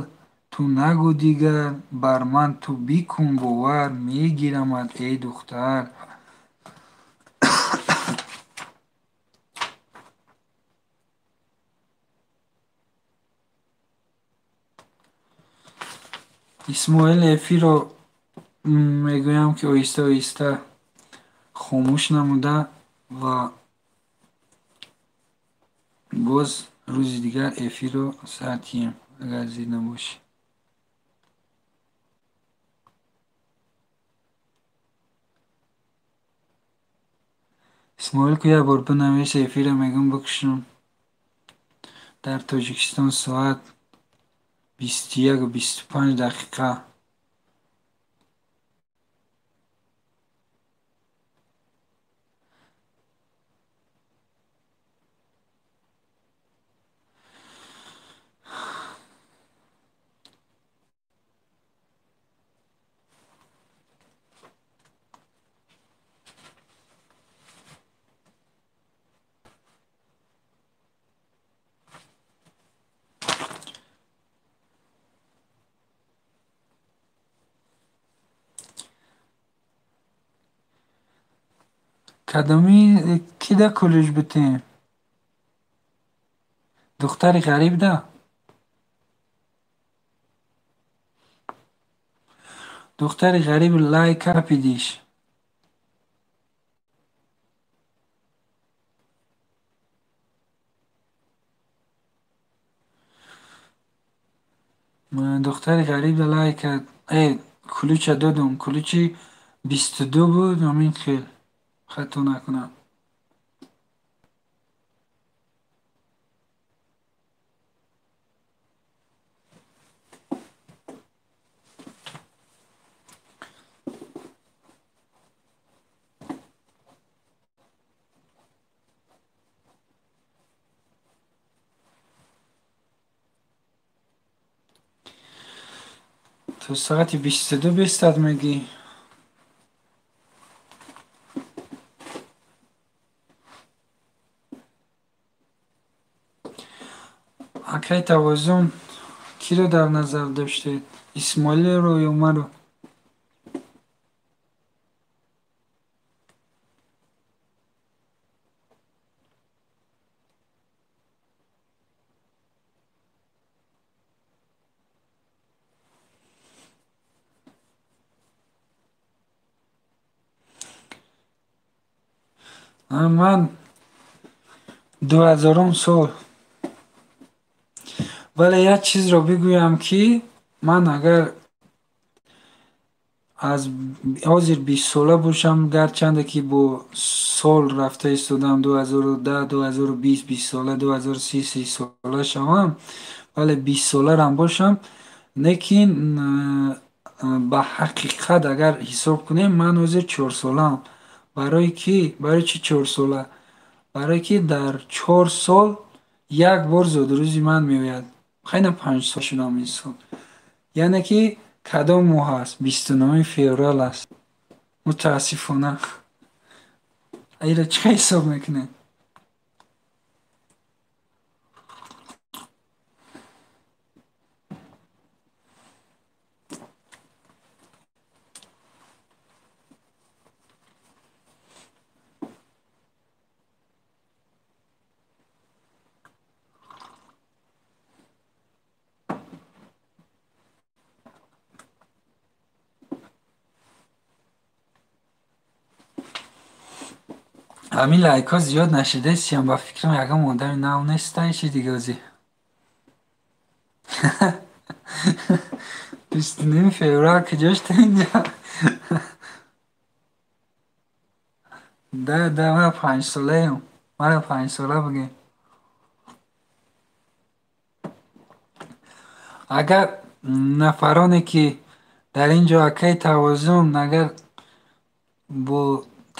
ту нагӯ дигар, бар ман ту бикун бовар, мегирамат эй духтар. Исмоил эфирро мегӯям, ки оҳиста оҳиста хомӯш намуда ва боз рӯзи дигар эфирро сар диҳем, агар зид набошӣ. Исмоил ку як бор бинавис эфирро, мегӯям бикушам. Дар Тоҷикистон соат 21:25. Кадоми кида кулуш битем? Духтари ғариб да? Духтари ғариб лай капидиш. Духтари ғариб да лай кард. Э, кулуча додум, кулучи 22 буд, ҳамин хел хато накунам. То соати 22 бистад мегӣ. Акай Тавозун киро дар назар доштед? Исмоилиро ё маро? Ман 2000 сол. Вале як чизро бигӯям, ки ман агар аз ҳозир 20 сола бошам, гарчанде ки бо сол рафта истодам 2010, 2020, 20 сола, 2030, 30 сола шавам, вале 20 соларам бошам, лекин ба ҳақиқат агар ҳисоб кунем, ман ҳозир 4 солаам. Барои ки? Барои чӣ 4 сола? Барои ки дар 4 сол як бор зодрӯзи ман меояд. Хайна 5 сол шудам ин сол. Яъне ки кадом моҳ аст? 29 феврал аст. Мутаассифона. Айра чӣ ҳисоб мекунед? Ҳамин лайкҳо зиёд нашидаистиям, ба фикрам ягон одами нав нестай чи дига озӣ. 29 феврал куҷошта инҷа? Да, да, ман 5 солаем. Мара 5 сола бигем. Агар нафароне ки дар ин ҷо акаи Тавозун агар бо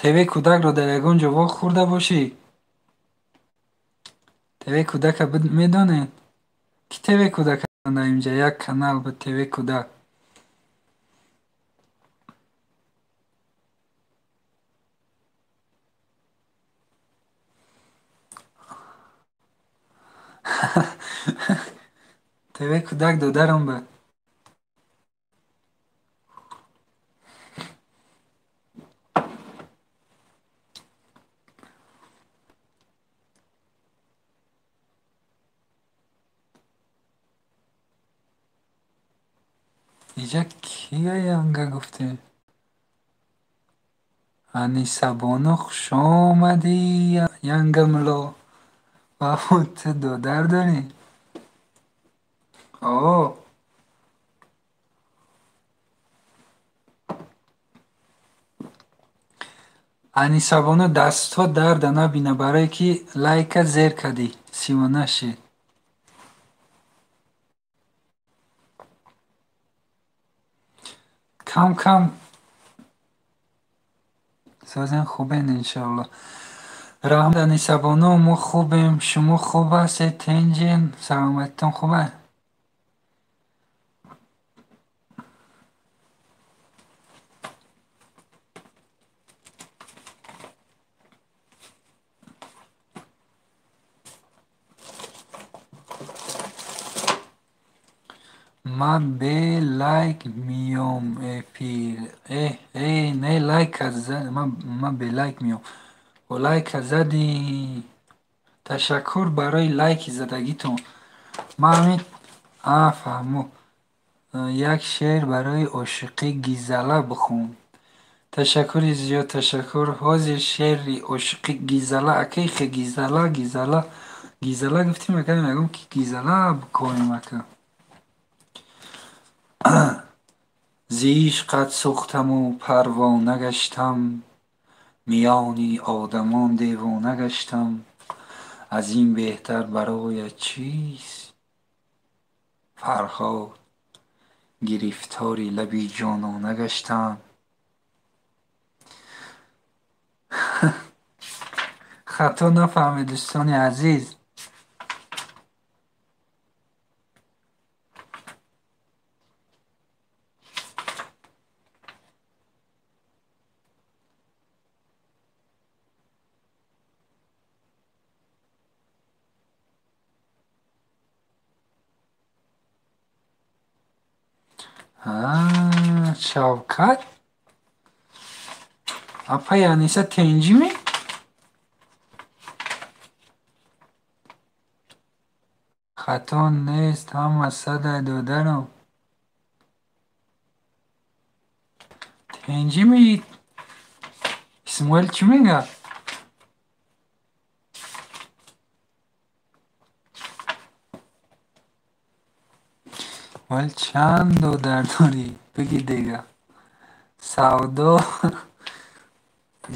ТВ кӯдакро дар ягон ҷо вохӯрда бошӣ, ТВ кӯдака медонед? Ки ТВ кӯдака дар инҷа як канал буд ТВ кӯдак. ТВ кӯдак додарам буд. Иҷа кия янга гуфтем? Анисабону хушомадӣ, янга мулло. Бабо, ту додар дорӣ? О, Анисабону дастҳо дарда набина, барое ки лайка зер кардӣ, сивона шид. Кам кам созен хубен иншоалло. Раҳмат Анисабону, мо хубем, шумо хуб ҳастед, тинҷен, саломатитон хуб аст? Ман бе лайк миём эфир. Э, э, не лайка ман бе лайк миём. Бо лайка задӣ. Ташаккур барои лайки задагитон. Ман ҳамин фаҳмо. Як шеър барои ошиқи Гизала бихун. Ташаккури зиёд, ташаккур. Ҳозир шеъри ошиқи Гизала, акай хе Гизала, Гизала, Гизала гуфтим, ака мегӯм ки Гизала бикунем ака. Зи ишқат сӯхтаму парвона гаштам, миёни одамон девона гаштам. Аз ин беҳтар бароят чист? Фарҳод, гирифтори лаби ҷонона гаштам. Хато нафаҳмед, дӯстони азиз. Шавкат? Апаи Аниса тенҷимӣ? Хато нест, ҳама садай додарам. Тенҷимӣ? Исмоил чӣ мегӯяд? Вале чанд додар дорӣ? Бигӣ дига. Савдо.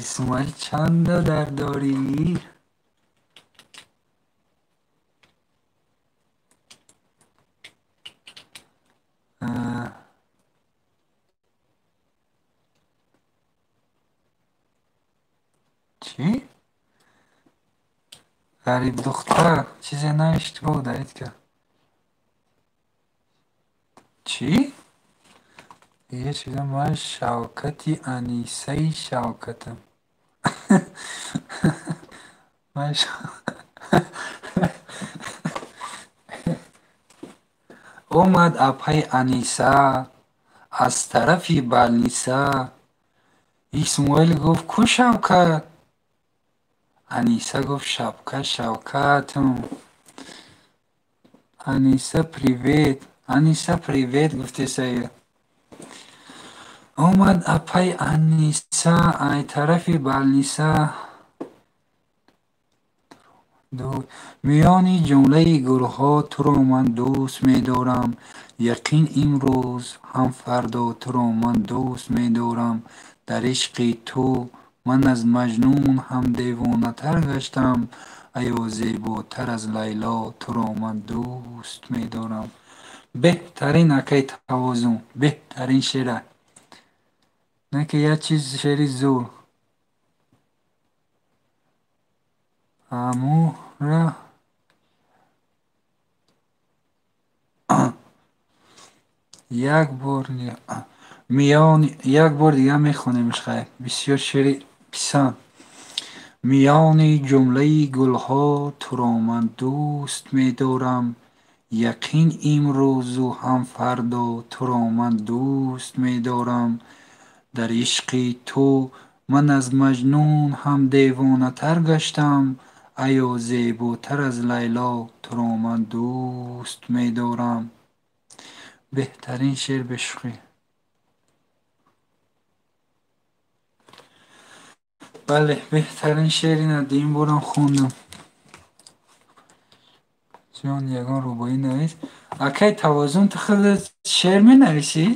Исмоил чанд додар дорӣ? Чӣ? Ғарибдухтар чизе навишт гуфт даидка. Чӣ? Дигар чиза ман Шавкати Анисаи Шавкатам. Омад апаи Аниса аз тарафи балниса. Исмоил гуфт: ку Шавкат? Аниса гуфт: шапка Шавкатам. Аниса привет. Аниса привет гуфтесая. Омад апаи Аниса ай тарафи балниса. Миёни ҷумлаи гулҳо туро ман дӯст медорам. Яқин имрӯз ҳам фардо туро ман дӯст медорам. Дар ишқи ту ман аз Маҷнун ҳам девонатар гаштам. Аё зеботар аз Лайло туро ман дӯст медорам. Беҳтарин акаи Тавозун, беҳтарин шеъра. Не ки як чиз шеъри зур. Амура як бор миёни як бор дигар мехонемш хайр. Бисёр шеъри писанд. Миёни ҷумлаи гулҳо туро ман дӯст медорам. Яқин имрӯзу ҳам фардо туро ман дӯст медорам. Дар ишқи ту ман аз Маҷнун ҳам девонатар гаштам. Аё зеботар аз Лайло туро ман дӯст медорам. Беҳтарин шеър бешӯхӣ. Бале, беҳтарин шеър ина ин борам хондам. Ҷон, ягон рубоӣ навис. Акай Тавозун, ту худат шеър менависӣ?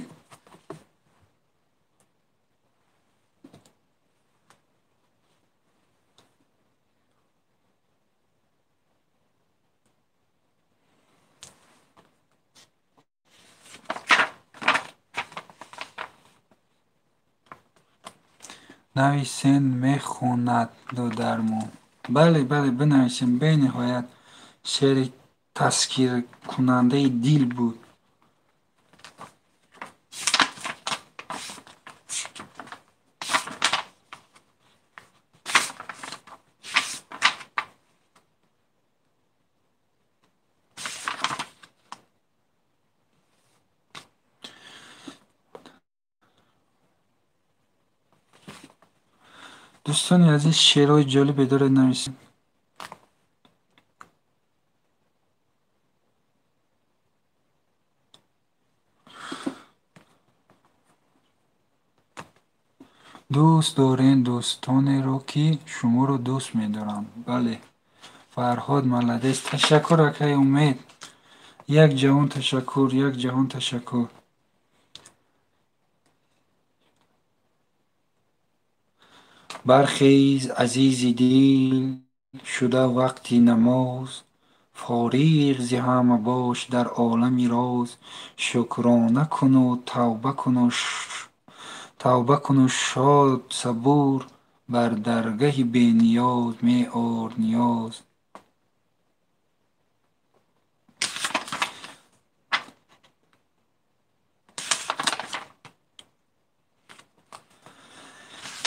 Нависен мехонад додармо. Бале, бале, бинависем. Бениҳоят шеъри таскиркунандаи дил буд. Дӯстони азиз, шеърҳои ҷолибе доред нависед. Дӯст дорем дӯстонеро, ки шуморо дӯст медоранд. Бале, Фарҳод молодец. Ташаккур, акаи Умед. Як ҷаҳон ташаккур, як ҷаҳон ташаккур. Бархез, азизи дил, шуда вақти намоз, фориғ зи ҳама бош дар олами роз, шукрона куну тавба куну шод сабур, бар даргаҳи бениёз меор ниёз.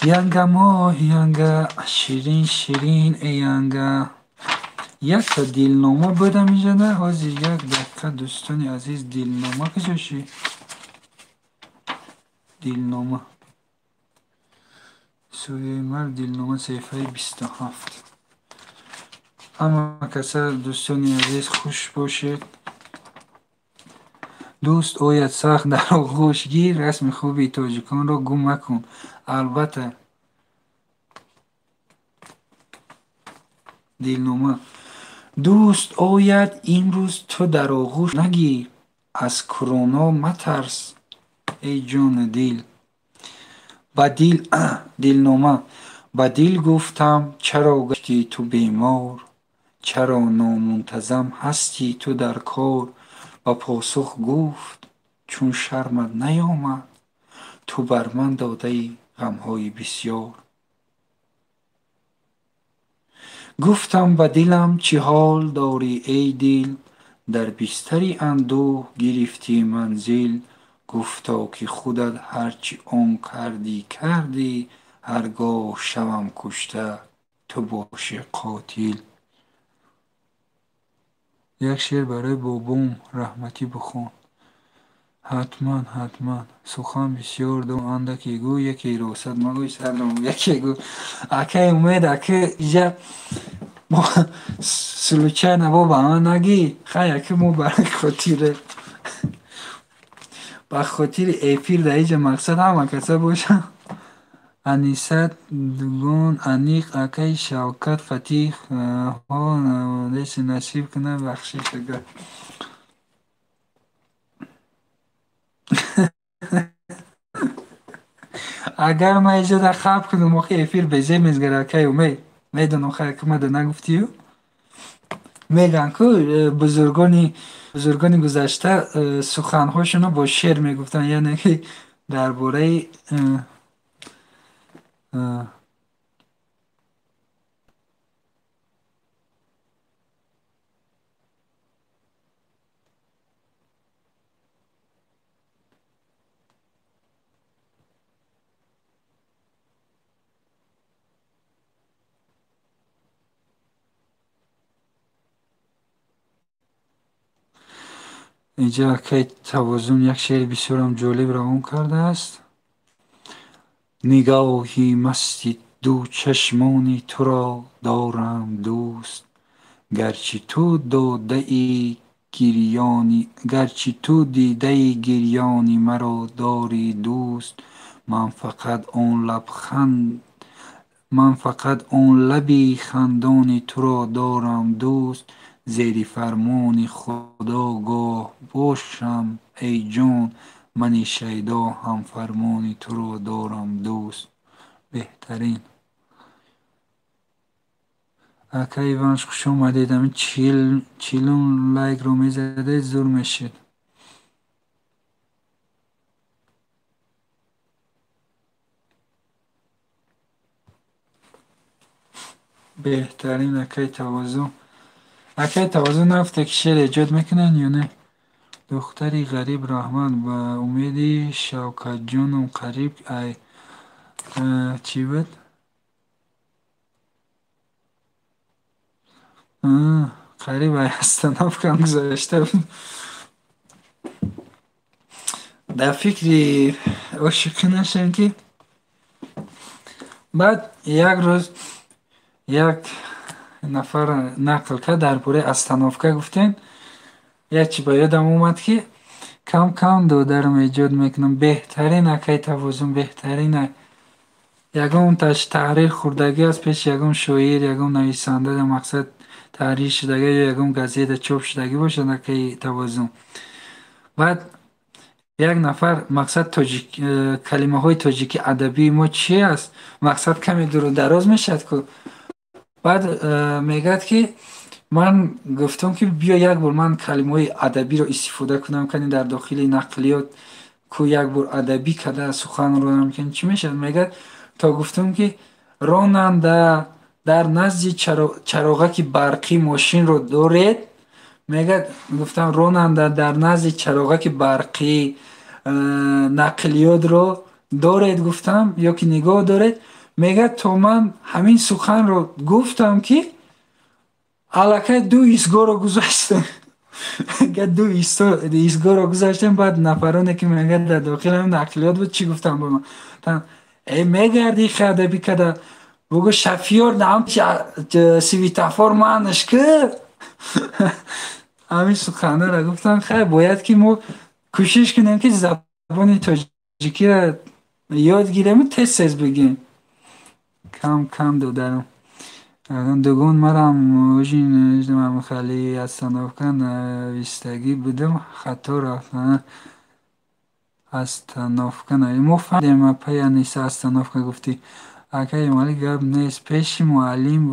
Янга моҳ, янга, ширин ширин э янга. Якта дилнома будам инҷода, ҳозир як дақиқа дӯстони азиз, дилнома куҷо шид? Дилнома. Сӯяи мард, дилнома, саҳифаи 27. Ҳама каса, дӯстони азиз, хуш бошед. Дӯст ояд сахт дар оғӯш гир, расми хуби тоҷиконро гум макун. Албатта, дилнома. Дӯст ояд имрӯз ту дар оғӯш нагир, аз куроно матарс, эй ҷону дил. Ба дил дилнома. Ба дил гуфтам, чаро гаштӣ ту бемор, чаро номунтазам ҳастӣ ту дар кор. Ба посух гуфт, чун шармат наёмад, ту бар ман додаи ғамҳои бисёр. Гуфтам ба дилам, чӣ ҳол дорӣ, эй дил, дар бистари андӯҳ гирифтӣ манзил. Гуфто ки худат ҳарчи он кардӣ кардӣ, ҳар гоҳ шавам кушта, ту бошӣ қотил. Як шеър барои бобом раҳматӣ бихон. Ҳатман, ҳатман. Сухан бисёр дон, андаке гӯй, яке росад магӯй, сардом яке гӯй. Акай Умед, ака иҷа случайно бо ба ман нагӣ. Хай, ака мо барои хотире ба хотири эфир дар иҷа мақсад ҳама каса боша. Аниса дугон аниқ акаи Шавкат Фатиҳ ҳо деси насиб кунад, бахшиш ага. Агар ман иҷода хаб кунам, охи эфир безеб мезгара, акаи Умед. Медонам, хай, ки мада нагуфтию. Мегӯянд ку бузургони гузашта суханҳошонро бо шеър мегуфтанд, яъне ки дар бораи инҷа акаи Тавозун як шеъри бисёрам ҷолиб равон кардааст. Нигоҳи масти ду чашмони туро дорам дӯст, гарчи ту додаи гирёни, гарчи ту дидаи гирёни маро дорӣ дӯст, ман фақат он лаби хандони туро дорам дӯст. Зери фармони Худо гоҳ бошам, эй ҷон, мани шайдо ҳам фармони туро дорам дӯст. Беҳтарин. Акай Иванш, хуш омадед. Ҳамин чилум лайкро мезадед, зур мешид. Беҳтарин, акай Тавозун. Акай Тавозун, нафте ки шеър эҷод мекунанд ё не? Духтари ғариб, раҳмат. Ба умеди Шавкатҷоном қариб ай чӣ буд? Қариб ай остановкам гузашта буд. Дар фикри ошиқӣ нашем ки баъд як рӯз як нафар нақл кард дар бораи остановка гуфтем. Як чи ба ёдам омад, ки кам кам додарам эҷод мекунам. Беҳтарин, акай Тавозун, беҳтарин. Ягон таҳрир хӯрдагӣ аст пеши ягон шоир, ягон нависанда, мақсад таҳрир шудагӣ ё ягон газета чоп шудагӣ бошад, акаи Тавозун? Баъд Як нафар мақсад тоҷик, калимаҳои тоҷики адабии мо чи аст? Мақсад каме дуру дароз мешавад ку. Баъд мегӯяд, ки ман гуфтам, ки биё як бор ман калимаҳои адабиро истифода кунам, кани дар дохили нақлиёт ку як бор адабӣ када сухан ронам, ки чӣ мешавад? Мегӯяд, то гуфтам, ки ронанда дар назди чароғаки барқӣ мошинро доред. Мегӯяд, гуфтам, ронанда дар назди чароғаки барқӣ нақлиётро доред, гуфтам, ё ки нигоҳ доред. Мегӯяд, то ман ҳамин суханро гуфтам, ки аллакай ду истгоҳро гузаштем. Мегӯяд, ду истгоҳро гузаштем. Баъд нафароне, ки мегӯяд, дар дохили ҳамин нақлиёт буд, чӣ гуфтам ба ман? Э, мегарди адабӣ када, бугӯ шофёр наам светофор манаш ки ҳамин суханҳоро гуфтам. Хайр, бояд ки мо кӯшиш кунем, ки забони тоҷикиро ёд гирему тез тез бигем. Кам кам додарам дугон марам ужин хали остановка навистагӣ будам, хато рафт. Остановка мо фаҳмидем, апай Аниса, остановка гуфтӣ. Акай Эмомалӣ, гап нест, пеши муаллим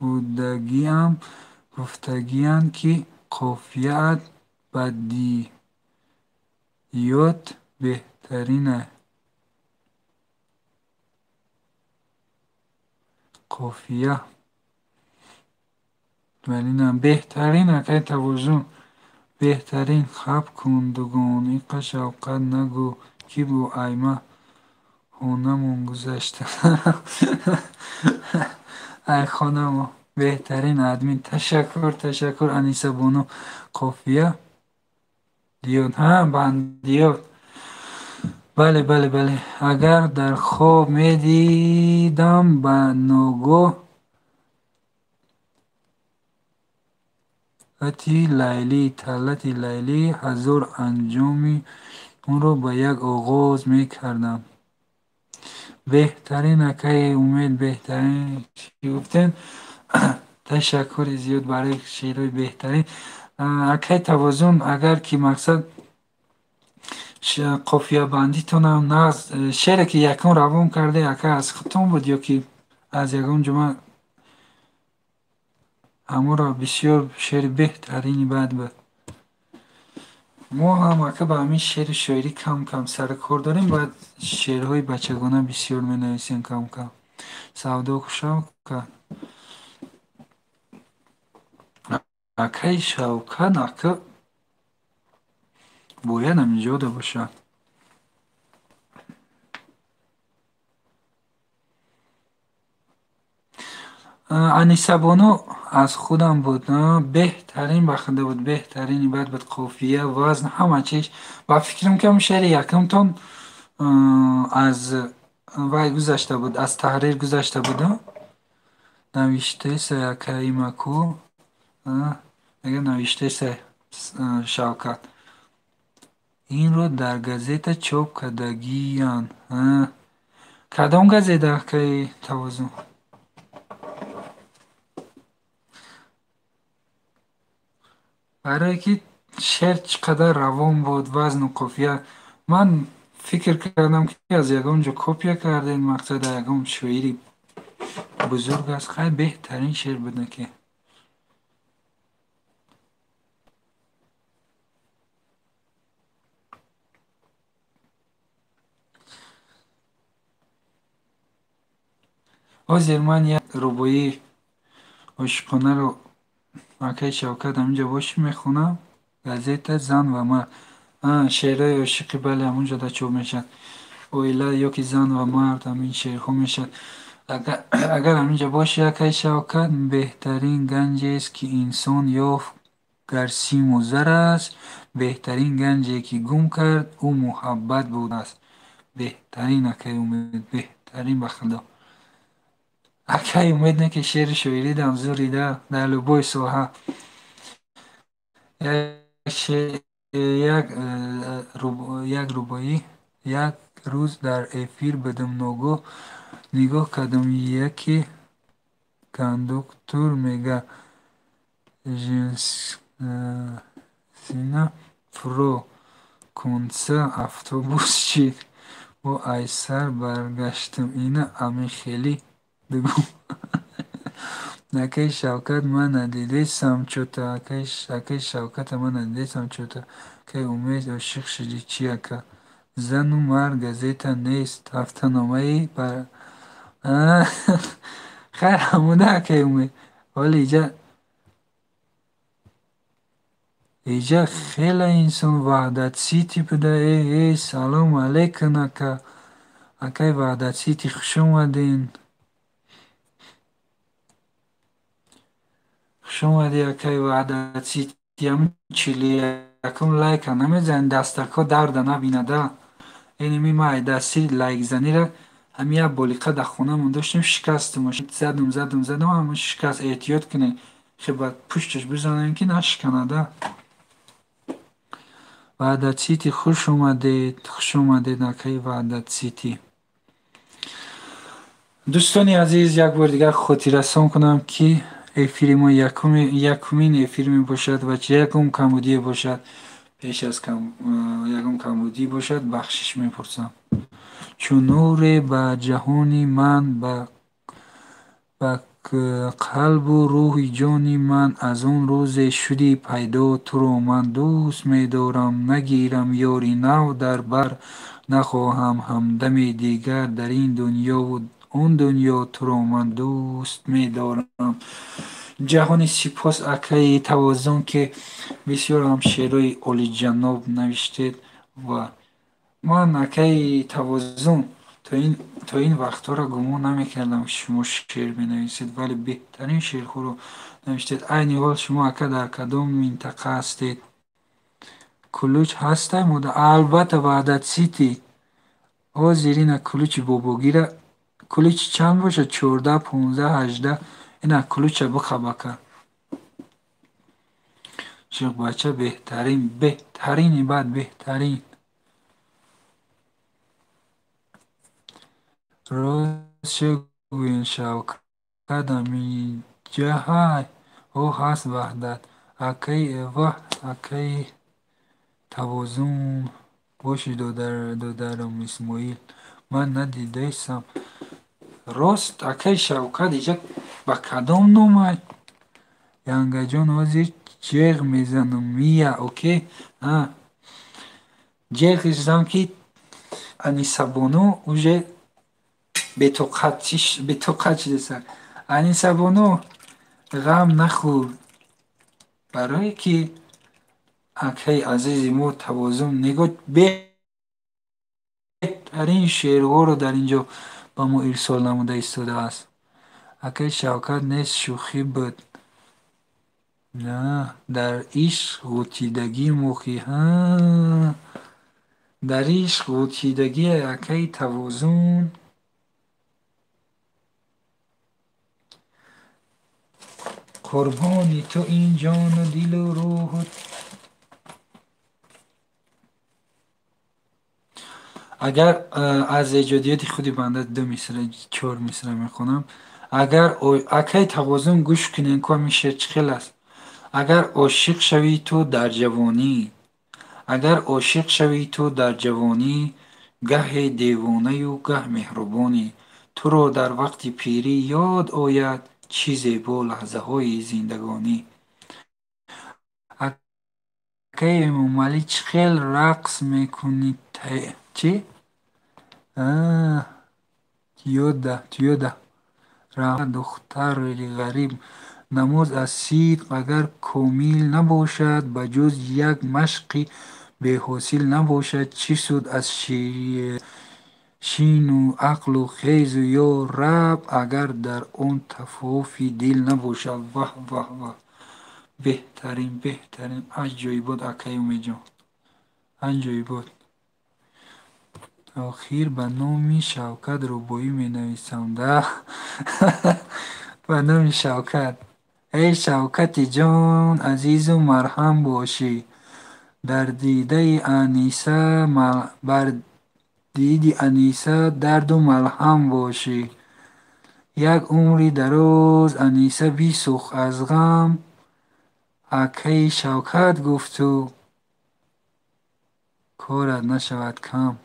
будагиам гуфтагиянд, ки қофияат бадиёт беҳтарина. Қофия беҳтарин, акай Тавозун, беҳтарин. Хаб кун, дугон, иқа шавқат нагӯ, ки бо айма хонамон гузашта. Ай хонамо беҳтарин админ. Ташаккур, ташаккур, Аниса бону. Қофия диёд, ҳа, бандиёд, бале, бале, бале. Агар дар хоб медидам ба ногоҳ ати Лайлӣ, талати Лайлӣ, ҳазор анҷоми онро ба як оғоз мекардам. Беҳтарин, акаи Умед, беҳтарин чӣ гуфтем. Ташаккури зиёд барои шеърҳои беҳтарин. Акаи Тавозун, агар ки мақсад қофиябандитонам нағз, шеъре ки якум равон карде, ака, аз худтон буд ё ки аз ягон ҷума? Ҳамонро бисёр шеъри беҳтарини бад буд. Мо ҳам, ака, ба ҳамин шеъру шоирӣ кам кам сару кор дорем, баъд шеърҳои бачагона бисёр менависем кам кам. Савдо Шавкат, акаи Шавкат, ака, бояд ҳаминҷода бошад. Анисабону, аз худам буд, беҳтарин, ба худо буд, беҳтарини бад буд. Қофия, вазн, ҳама чиз. Ба фикрам, ки ҳамн шеъри якумтон аз вай гузашта буд, аз таҳрир гузашта буд. Навиштеса, акаи маку мега, навиштеса Шавкат, инро дар газета чоп кардагиянд. Кадом газета, акаи Тавозун? Барое ки шеър чӣ қадар равон буд, вазну қофия, ман фикр кардам, ки аз ягон ҷо копия кардем, мақсад ягон шоири бузург аст. Хайр, беҳтарин шеър буда ки. Ҳозир ман як рубоии ошиқонаро, акаи Шавкат, ҳаминҷо бошӣ, мехонам. Газета «Зан ва мард», шеърҳои ошиқӣ, бале, ҳамонҷода чоп мешавад. Оила ё ки зан ва мард, ҳамин шеърҳо мешавад. Агар ҳаминҷо бошӣ, акаи Шавкат: беҳтарин ганҷест, ки инсон ёфт, гар симу зар аст, беҳтарин ганҷе, ки гум кард ӯ, муҳаббат будааст. Беҳтарин, акаи Умед, беҳтарин, ба худо. Акаи Умед не, ки шеъру шоирӣ дам зурида дар любой соҳа. Як рубоӣ: як рӯз дар эфир будам, ногоҳ нигоҳ кардам, яке кондуктор мега: «Женщина, фуро». Конца автобус шид. Бо айсар баргаштам. Ина ами хеле бигӯ. Акаи Шавкат ман надидесам чё-то. Акаи Шавката ман надидесам чё-то. Акаи Умед ошиқ шудӣ чӣ ака? Зану мард газета нест, ҳафтаномаи хайр ҳамуда акаи Умед. Ҳоли иҷа хеле инсон Ваҳдат Сити буда. Э э салому алайкум ака. Акаи Ваҳдат Сити хуш омаден. Хуш омадӣ акаи Ваҳдат Сити. Ҳамун 41-ум лайка намезанед, дастакҳо дарда набинада. Эними ма ай дасти лайкзанира ҳами як болиқа дар хонамон доштем, шикастам. Задум, задум, задум, ҳамун шикаст. Эҳтиёт кунед. Хе баъд пушташ бизанем ки нашиканада. Ваҳдат Сити хуш омадед, хуш омадед акаи Ваҳдат Сити. Дӯстони азиз, як бори дигар хотиррасон кунам, ки эфири мо якумин эфир мебошад ва ягон камбудие бошад, пеш аз ягон камбудӣ бошад, бахшиш мепурсам. Чун нуре ба ҷаҳони ман, ба қалбу рӯҳи ҷони ман, аз он рӯзе шудӣ пайдо, туро ман дӯст медорам, нагирам ёри нав дар бар, нахоҳам ҳамдами дигар дар ин дунёву он дунё, туро ман дӯст медорам. Ҷаҳони сипос акаи Тавозун, ки бисёр ҳам шеърҳои олиҷаноб навиштед ва ман акаи Тавозун то ин вақтҳоро гумон намекардам, ки шумо шеър менависед, вале беҳтарин шеърҳоро навиштед. Айни ҳол шумо ака дар кадом минтақа ҳастед? Кулуч ҳастай мода? Албатта, Ваҳдат Сити. Ҳозир ина кулучи бобогира. Кулучи чанд бошад? 14, 15, 18. Ина кулуча бихаб ака. Шиғбача беҳтарин, беҳтарини баъд беҳтарин. Рост чӣ гӯем, Шавкат амиҷаҳай? Ҳо ҳаст Ваҳдат. Акаи ваҳ, акаи Тавозун боши додарам Исмоил. Ман надидаистам. Рост акаи Шавкат иҷа ба кадом номай? Янгаҷон ҳозир ҷеғ мезанам. Мия, окей? Ҷеғ зам, ки Анисабону уже бетоқат шудеса. Анисабону ғам нахӯр, барое ки акаи азизи мо Тавозун нигоҳ беҳтарин шеърҳоро дар ин ҷо ба мо ирсол намуда истодааст. Акаи Шавкат нест, шӯхӣ буд. Дар ишқ ғутидагӣ мохи. Дар ишқ ғутидагии акаи Тавозун. Қурбони ту ин ҷону дилу рӯҳу. Агар аз эҷодиёти худи банда ду мисра, чор мисра мехонам. Агар акаи Тавозун гӯш кунед, ку ҳамин шеър чӣ хел аст. Агар ошиқ шавӣ ту дар ҷавонӣ, агар ошиқ шавӣ ту дар ҷавонӣ, гаҳе девонаю гаҳ меҳрубонӣ, туро дар вақти пирӣ ёд ояд чӣ зебо лаҳзаҳои зиндагонӣ. Акаи Эмомалӣ чӣ хел рақс мекунӣ? Чӣ? Тиёда, тиёда. Раҳмат духтари ғариб. Намоз аз сидқ агар комил набошад, ба ҷуз як машқи беҳосил набошад, чӣ суд аз шину ақлу хезу ё раб, агар дар он тафофи дил набошад. Ваҳ, ваҳ, ваҳ. Беҳтарин, беҳтарин. Аҷоибот акаи Умедҷон. Аҷоибот. Охир ба номи Шавкат рубоӣ менависам да. Ба номи Шавкат. Эй Шавкати ҷон, азизу марҳам бошӣ. Дар дидаи Аниса бар диди Аниса дарду малҳам бошӣ. Як умри дароз Аниса бисӯхт аз ғам. Акаи Шавкат гуфту Корат нашавад кам.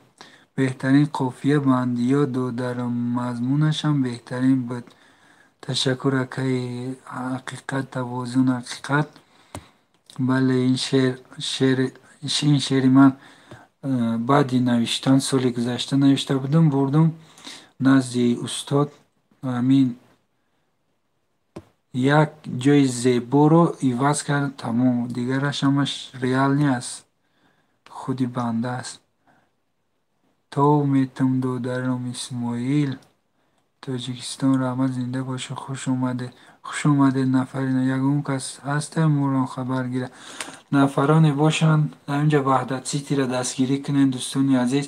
Беҳтарин қофия бандиё додарам, мазмунашам беҳтарин буд. Ташаккур акаи Ҳақиқат, Тавозун Ҳақиқат. Бале, ин шеъри ман баъди навиштан соли гузашта навишта будам, бурдум назди устод. Ҳамин як ҷои зеборо иваз кард, тамом. Дигараш ҳамаш реални аст, худи банда аст. Тов метум додарам Исмоил. Тоҷикистон раҳмат, зинда бошед, хуш омадед. Хуш омадед нафари ягон кас ҳаста моро хабар гирад. Нафароне бошанд ҳаминҷа Ваҳдат Ситиро дастгирӣ кунед, дӯстони азиз.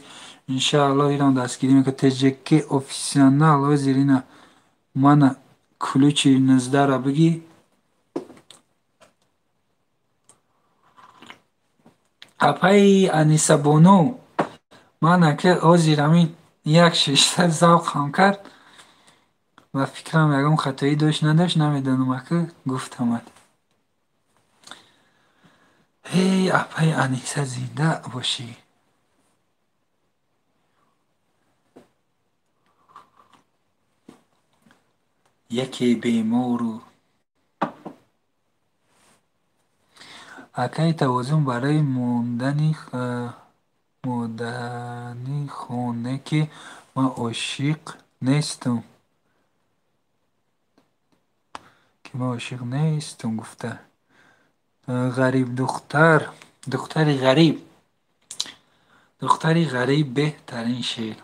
Иншааллоҳ ирам дастгирӣ мекунад. ТЖК офисионал ҳозир ина мана ключи нуздаҳро бигӣ. Апаи Анисабону ман ака ҳозир ҳамин як шишта завқам кард. Ба фикрам ягон хатоӣ дошт надошт намедонам, ака гуфтамад. Эй апаи Аниса, зинда бошӣ. Яке бемору акаи Тавозун барои модани хоне ки ман ошиқ нестам. Ман ошиқ нестам гуфта. Ғариб духтар, духтари ғариб. Духтари ғариб беҳтарин шеър.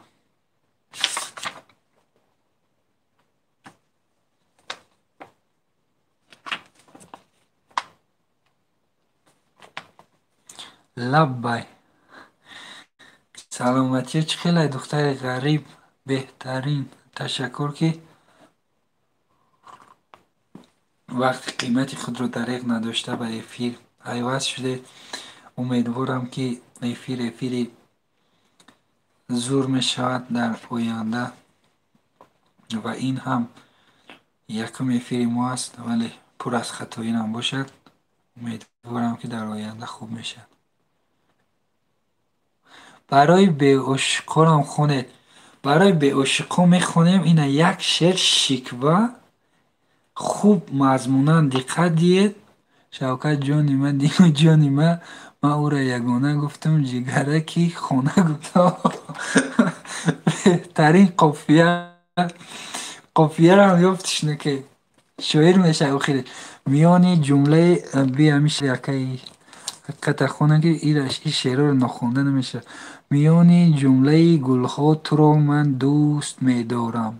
Лаббай. Саломатӣ чӣ хелай духтари ғариб беҳтарин. Ташаккур ки вақти қимати худро дареғ надошта ба эфир пайваст шудед. Умедворам ки эфир эфири зур мешавад дар оянда ва ин ҳам якум эфири мо аст, вале пур аз хатоӣ нам бошад. Умедворам ки дар оянда хуб мешавад. Барои беошиқонам хонед. Барои беошиқон мехонем ина як шеър шиква. Хуб мазмунан диққат диҳед. Шавкат ҷони ман, дину ҷони ман, ман ӯро ягона гуфтам, ҷигараки хона гуфтам. Беҳтарин қофия. Қофияро ёфтиш ки шоир мешавад охири. Миёни ҷумлаи би ҳамин шеър акаи ҳақиқата хонам ки ин шеърро нохонда намешавад. Миёни ҷумлаи гулҳо туро ман дӯст медорам.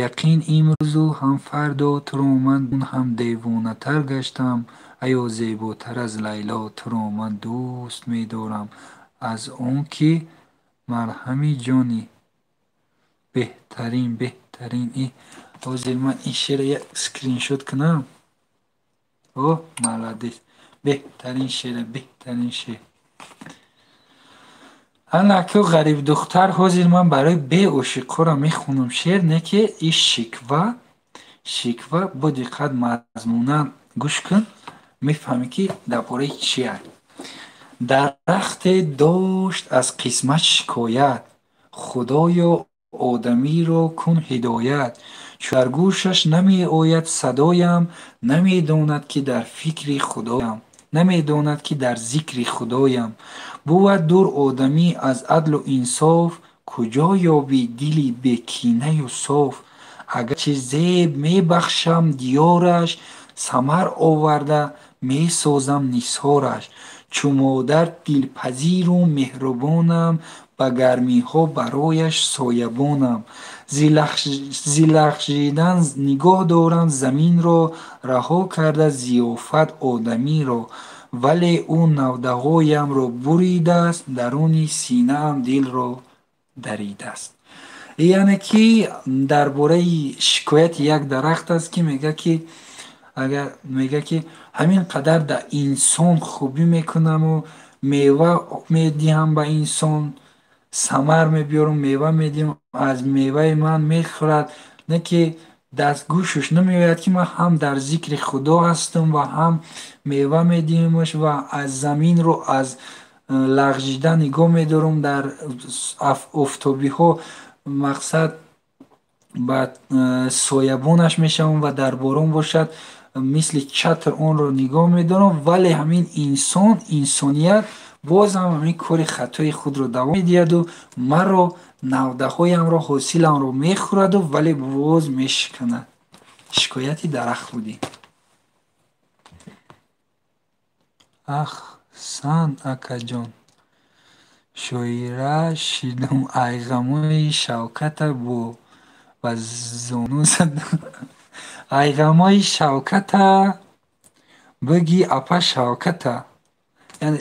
Яқин имрӯзу ҳам фардо туро ман ҳам девонатар гаштам. Аё зеботар аз Лайло туро ман дӯст медорам. Аз он ки марҳами ҷони. Беҳтарин, беҳтарин. Ҳозир ман ин шеърро як скриншот кунам. О, молодец. Беҳтарин шеър, беҳтарин шеър. Ана аку ғарибдухтар ҳозир ман барои беошиқҳоро мехонам шеър, не ки ин шиква, шиква бо диққат мазмунан гӯш кун, мефаҳмӣ ки дар бораи чи аст. Дарахте дошт аз қисмат шикоят, Худоё одамиро кун ҳидоят. Чу дар гӯшаш намеояд садоям, намедонад ки дар фикри Худоям, намедонад ки дар зикри Худоям. Бувад дур одамӣ аз адлу инсоф, куҷо ёбӣ дили бекинаю соф. Агарчи зеб мебахшам диёраш, самар оварда месозам нисораш. Чу модар дилпазиру меҳрубонам, ба гармиҳо барояш соябонам. Зи лағжидан нигоҳ дорам заминро, раҳо карда зиёфат одамиро. Вале ӯ навдаҳоямро буридааст, даруни синаам дилро даридааст. Яъне ки дар бораи шикояти як дарахт аст ки мега ки агар мега ки ҳамин қадар дар инсон хубӣ мекунаму мева медиҳам ба инсон, самар мебиёрам, мева медиҳам, аз меваи ман мехӯрад, не ки даст гӯшаш намеояд ки ман ҳам дар зикри Худо ҳастам ва ҳам мева медиҳамаш ва аз заминро аз лағжида нигоҳ медорам, дар офтобиҳо мақсад ба соябонаш мешавам ва дар борон бошад мисли чатр онро нигоҳ медорам, вале ҳамин инсон, инсоният боз ҳам ҳамин кори хатои худро давом медиҳаду маро, навдаҳоямро, ҳосиламро мехӯраду вале боз мешиканад. Шикояти дарахт будӣ. Аҳсан, акаҷон, шоира шидум, айғамои Шавката бо ба зону задам. Айғамои Шавката бигӣ апа Шавката. Яъне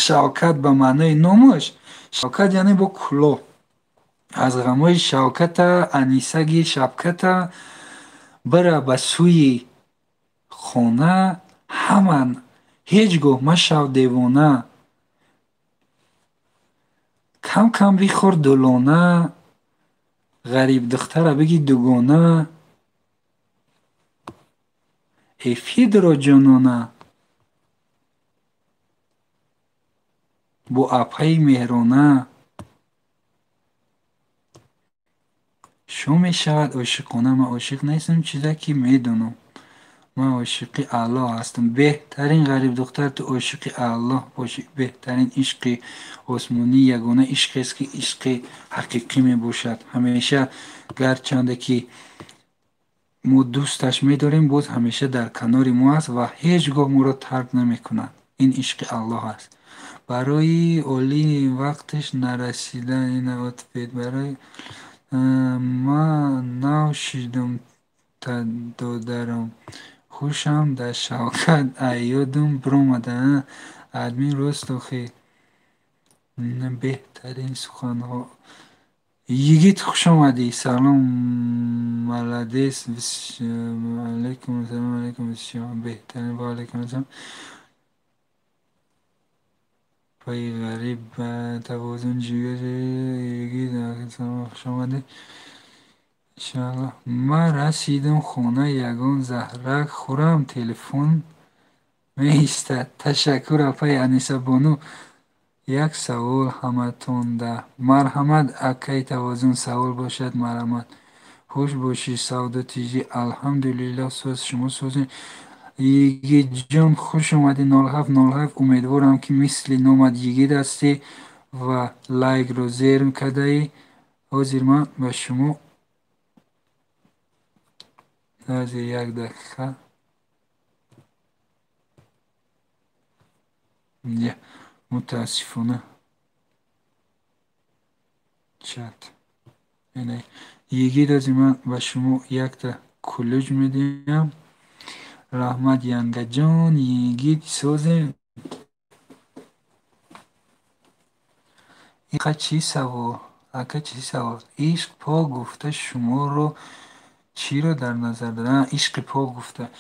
Шавкат ба маънои номаш, Шавкат яъне бо кулоҳ. Аз ғамои Шавката Анисаги шабката бира ба сӯи хона, ҳама ҳеҷ гоҳ машав девона. Кам-кам бихӯр дулона, ғарибдухтара бигӣ дугона. Эфидро ҷонона, бо апаи меҳрона. Шо мешавад ошиқона? Ман ошиқ нестам, чизе ки медонам. Ман ошиқи Аллоҳ ҳастам. Беҳтарин ғарибдухтар, ту ошиқи Аллоҳ бошӣ. Беҳтарин ишқи осмонӣ, ягона ишқест, ки ишқи ҳақиқӣ мебошад. Ҳамеша гарчанде ки мо дӯсташ медорем, боз ҳамеша дар канори мо аст ва ҳеҷ гоҳ моро тарк намекунад. Ин ишқи Аллоҳ аст. Барои олӣ вақташ нарасида ина ответ. Барои ман нав шидум та додарам. Хушам да Шавкат айёдум биромада. Админ рост охи. Беҳтарин суханҳо. Йигит, хуш омадӣ. Салом, молодец. Алайкум ассалом, алайкум ассалом. Беҳтарин, ва алайкум ассалом. Паи ғариб тавозун ҷигар. Йигит, салом, хуш омадӣ. Иншааллоҳ. Ман расидам хона, ягон заҳрак хӯрам, телефон меистад. Ташаккур, апаи Анисабону. Як савол ҳаматонда. Марҳамат, акаи Тавозун, савол бошад, марҳамат. Хуш бошӣ, Савдо Тиҷӣ. Алҳамдулиллоҳ, соз, шумо созед. Йигитҷон, хуш омадӣ. 0707. Умедворам, ки мисли номат йигит ҳастӣ ва лайкро зер кардаӣ. Ҳозир ман ба шумо ҳозир як дақиқа. Мутаассифона чат. Йигит, ҳозир ман ба шумо якта кулуҷ медиҳам. Раҳмат, янгаҷон. Йигит, созем. Ака, чӣ савол? Ака, чӣ савол? Ишқ пок гуфта шуморо чиро дар назар дорад? Ишқи пок гуфта.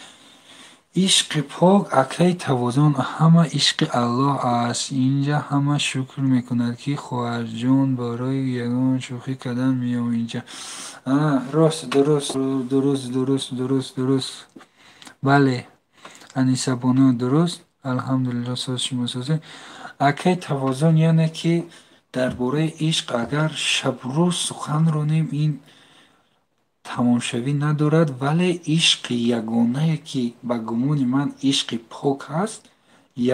Ишқи пок, акаи Тавозун, ҳама ишқи Аллоҳ аст. Инҷа ҳама шукр мекунад, ки хоҳарҷон барои ягон шӯхӣ кардан меом инҷа. Рост, дуруст, дуруст, дуруст, дуруст, дуруст. Бале, Анисабону, дуруст. Алҳамдулиллоҳ, соз, шумо созед. Акаи Тавозун, яъне ки дар бораи ишқ агар шабрӯз сухан ронем, ин тамомшавӣ надорад, вале ишқи ягонае, ки ба гумони ман ишқи пок ҳаст,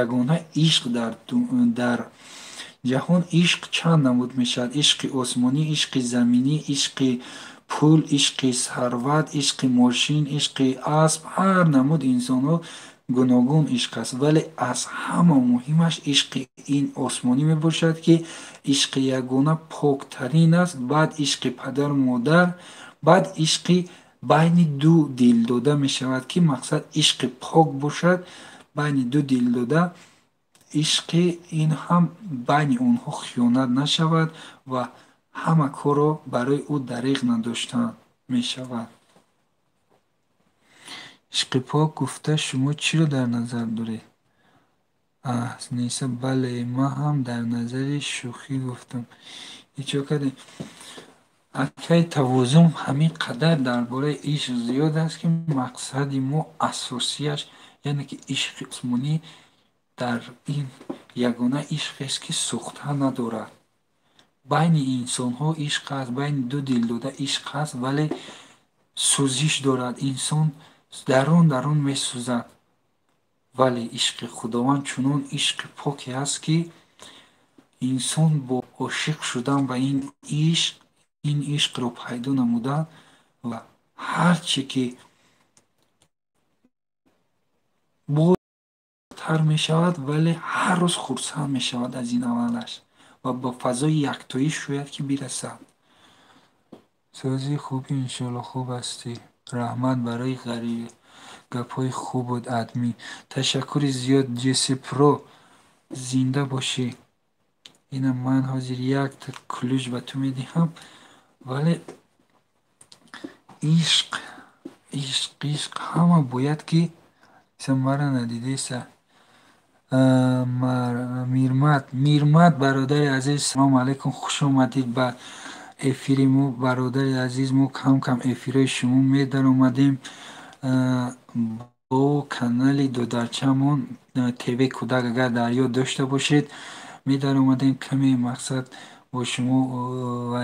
ягона ишқ дар ҷаҳон. Ишқ чанд намуд мешавад: ишқи осмонӣ, ишқи заминӣ, ишқи пул, ишқи сарват, ишқи мошин, ишқи асп. Ҳар намуд инсонҳо гуногун ишқ аст, вале аз ҳама муҳимаш ишқи ин осмонӣ мебошад, ки ишқи ягона поктарин аст. Баъд ишқи падару модар, баъд ишқи байни ду дилдода мешавад, ки мақсад ишқи пок бошад байни ду дилдода. Ишқи ин ҳам байни онҳо хиёнат нашавад ва ҳама корро барои ӯ дариғ надоштан мешавад. Ишқи пок гуфта шумо чиро дар назар доред? Аҳниса, бале, ман ҳам дар назари шӯхӣ гуфтам. Ҳечо кардем. Акаи Тавозун, ҳамин қадар дар бораи ишқ зиёд аст, ки мақсади мо асосияш, яъне ки ишқи осмонӣ дар ин Ягона ишқест, ки сӯхта надорад. Байни инсонҳо ишқ ҳаст, байни ду дилдода ишқ ҳаст, вале сӯзиш дорад. Инсон дарун дарун месӯзад. Вале ишқи Худованд чунон ишқи поке аст, ки инсон бо ошиқ шудан ба ин ишқ, ин ишқро пайдо намуда ва ҳар чӣ ки тар мешавад, вале ҳар рӯз хурсанд мешавад аз ин амалаш ва ба фазои яктоӣ шояд ки бирасад. Сози хуби, иншоалло, хуб ҳастӣ. Раҳмат барои гапҳои хубут, админ. Ташаккури зиёд, Ҷеси Про, зинда бошӣ. Ина ман ҳозир якта ключ ба ту медиҳам, вале ишқ, ишқ, ишқ ҳама бояд ки мара надидеса. Мирмат, Мирмат, бародари азиз, салому алайкум, хуш омадед ба эфири мо, бародари азиз. Мо кам кам эфирҳои шумо медаромадем бо канали додарчамон ТВ Кӯдак, агар дар ёд дошта бошед, медаромадем каме, мақсад, бо шумо ва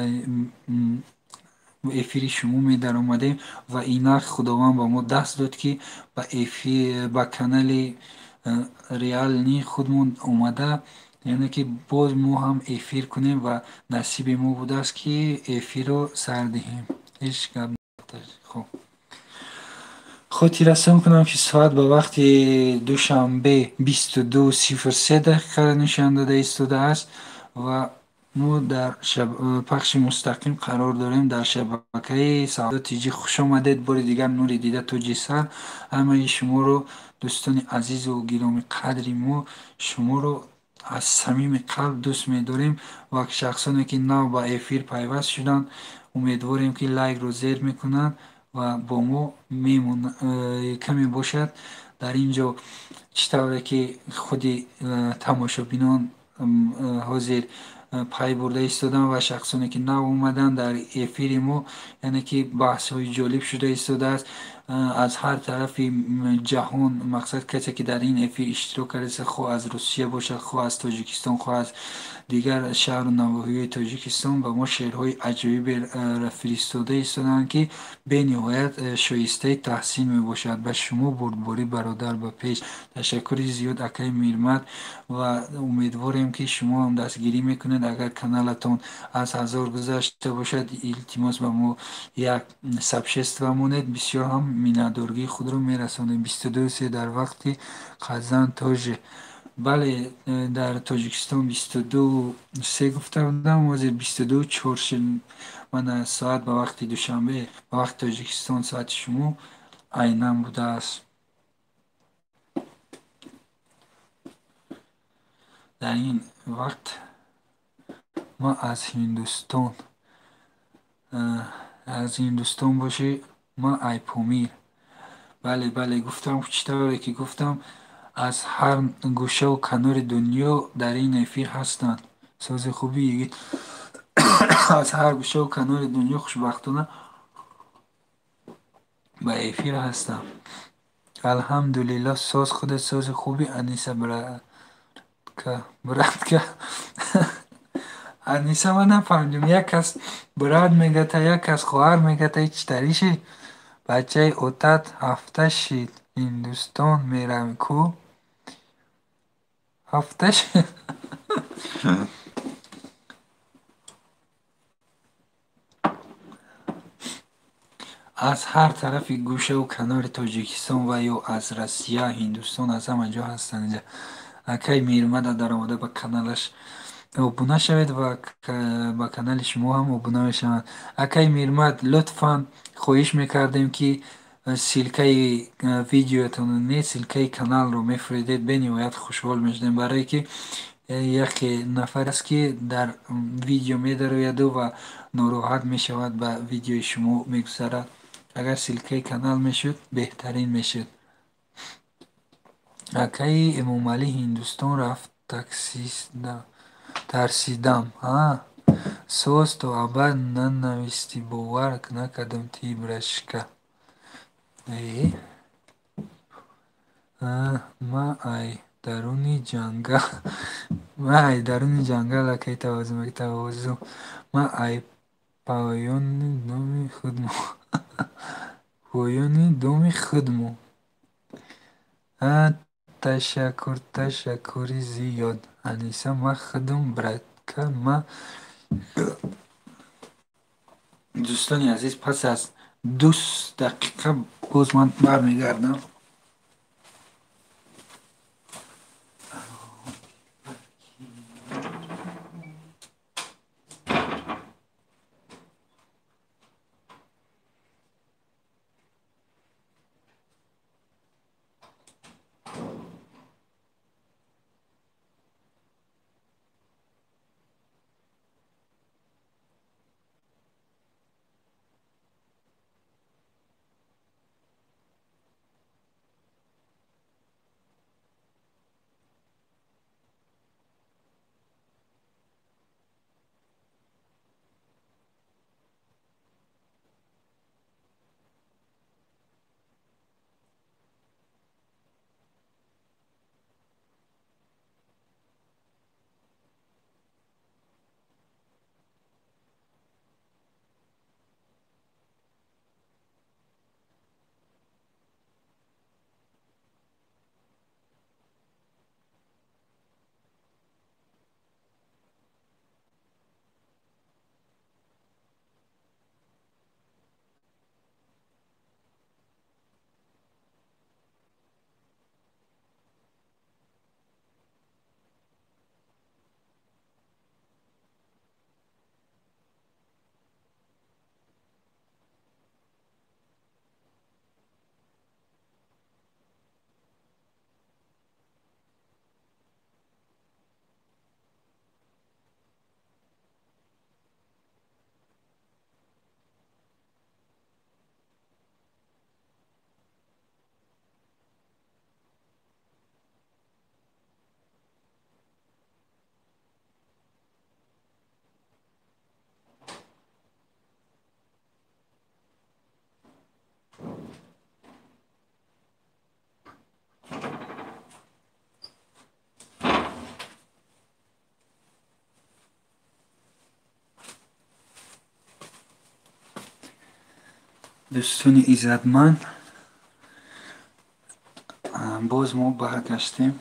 эфири шумо медаромадем. Ва инак Худованд ба мо даст дод, ки ба эфир, ба канали реальный худмон омада, яъне ки боз мо ҳам эфир кунем ва насиби мо будааст, ки эфирро сар диҳем. Ҳеҷ гап. Хуб, хотиррасон кунам, ки соат ба вақти Душанбе 22:03 дақиқаро нишон дода истодааст ва мо дар пахши мустақим қарор дорем дар шабакаи Савдо Тиҷӣ. Хуш омадед бори дигар, нури дида, тоҷи сар, ҳамаи шуморо, дӯстони азизу гиромиқадри мо, шуморо аз самими қалб дӯст медорем. Ва шахсоне, ки нав ба эфир пайваст шуданд, умедворем, ки лайкро зер мекунанд ва бо мо каме бошад. Дар ин ҷо чӣ тавре ки худи тамошобинон ҳозир пай бурда истоданд ва шахсоне, ки нав омаданд дар эфири мо, яъне ки баҳсҳои ҷолиб шуда истодааст аз ҳар тарафи ҷаҳон. Мақсад, касе, ки дар ин эфир иштирок кардааст, хоҳ аз Русия бошад, хоҳ аз Тоҷикистон, хоҳ аз дигар шаҳру навоҳиҳои Тоҷикистон, ба мо шеърҳои аҷоибе фиристода истоданд, ки бениҳоят шоистаи таҳсин мебошад. Ба шумо бурдборӣ, бародар, ба пеш. Ташаккури зиёд, акаи Мирмат, ва умедворем, ки шумо ҳам дастгирӣ мекунед. Агар каналатон аз 1000 гузашта бошад, илтимос, ба мо як сообщество монед, бисёр ҳам миннатдоргии худро мерасонем. 22:03 дар вақти Қазан тоже. Бале, дар Тоҷикистон 22:03 гуфта будам, ҳозир 22:04 шуд. Мана соат ба вақти Душанбе, ба вақти Тоҷикистон соати шумо айнан будааст. Дар ин вақт ман аз Ҳиндустон. Аз Ҳиндустон бошӣ, ман Айпомир. Бале, бале, гуфтам, чӣ тавре ки гуфтам, аз ҳар гӯшаву канори дунё дар ин эфир ҳастанд. Сози хуби, йигит. Аз ҳар гӯшаву канори дунё хушбахтона ба эфир ҳастам. Алҳамдулилло, соз, худат сози хуби, Аниса братка, братка. Аниса, ман нафаҳмидам, як кас брат мегата, як кас хоҳар мегата, чӣ тариши? Бачаи отат ҳафта шид, Ҳиндустон меравем ку? Ҳафта шид. Аз ҳар тарафи гӯшаву канори Тоҷикистон ва ё аз Россия, Ҳиндустон, аз ҳама ҷо ҳастанд инҷа. Акаи Мирмада даромада, ба каналаш обуна шавед ва ба канали шумо ҳам обуна мешаванд. Акаи Мирмад, лутфан, хоҳиш мекардем, ки ссылкаи видеоятонро не, ссылкаи каналро мефиристед, бениҳоят хушҳол мешудем, барое ки яке нафар аст, ки дар видео медарояду ва нороҳат мешавад, ба видеои шумо мегузарад. Агар ссылкаи канал мешуд, беҳтарин мешуд. Акаи Эмомалӣ Ҳиндустон рафт, тарсидам. Соз, то абад нанавистӣ, бовар накардам, ти братишка. Ма ай Даруни ҷангал. Ман ай даруни ҷангал акай тавозӯ тавозӯ. Ман ай поёни доми худмо. Поёни доми худмо. Ташаккур, ташаккури зиёд. Аниса, ман худам братка, ман. Дӯстони азиз, пас аз 2 дақиқа боз ман бармегардам. Дӯстони иззатманд, боз мо баргаштем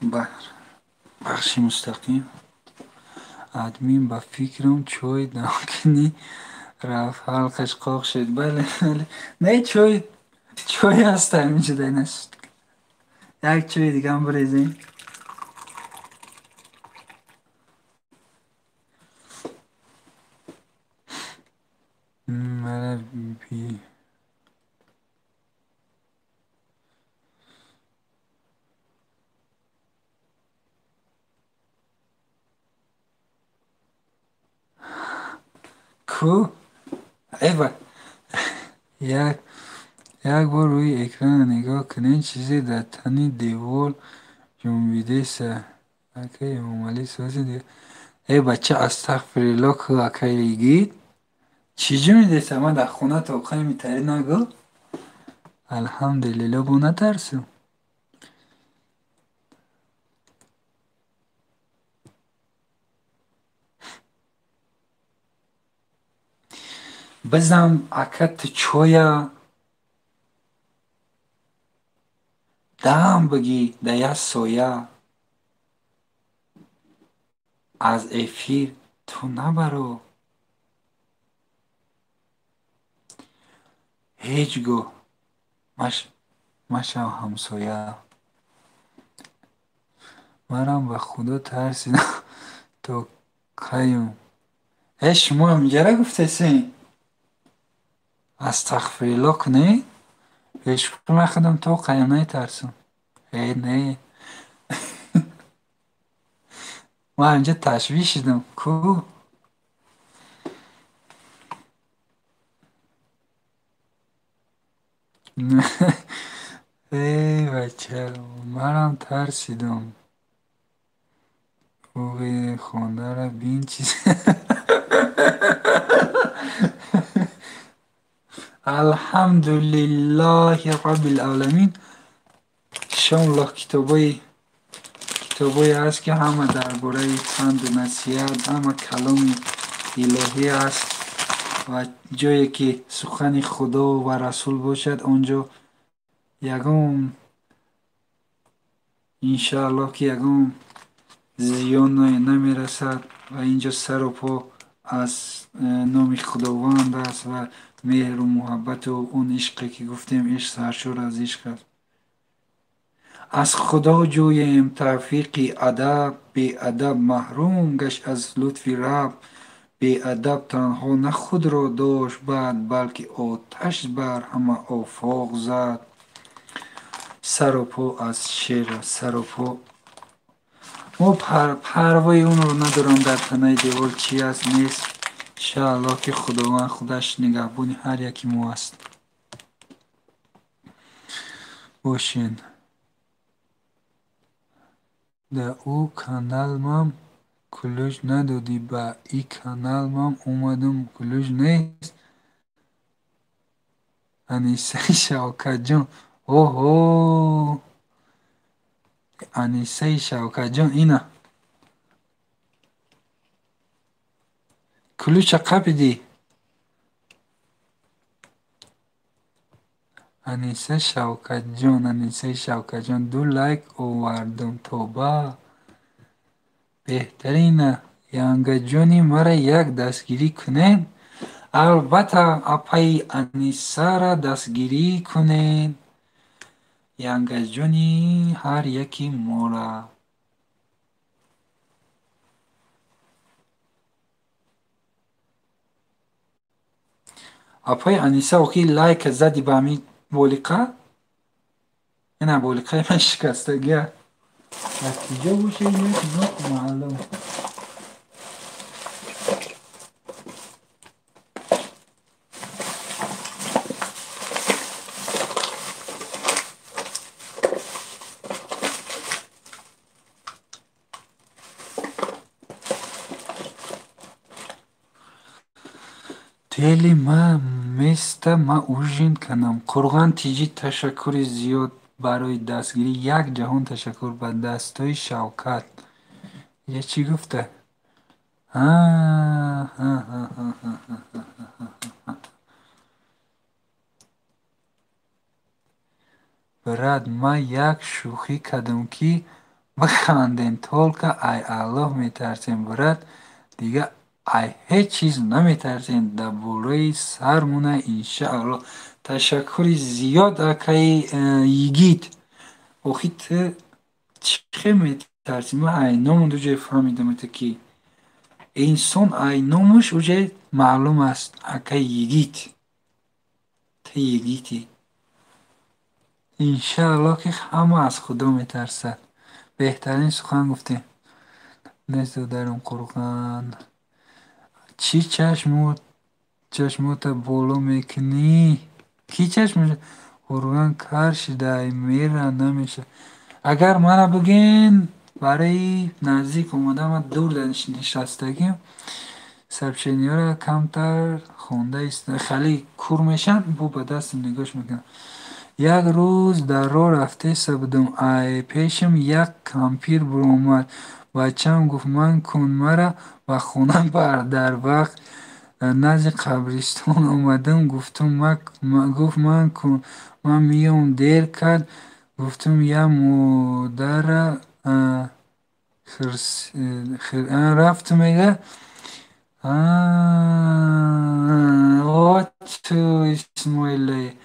ба бахши мустақим. Админ ба фикрам чой дамкунӣ рафт, ҳалқаш қоқ шуд. Бале, бале. Не, чой, чой ҳаст ҳаминҷо дайнаш. Як чои дигам бирезем. Мара би ку эва як бор рӯи экрана нигоҳ кунед, чизе дар тани девор ҷунбидеса. Акай Эмомалӣ сози дигар. Э бача, астағфириллоҳ, ку акай йигит. Чӣ ҷунбидеса? Ман дар хона тоқаи митарӣ нагӯ. Алҳамдулиллоҳ, бо натарсу. Бизан ака ту чоя дам бигӣ дар як соя. Аз эфир ту набаро. Ҳеҷ гоҳ машав ҳамсоя. Манам ба Худо тарсидам то каюм. Э шумо ҳаминҷара гуфтесен? Астағфириллоҳ кунед? Бешукр, ман худам то қаям наитарсам. Э не. Ман ҳаминҷа ташвиш шудам. Ку? Эй бача, манам тарсидам. Оғи хондара бин чиз. Алҳамдулиллоҳи роббил оламин. Иншоаллоҳ китобое аст, ки ҳама дар бораи панду насиҳат, ҳама каломи илоҳӣ аст ва ҷое ки сухани Худо ва Расул бошад, он ҷо ягон иншоаллоҳ ки ягон зиён намерасад ва инҷо сару по аз номи Худованд аст ва меҳру муҳаббату он ишқе ки гуфтем, ишқ саршор аз ишқ аст. Аз Худо ҷӯем тавфиқи адаб, беадаб маҳрум гашт аз лутфи Раб. Беадаб танҳо на худро дошт бад, балки оташ бар ҳама офоқ зад. Сару по аз шер аст, сару по. Мо парвои онро надорам, дар танаи девор чи аст, нест. Иншааллоҳ ки Худованд худаш нигаҳбони ҳар яки мо аст. Бошен. Да ӯ каналмам кулуҷ надодӣ, ба и каналмам омадам, кулуҷ нест. Анисаи Шавкатҷон. Оҳо! Анисаи Шавкатҷон ина. Кулуча қапидӣ? Аниса Шавкатҷон, Анисаи Шавкатҷон, 2 лайк овардум, тоба. Беҳтарина. Янгаҷони мара як дастгирӣ кунед. Албатта, апаи Анисара дастгирӣ кунед. Янгаҷони ҳар яки мора. Апаи Аниса, охи лайка зади ба ҳамин болиқа? Ина болиқаи ман шикастагия. Аз киҷо боша як номаълум. Тели ма места ма ужин канам. Қурғон тиҷӣ, ташаккури зиёд барои дастгирӣ. Як ҷаҳон ташаккур ба дастои Шавкат. Я чӣ гуфта? Брат, ма як шӯхӣ кардам, ки бихандем. Толка ай Аллоҳ метарсем, брат. Дига ай ҳеҷ чиз наметарсем. Дар бораи сармона иншааллоҳ. Ташаккури зиёд, акаи йигит. Охи ту чӣ хел метарсӣ? Ман ай номуд уҷай фаҳмидам, ки инсон ай номуш уҷай маълум аст. Акаи йигит, ту йигитӣ. Иншааллоҳ ки ҳама аз Худо метарсад. Беҳтарин сухан гуфтем. Нест додарам Қурғон. Чӣ чашмота боло мекунӣ? Ки чашм? Қурғон кар шидай, мера намеша. Агар мара бигӯен, барои наздик омада ман дур нишастагим, сообщениҳоро камтар хонда хеле кур мешаванд, бо ба дастам нигоҳш мекунам. Як рӯз дар роҳ рафтеса будам, ай пешам як кампир буромад. Бачаам гуфт: ман кун, мара ба хона бар. Дар вақт назди қабристон омадам, гуфтум гуфт ман кун, ман миём. Дер кард, гуфтум я модара рафту мега. Ту Исмоиле,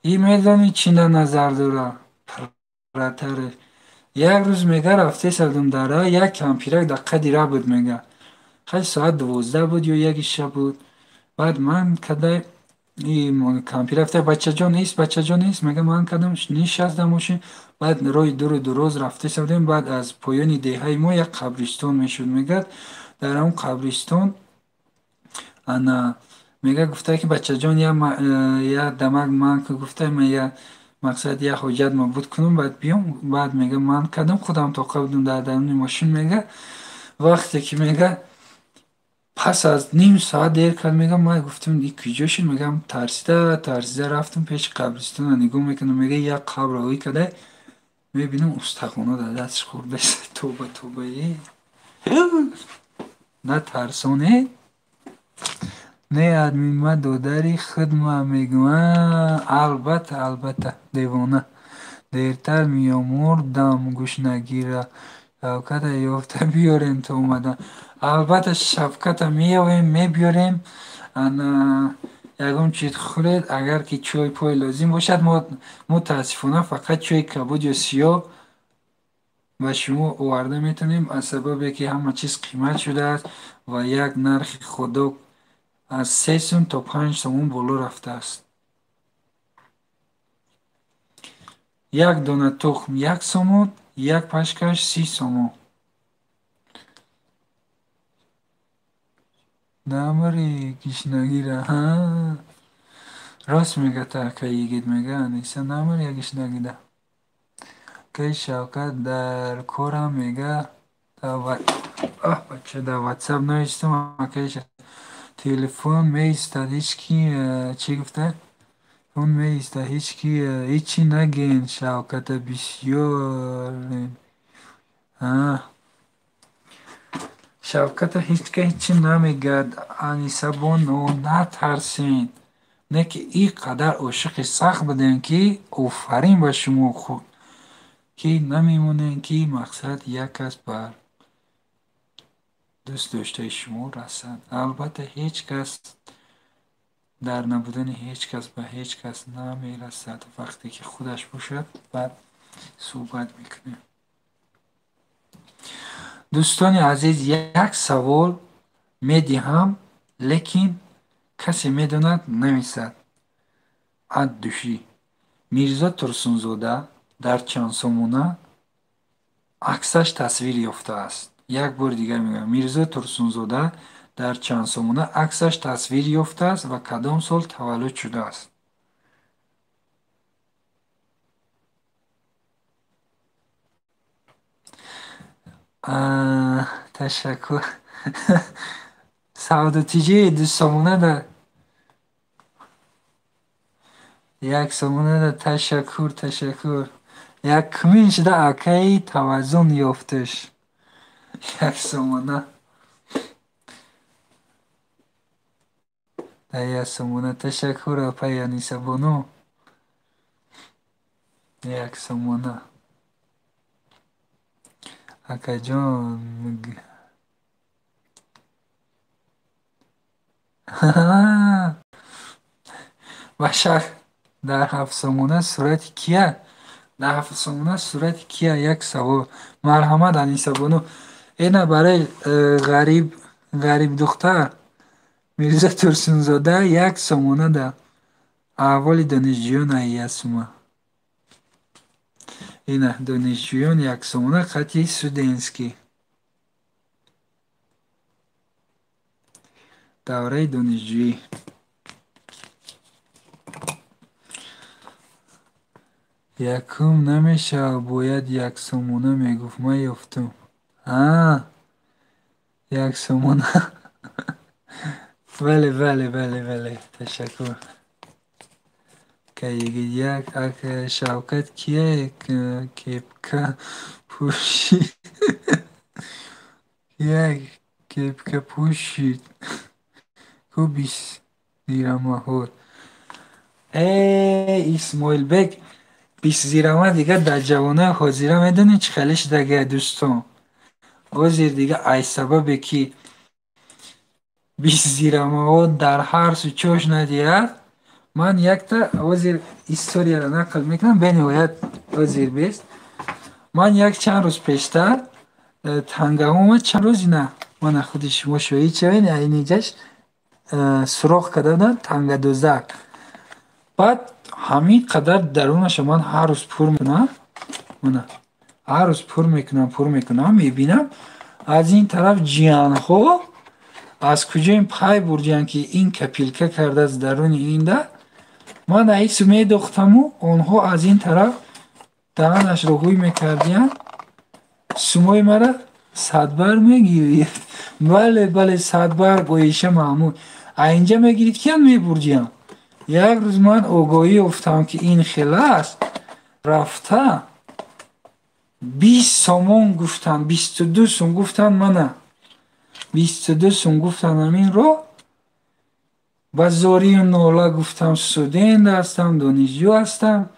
и медонӣ чӣ на назар дора? Пратаре. Як рӯз мега рафтеса будам дар роҳ, як кампирак дар қади ра буд мега. Хеле соат 12 буд ё 1 шаб буд. Баъд ман кадай кампир рафта, бачаҷон ист, бачаҷон ист, мега ман кадам нишаст дар мошин. Баъд роҳи дуру дуроз рафтеса будем, баъд аз поёни деҳаи мо як қабристон мешуд мега. Дар он қабристон ана мега гуфта ки бачаҷон я дамак ман гуфта ман я мақсад я ҳоҷат ма буд кунам, баъд биём. Баъд мега ман кадам худам тоқа будам дар даруни мошин мега. Вақте ки мега пас аз ним соат дер кард мега, ман гуфтам и куҷо шуд мегам, тарсида тарсида рафтам пеши қабристона нигоҳ мекунам, мега як қабр ой када Мебинам устахона дар дастш хӯрдааст. Тоба тоба е. Натарсонед. Не админ ма додари худ ма мегӯям. Албатта, албатта, девона. Дертар меомурдам гушнагира. Шавката ёфта биёрем то омадан. Албатта Шавката меёвем, мебиёрем. Ана ягон чиз хӯред, агар ки чой пой лозим бошад, мо мутаассифона фақат чойи кабуд ё сиёҳ ба шумо оварда метавонем, аз сабабе ки ҳама чиз қимат шудааст ва як нархи худо аз 3 сум то 5 сомон боло рафтааст. Як дона тухм 1 сомон, як пашкаш 30 сомон. Намри гишнагира. Ҳа. Рост мега та ака йигит мега Аниса намри гишнагида. Акаи Шавкат дар корам мега бача дар WhatsApp навиштам акаи телефон меистад ҳеҷ ки чӣ гуфта? Телефон меистад ҳеҷ ки ҳечи нагӯен Шавката бисёрем. А Шавката ҳеҷ ка ҳечи намегӯяд. Аниса бону натарсен. Не ки ин қадар ошиқи сахт будем ки офарин ба шумо ки намемонем ки мақсад як кас бар дӯст доштаи шумо расад. Албатта ҳеҷ кас дар набудани ҳеҷ кас ба ҳеҷ кас намерасад. Вақте ки худаш бошад, баъд суҳбат мекунем. Дӯстони азиз, як савол медиҳам, лекин касе медонад нависад. Ад душӣ. Мирзо Турсунзода дар чанд сомона аксаш тасвир ёфтааст. Як бори дигар мегӯям, Мирзо Турсунзода дар чанд сомона аксаш тасвир ёфтааст ва кадом сол таваллуд шудааст? Ташаккур. Савдотиҷии 2 сомона да 1 сомона да ташаккур, ташаккур. Якумин шуда акаи таваззун ёфташ. 1 сомона. Да 1 сомона. Ташаккур апаи Аниса бону. 1 сомона. Акаҷон. Ба шах дар 7 сомона сурати кия? Дар 7 сомона сурати кия? Як савол. Марҳамат Аниса бону. Ина барои ғариб духтар Мирзо Турсунзода 1 сомона да аҳволи донишҷӯён ая сума. Ина донишҷӯён 1 сомона қати студентский. Давраи донишҷӯӣ. Якум намешавад, бояд 1 сомона мегуфт. Ман ёфтум. 1 сомона. Бале, бале, бале, бале. Ташаккур. Кайигит як ак Шавкат кия кепка пӯшид? Кия кепка пӯшид? Ку 20 зирамаҳо? Исмоилбек 20 зирама дига дар ҷавонаи ҳозира медонӣ чӣ хеле шудагия дӯстон? Ҳозир дига ай сабабе ки 20 зирамаҳо дар ҳар су чош надиҳад, ман якта ҳозир историяро нақл мекунам, бениҳоят ҳозир бест. Ман як чанд рӯз пештар тангаҳома чанд рӯзи на, мана худи шумо шоҳид шавед, айниҷаш суроғ карда будам тангадозак. Баъд ҳамин қадар дарунаша ман ҳар рӯз пур мекунам, мана ҳар рӯз пур мекунам, пур мекунам, мебинам аз ин тараф ҷиянҳо аз куҷо ин пай бурдиянд ки ин капилка кардааст даруни инда. Ман аису медохтаму онҳо аз ин тараф даҳанашро ҳуй мекардиянд, сумои мара садбар мегирифт. Бале, бале, садбар Оиша Маҳмуд. А инҷа мегирифт киян мебурдиям. Як рӯз ман огоҳӣ ёфтам ки ин хел аст, рафта 20 сомон гуфтан, 22 сом гуфтан мана. 22 сом гуфтан ҳаминро. Ба зорию нола гуфтам студент ҳастам, донишҷӯ ҳастам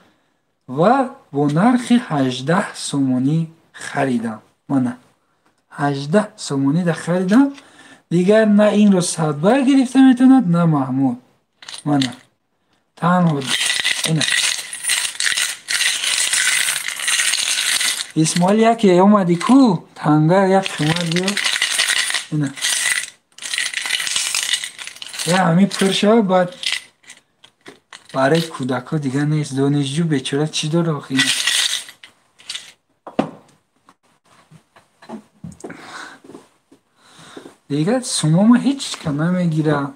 ва бо нархи 18 сомонӣ харидам. Мана 18 сомонӣ да харидам. Дигар на инро Садбар гирифта метавонад, на Маҳмуд. Мана танҳо ина Исмоил яке омади ку танга як қимат биё. Ина я ҳами пур шава, баъд барои кӯдакҳо дигар нест. Донишҷӯ бечора чӣ дора охи? Дигар сумома ҳеҷ ка намегирад.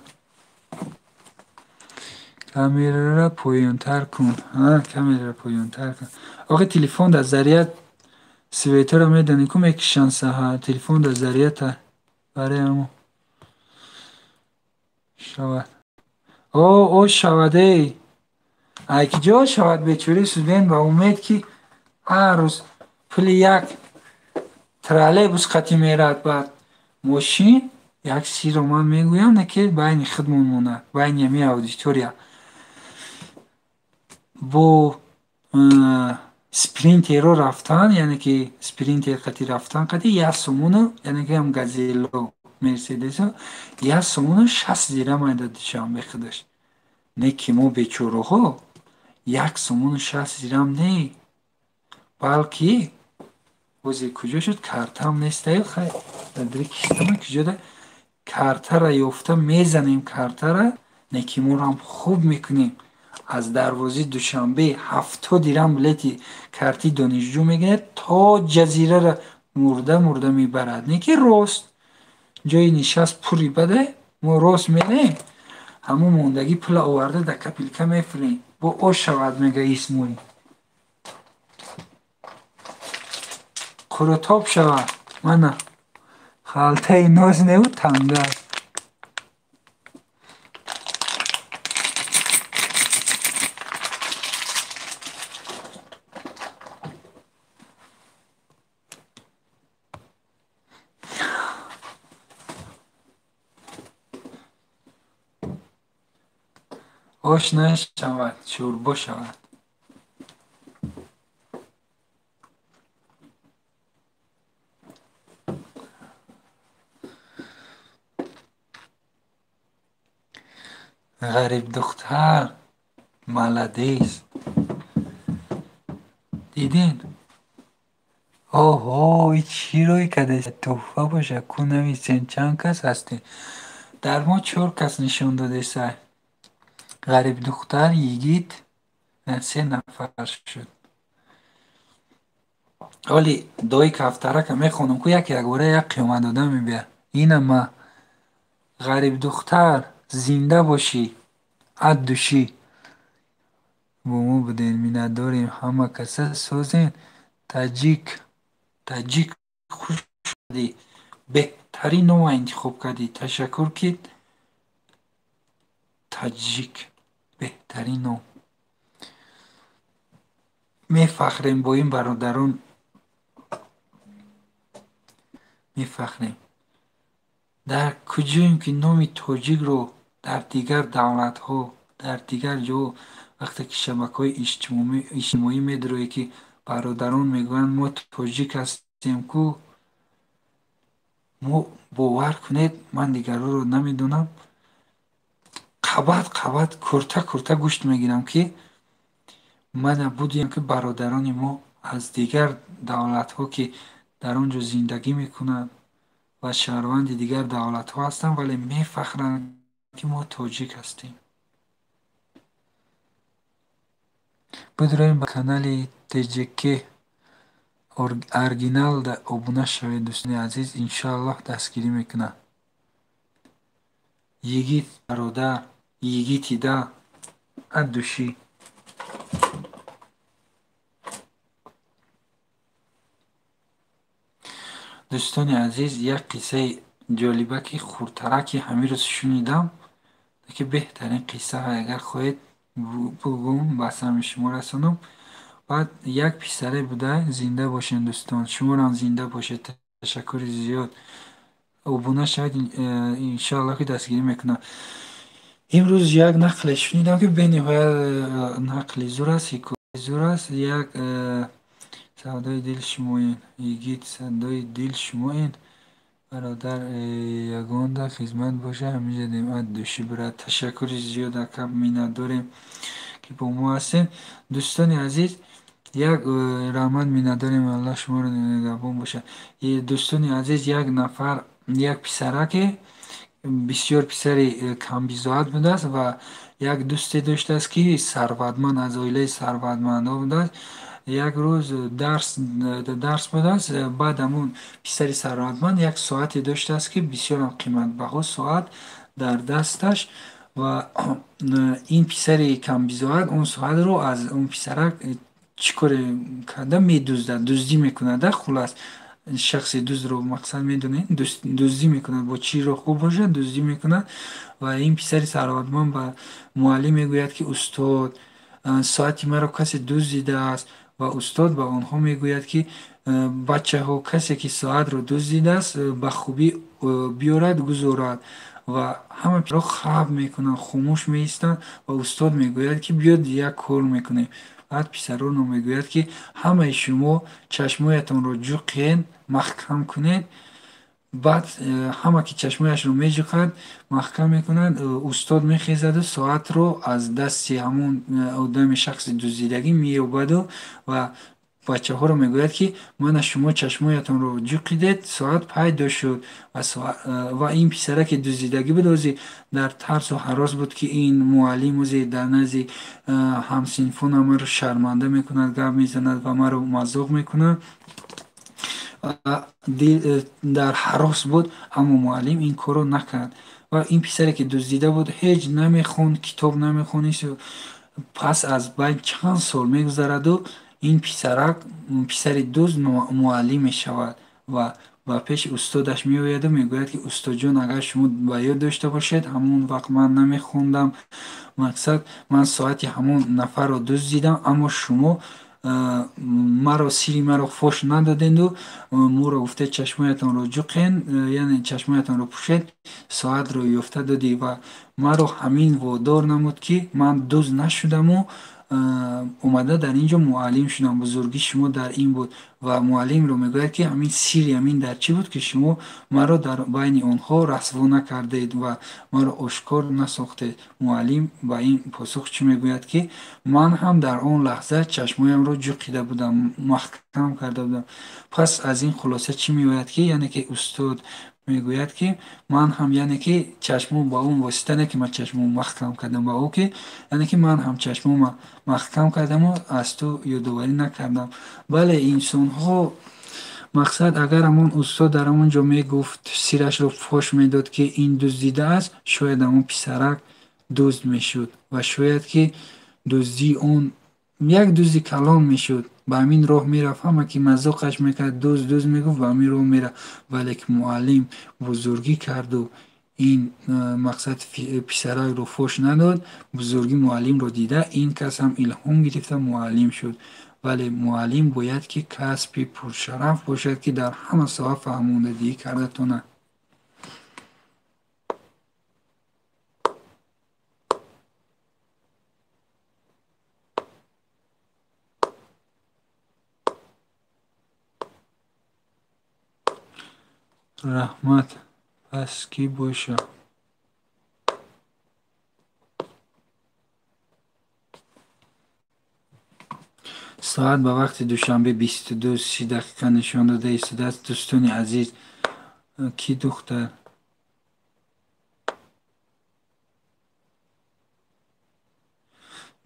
Камераро поёнтар кун. Камераро поёнтар кун. Охи телефон дар заряд светаро медонӣ ку мекишанд саҳар. Телефон дар зарядта барои ҳамо шавад. О шавад эй. Ай ки ҷо шавад бечораи студент ба умед ки ҳар рӯз пули як троллейбус қатӣ мерад, баъд мошин як сирро ман мегӯям, не ки байни худмон монад, байни ҳамин аудитория. Бо спринтеро рафтан, яъне ки спринтер қатӣ рафтан қатӣ як сомону, яъне ки ҳам газело мерседесо як сомону 60 дирам айда Душанбе худаш. Не ки мо бечораҳо як сомону 60 дирам не, балки бозе куҷо шуд картам нестаю, хай дар киштама куҷода картара ёфта мезанем картара, не ки моро хуб мекунем. Аз дарвозаи Душанбе 70 дирам билети карти донишҷӯ мегирад, то ҷазирара мурда мурда мебарад. Не ки рост ҷои нишаст пури баде, мо рост мерем, ҳамон мондагӣ пула оварда дар капилка мефурем. Бо ош шавад мега Исмоил. Қурутоб шавад. Мана халтаи ноз неву танга. Ош нашавад, шӯрбо шавад. Ғарибдухтар маладес. Дидин? Оҳо, чӣ рӯй кардааст? Тӯҳфа боша, ку нависен чанд кас ҳастем? Дар мо 4 кас нишон додеса. Ғарибдухтар, йигит, 3 нафар шуд. Оли дои кафтарака мехонам ку як якбора як қиёмат дода мебия. Ина ма Ғарибдухтар, зинда бошӣ, ад душӣ. Бо мо будем, миннатдорем, ҳама каса созен. Таҷик, таҷик хуш омадӣ. Беҳтарин нома интихоб кардӣ. Ташаккур ки таҷик беҳтарин ном. Мефахрем бо ин бародарон, мефахрем. Дар куҷоем ки номи тоҷикро дар дигар давлатҳо, дар дигар ҷо вақте ки шабакаҳои иҷтимоӣ медарояд ки бародарон мегӯянд мо тоҷик ҳастем ку, мо бовар кунед, ман дигарро намедонам, қабат қабат курта курта гӯшт мегирам ки мана будем ки бародарони мо аз дигар давлатҳо ки дар он ҷо зиндагӣ мекунанд ва шаҳрванди дигар давлатҳо ҳастанд, вале мефахранд ки мо тоҷик ҳастем. Бидроем ба канали ТЖК Оригинал обуна шавед дӯстони азиз, иншоаллоҳ дастгирӣ мекунад. Йигит бародар, йигити да ад душӣ. Дӯстони азиз, як қиссаи ҷолиба ки хурдтараки ҳамин рӯз шунидам, ки беҳтарин қисса, агар хоҳед бугум ба самъи шумо расонам. Баъд як писаре буда, зинда бошед дӯстон, шуморам зинда бошед, ташаккури зиёд. Обуна шавед, иншоалло ки дастгирӣ мекунам. Имрӯз як нақле шунидам, ки бениҳоят нақли зур аст, ҳикояи зур аст. Як садои дил шумоен, йигит, садои дил шумоен. Бародар, ягонда хизмат боша, ҳаминҷа демат души брат. Ташаккури зиёд ака, миннатдорем, ки бо мо ҳастем. Дӯстони азиз, як раҳмат, миннатдорем, Аллоҳ шуморо нигаҳбон бошад. Дӯстони азиз, як нафар, як писараке бисёр писари камбизоат будааст ва як дӯсте доштааст, ки сарватманд, аз оилаи сарватмандҳо будааст. Як рӯз дарс будааст, баъд ҳамун писари сарватманд як соате доштааст, ки бисёрам қиматбаҳо соат дар дасташ, ва ин писари камбизоат он соатро аз он писарак чӣ коре карда медуздад, дуздӣ мекунад. Хулас, шахси дуздро мақсад медонед, дуздӣ мекунад, бо чӣ роҳ хуб бошад, дуздӣ мекунад. Ва ин писари сарватманд ба муаллим мегӯяд, ки устод, соати маро касе дуздидааст. Ва устод ба онҳо мегӯяд, ки бачаҳо, касе ки соатро дуздидааст, ба хубӣ биёрад, гузорад. Ва ҳама писарҳо хаб мекунанд, хомӯш меистанд ва устод мегӯяд, ки биёд як кор мекунем. Баъд писаронро мегӯяд, ки ҳамаи шумо чашмоятонро ҷуқен, маҳкам кунед. Баъд ҳама ки чашмояшро меҷуқад, маҳкам мекунад, устод мехезаду соатро аз дасти ҳамон одами шахси дуздидагӣ меёбаду ва бачаҳоро мегӯяд, ки мана шумо чашмоятонро ҷуқидед, соат пайдо шуд. Ва ин писара ки дуздидагӣ буд, ози дар тарсу ҳарос буд, ки ин муаллим ози дар назди ҳамсинфона маро шарманда мекунад, гап мезанад ва маро мазоқ мекунад. Дар ҳарос буд, аммо муаллим ин корро накард. Ва ин писаре ки дуздида буд, ҳеҷ намехонд, китоб намехонист. Пас аз байн чанд сол мегузараду ин писарак, писари дузд, муаллим мешавад ва ба пеши устодаш меояду мегӯяд, ки устодҷон, агар шумо ба ёд дошта бошед, ҳамон вақт ман намехондам, мақсад ман соати ҳамон нафарро дуздидам, аммо шумо маро сири маро фош надоденду моро гуфте чашмоятонро ҷуқен, яъне чашмоятонро пӯшед, соатро ёфта додӣ ва маро ҳамин водор намуд, ки ман дузд нашудаму омада дар ин ҷо муаллим шудам. Бузургии шумо дар ин буд. Ва муаллимро мегӯяд, ки ҳамин сири ҳамин дар чӣ буд, ки шумо маро дар байни онҳо расво накардед ва маро ошкор насохтед? Муаллим ба ин посух чӣ мегӯяд, ки ман ҳам дар он лаҳза чашмоямро ҷуқида будам, маҳкам карда будам. Пас аз ин хулоса чӣ меояд, ки яъне ки устод мегӯяд, ки ман ҳам, яъне ки чашмом ба он восита не, ки ман чашмом маҳкам кардам, ба ӯ ки яъне ки ман ҳам чашмома маҳкам кардаму аз ту ёдоварӣ накардам. Бале, инсонҳо мақсад, агар ҳамон устод дар ҳамон ҷо мегуфт, сирашро фош медод, ки ин дуздидааст, шояд ҳамон писарак дузд мешуд ва шояд ки дуздии он як дузди калон мешуд. Ба ҳамин роҳ мерафт, ҳама ки мазоқаш мекард, дузд дузд мегуфт, ба ҳамин роҳ мерафт. Вале ки муаллим бузургӣ карду ин мақсад писаракро фош надод, бузургии муаллимро дида ин кас ҳам илҳом гирифта муаллим шуд. Вале муаллим бояд ки касби пуршараф бошад, ки дар ҳама соҳа фаҳмондадиҳӣ карда тонад. Раҳмат, пас кӣ боша? Соат ба вақти Душанбе 22:30 нишон дода истодааст. Дӯстони азиз, кӣ духтар?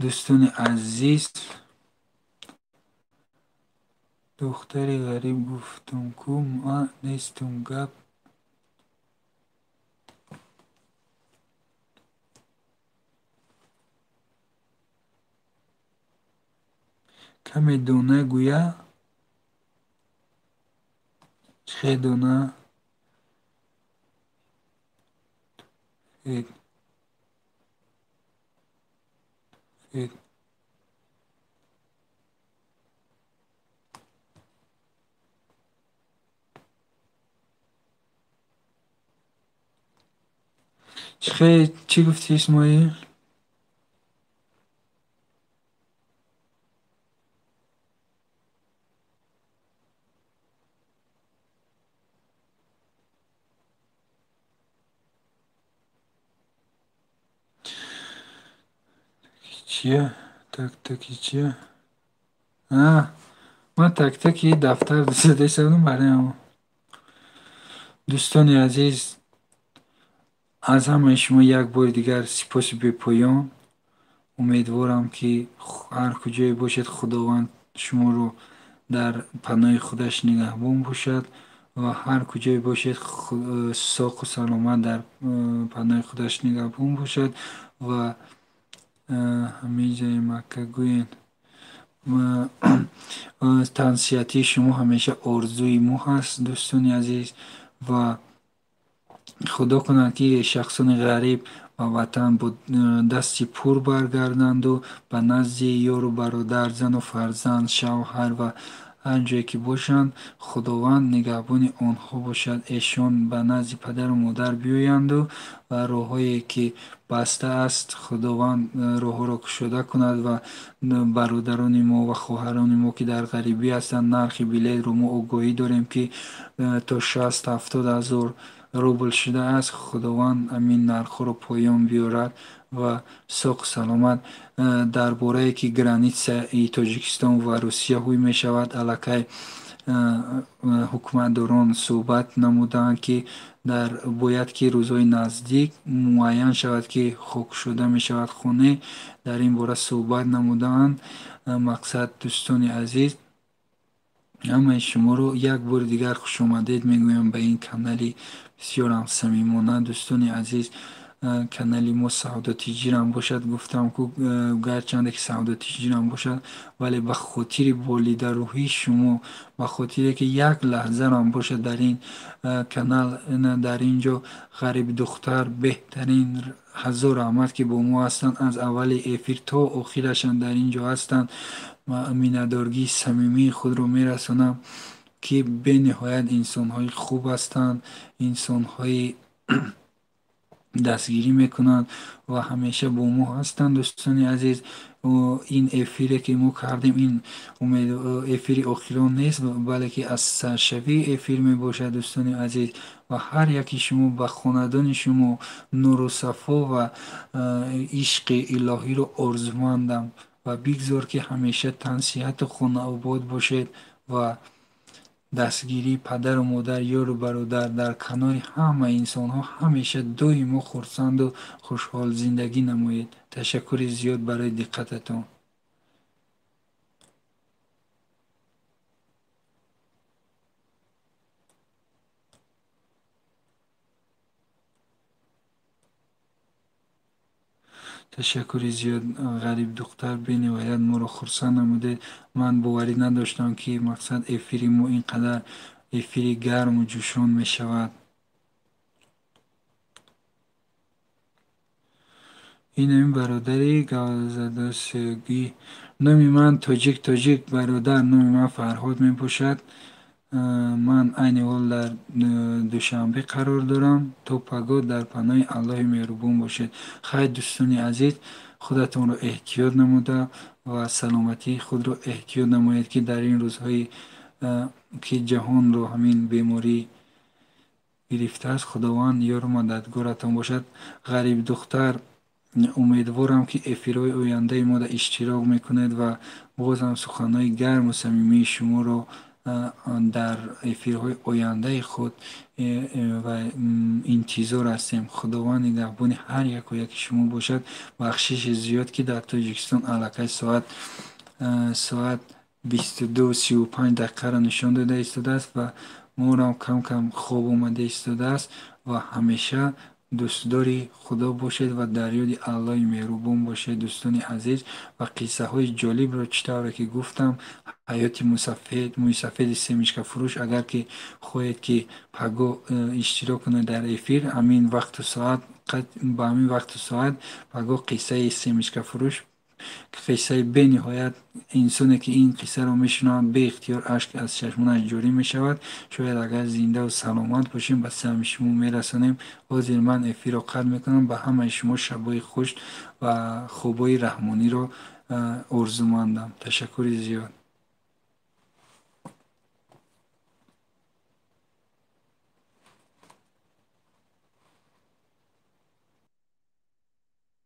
Дӯстони азиз, духтари ғариб гуфтум ку ман нестум гап. Каме дона гӯя, чӣ дона? Фед. Фед. Чӣ гуфтӣ, Исмоил? Чия? Так таки чия? Ман так таки дафтар задесадам барои ҳамон. Дӯстони азиз, аз ҳамаи шумо як бори дигар сипоси бепоён. Умедворам, ки ҳар куҷое бошед, Худованд шуморо дар паноҳи худаш нигаҳбон бошад ва ҳар куҷое бошед, соқу саломат дар паноҳи худаш нигаҳбон бошад ва ҳамиҷаи Макка гӯед. Тансиҳатии шумо ҳамеша орзуи мо ҳаст, дӯстони азиз, ва худо кунад, ки шахсони ғариб ба ватан бо дасти пур баргарданду ба назди ёру бародар, зану фарзанд, шавҳар ва ҳар ҷое ки бошанд, Худованд нигаҳбони онҳо бошад. Эшон ба назди падару модар биёянду ва роҳҳое ки баста аст, Худованд роҳҳоро кушода кунад ва бародарони мо ва хоҳарони мо, ки дар ғарибӣ ҳастанд, нархи билетро мо огоҳӣ дорем, ки то 60-70 ҳазор рубл шудааст. Худованд ҳамин нархҳоро поён биёрад ва соқу саломат. Дар борае ки границаи Тоҷикистон ва Русия ҳуй мешавад, аллакай ҳукуматдорон суҳбат намуданд, ки дар бояд ки рӯзҳои наздик муайян шавад, ки хокшуда мешавад хоне. Дар ин бора суҳбат намудаанд. Мақсад, дӯстони азиз, ҳамаи шуморо як бори дигар хушомадед мегӯям ба ин канали бисёрам самимона. Дӯстони азиз, канали мо савдотиҷирам бошад, гуфтам ку, гарчанде ки савдотиҷирам бошад, вале ба хотири болидарӯҳии шумо, ба хотире ки як лаҳзарам бошад дар ин канал, дар ин ҷо ғарибдухтар беҳтарин, ҳазор раҳмат, ки бо мо ҳастанд аз аввали эфир то охирашон дар ин ҷо ҳастанд. Миннатдоргии самимии худро мерасонам, ки бениҳоят инсонҳои хуб ҳастанд, инсонҳои дастгирӣ мекунанд ва ҳамеша бо мо ҳастанд. Дӯстони азиз, ин эфире ки мо кардем, ин эфири охирон нест, бале ки аз саршавии эфир мебошад, дӯстони азиз, ва ҳар яки шумо ба хонадони шумо нуру сафо ва ишқи илоҳиро орзумандам ва бигзор, ки ҳамеша тансиҳату хонаобод бошед ва дастгирии падару модар, ёру бародар дар канори ҳама инсонҳо ҳамеша доимо хурсанду хушҳол зиндагӣ намоед. Ташаккури зиёд барои диққататон. Ташаккури зиёд, ғарибдухтар, бениҳоят моро хурсанд намудед. Ман боварӣ надоштам, ки мақсад эфири мо ин қадар эфири гарму ҷӯшон мешавад. Ин бародари гавзадосагӣ. Номи ман Тоҷик, Тоҷик бародар, номи ман Фарҳод мебошад. Ман айни ҳол дар Душанбе қарор дорам. То пагоҳ дар паноҳи Аллоҳи меҳрубон бошед. Хайр, дӯстони азиз, худатонро эҳтиёт намуда ва саломатии худро эҳтиёт намоед, ки дар ин рӯзҳое ки ҷаҳонро ҳамин беморӣ гирифтааст, Худованд ёру мададгоратон бошад. Ғарибдухтар, умедворам, ки эфирҳои ояндаи мо иштирок мекунед ва бозам суханҳои гарму самимии шуморо дар эфирҳои ояндаи худ ва интизор ҳастем. Худованд нигаҳбони ҳар яку яки шумо бошад. Бахшиши зиёд, ки дар Тоҷикистон аллакай соат 22:35 дақиқаро нишон дода истодааст ва морам кам кам хоб омада истодааст. Ва ҳамеша дӯстдори Худо бошед ва дар ёди Аллоҳи меҳрубон бошед, дӯстони азиз. Ва қиссаҳои ҷолибро, чӣ тавре ки гуфтам, ҳаёти мӯйсафеди семечкафурӯш, агар ки хоҳед, ки пагоҳ иштирок кунед дар эфир, ҳамин вақту соат, ба ҳамин вақту соат пагоҳ қиссаи семечкафурӯш. Қиссаи бениҳоят, инсоне ки ин қиссаро мешунавад, беихтиёр ашк аз чашмонаш ҷорӣ мешавад. Шояд агар зиндаву саломат бошем, ба саҳми шумо мерасонем. Ҳозир ман эфирро қатъ мекунам. Ба ҳамаи шумо шабҳои хуш ва хобҳои раҳмониро орзумандам. Ташаккури зиёд.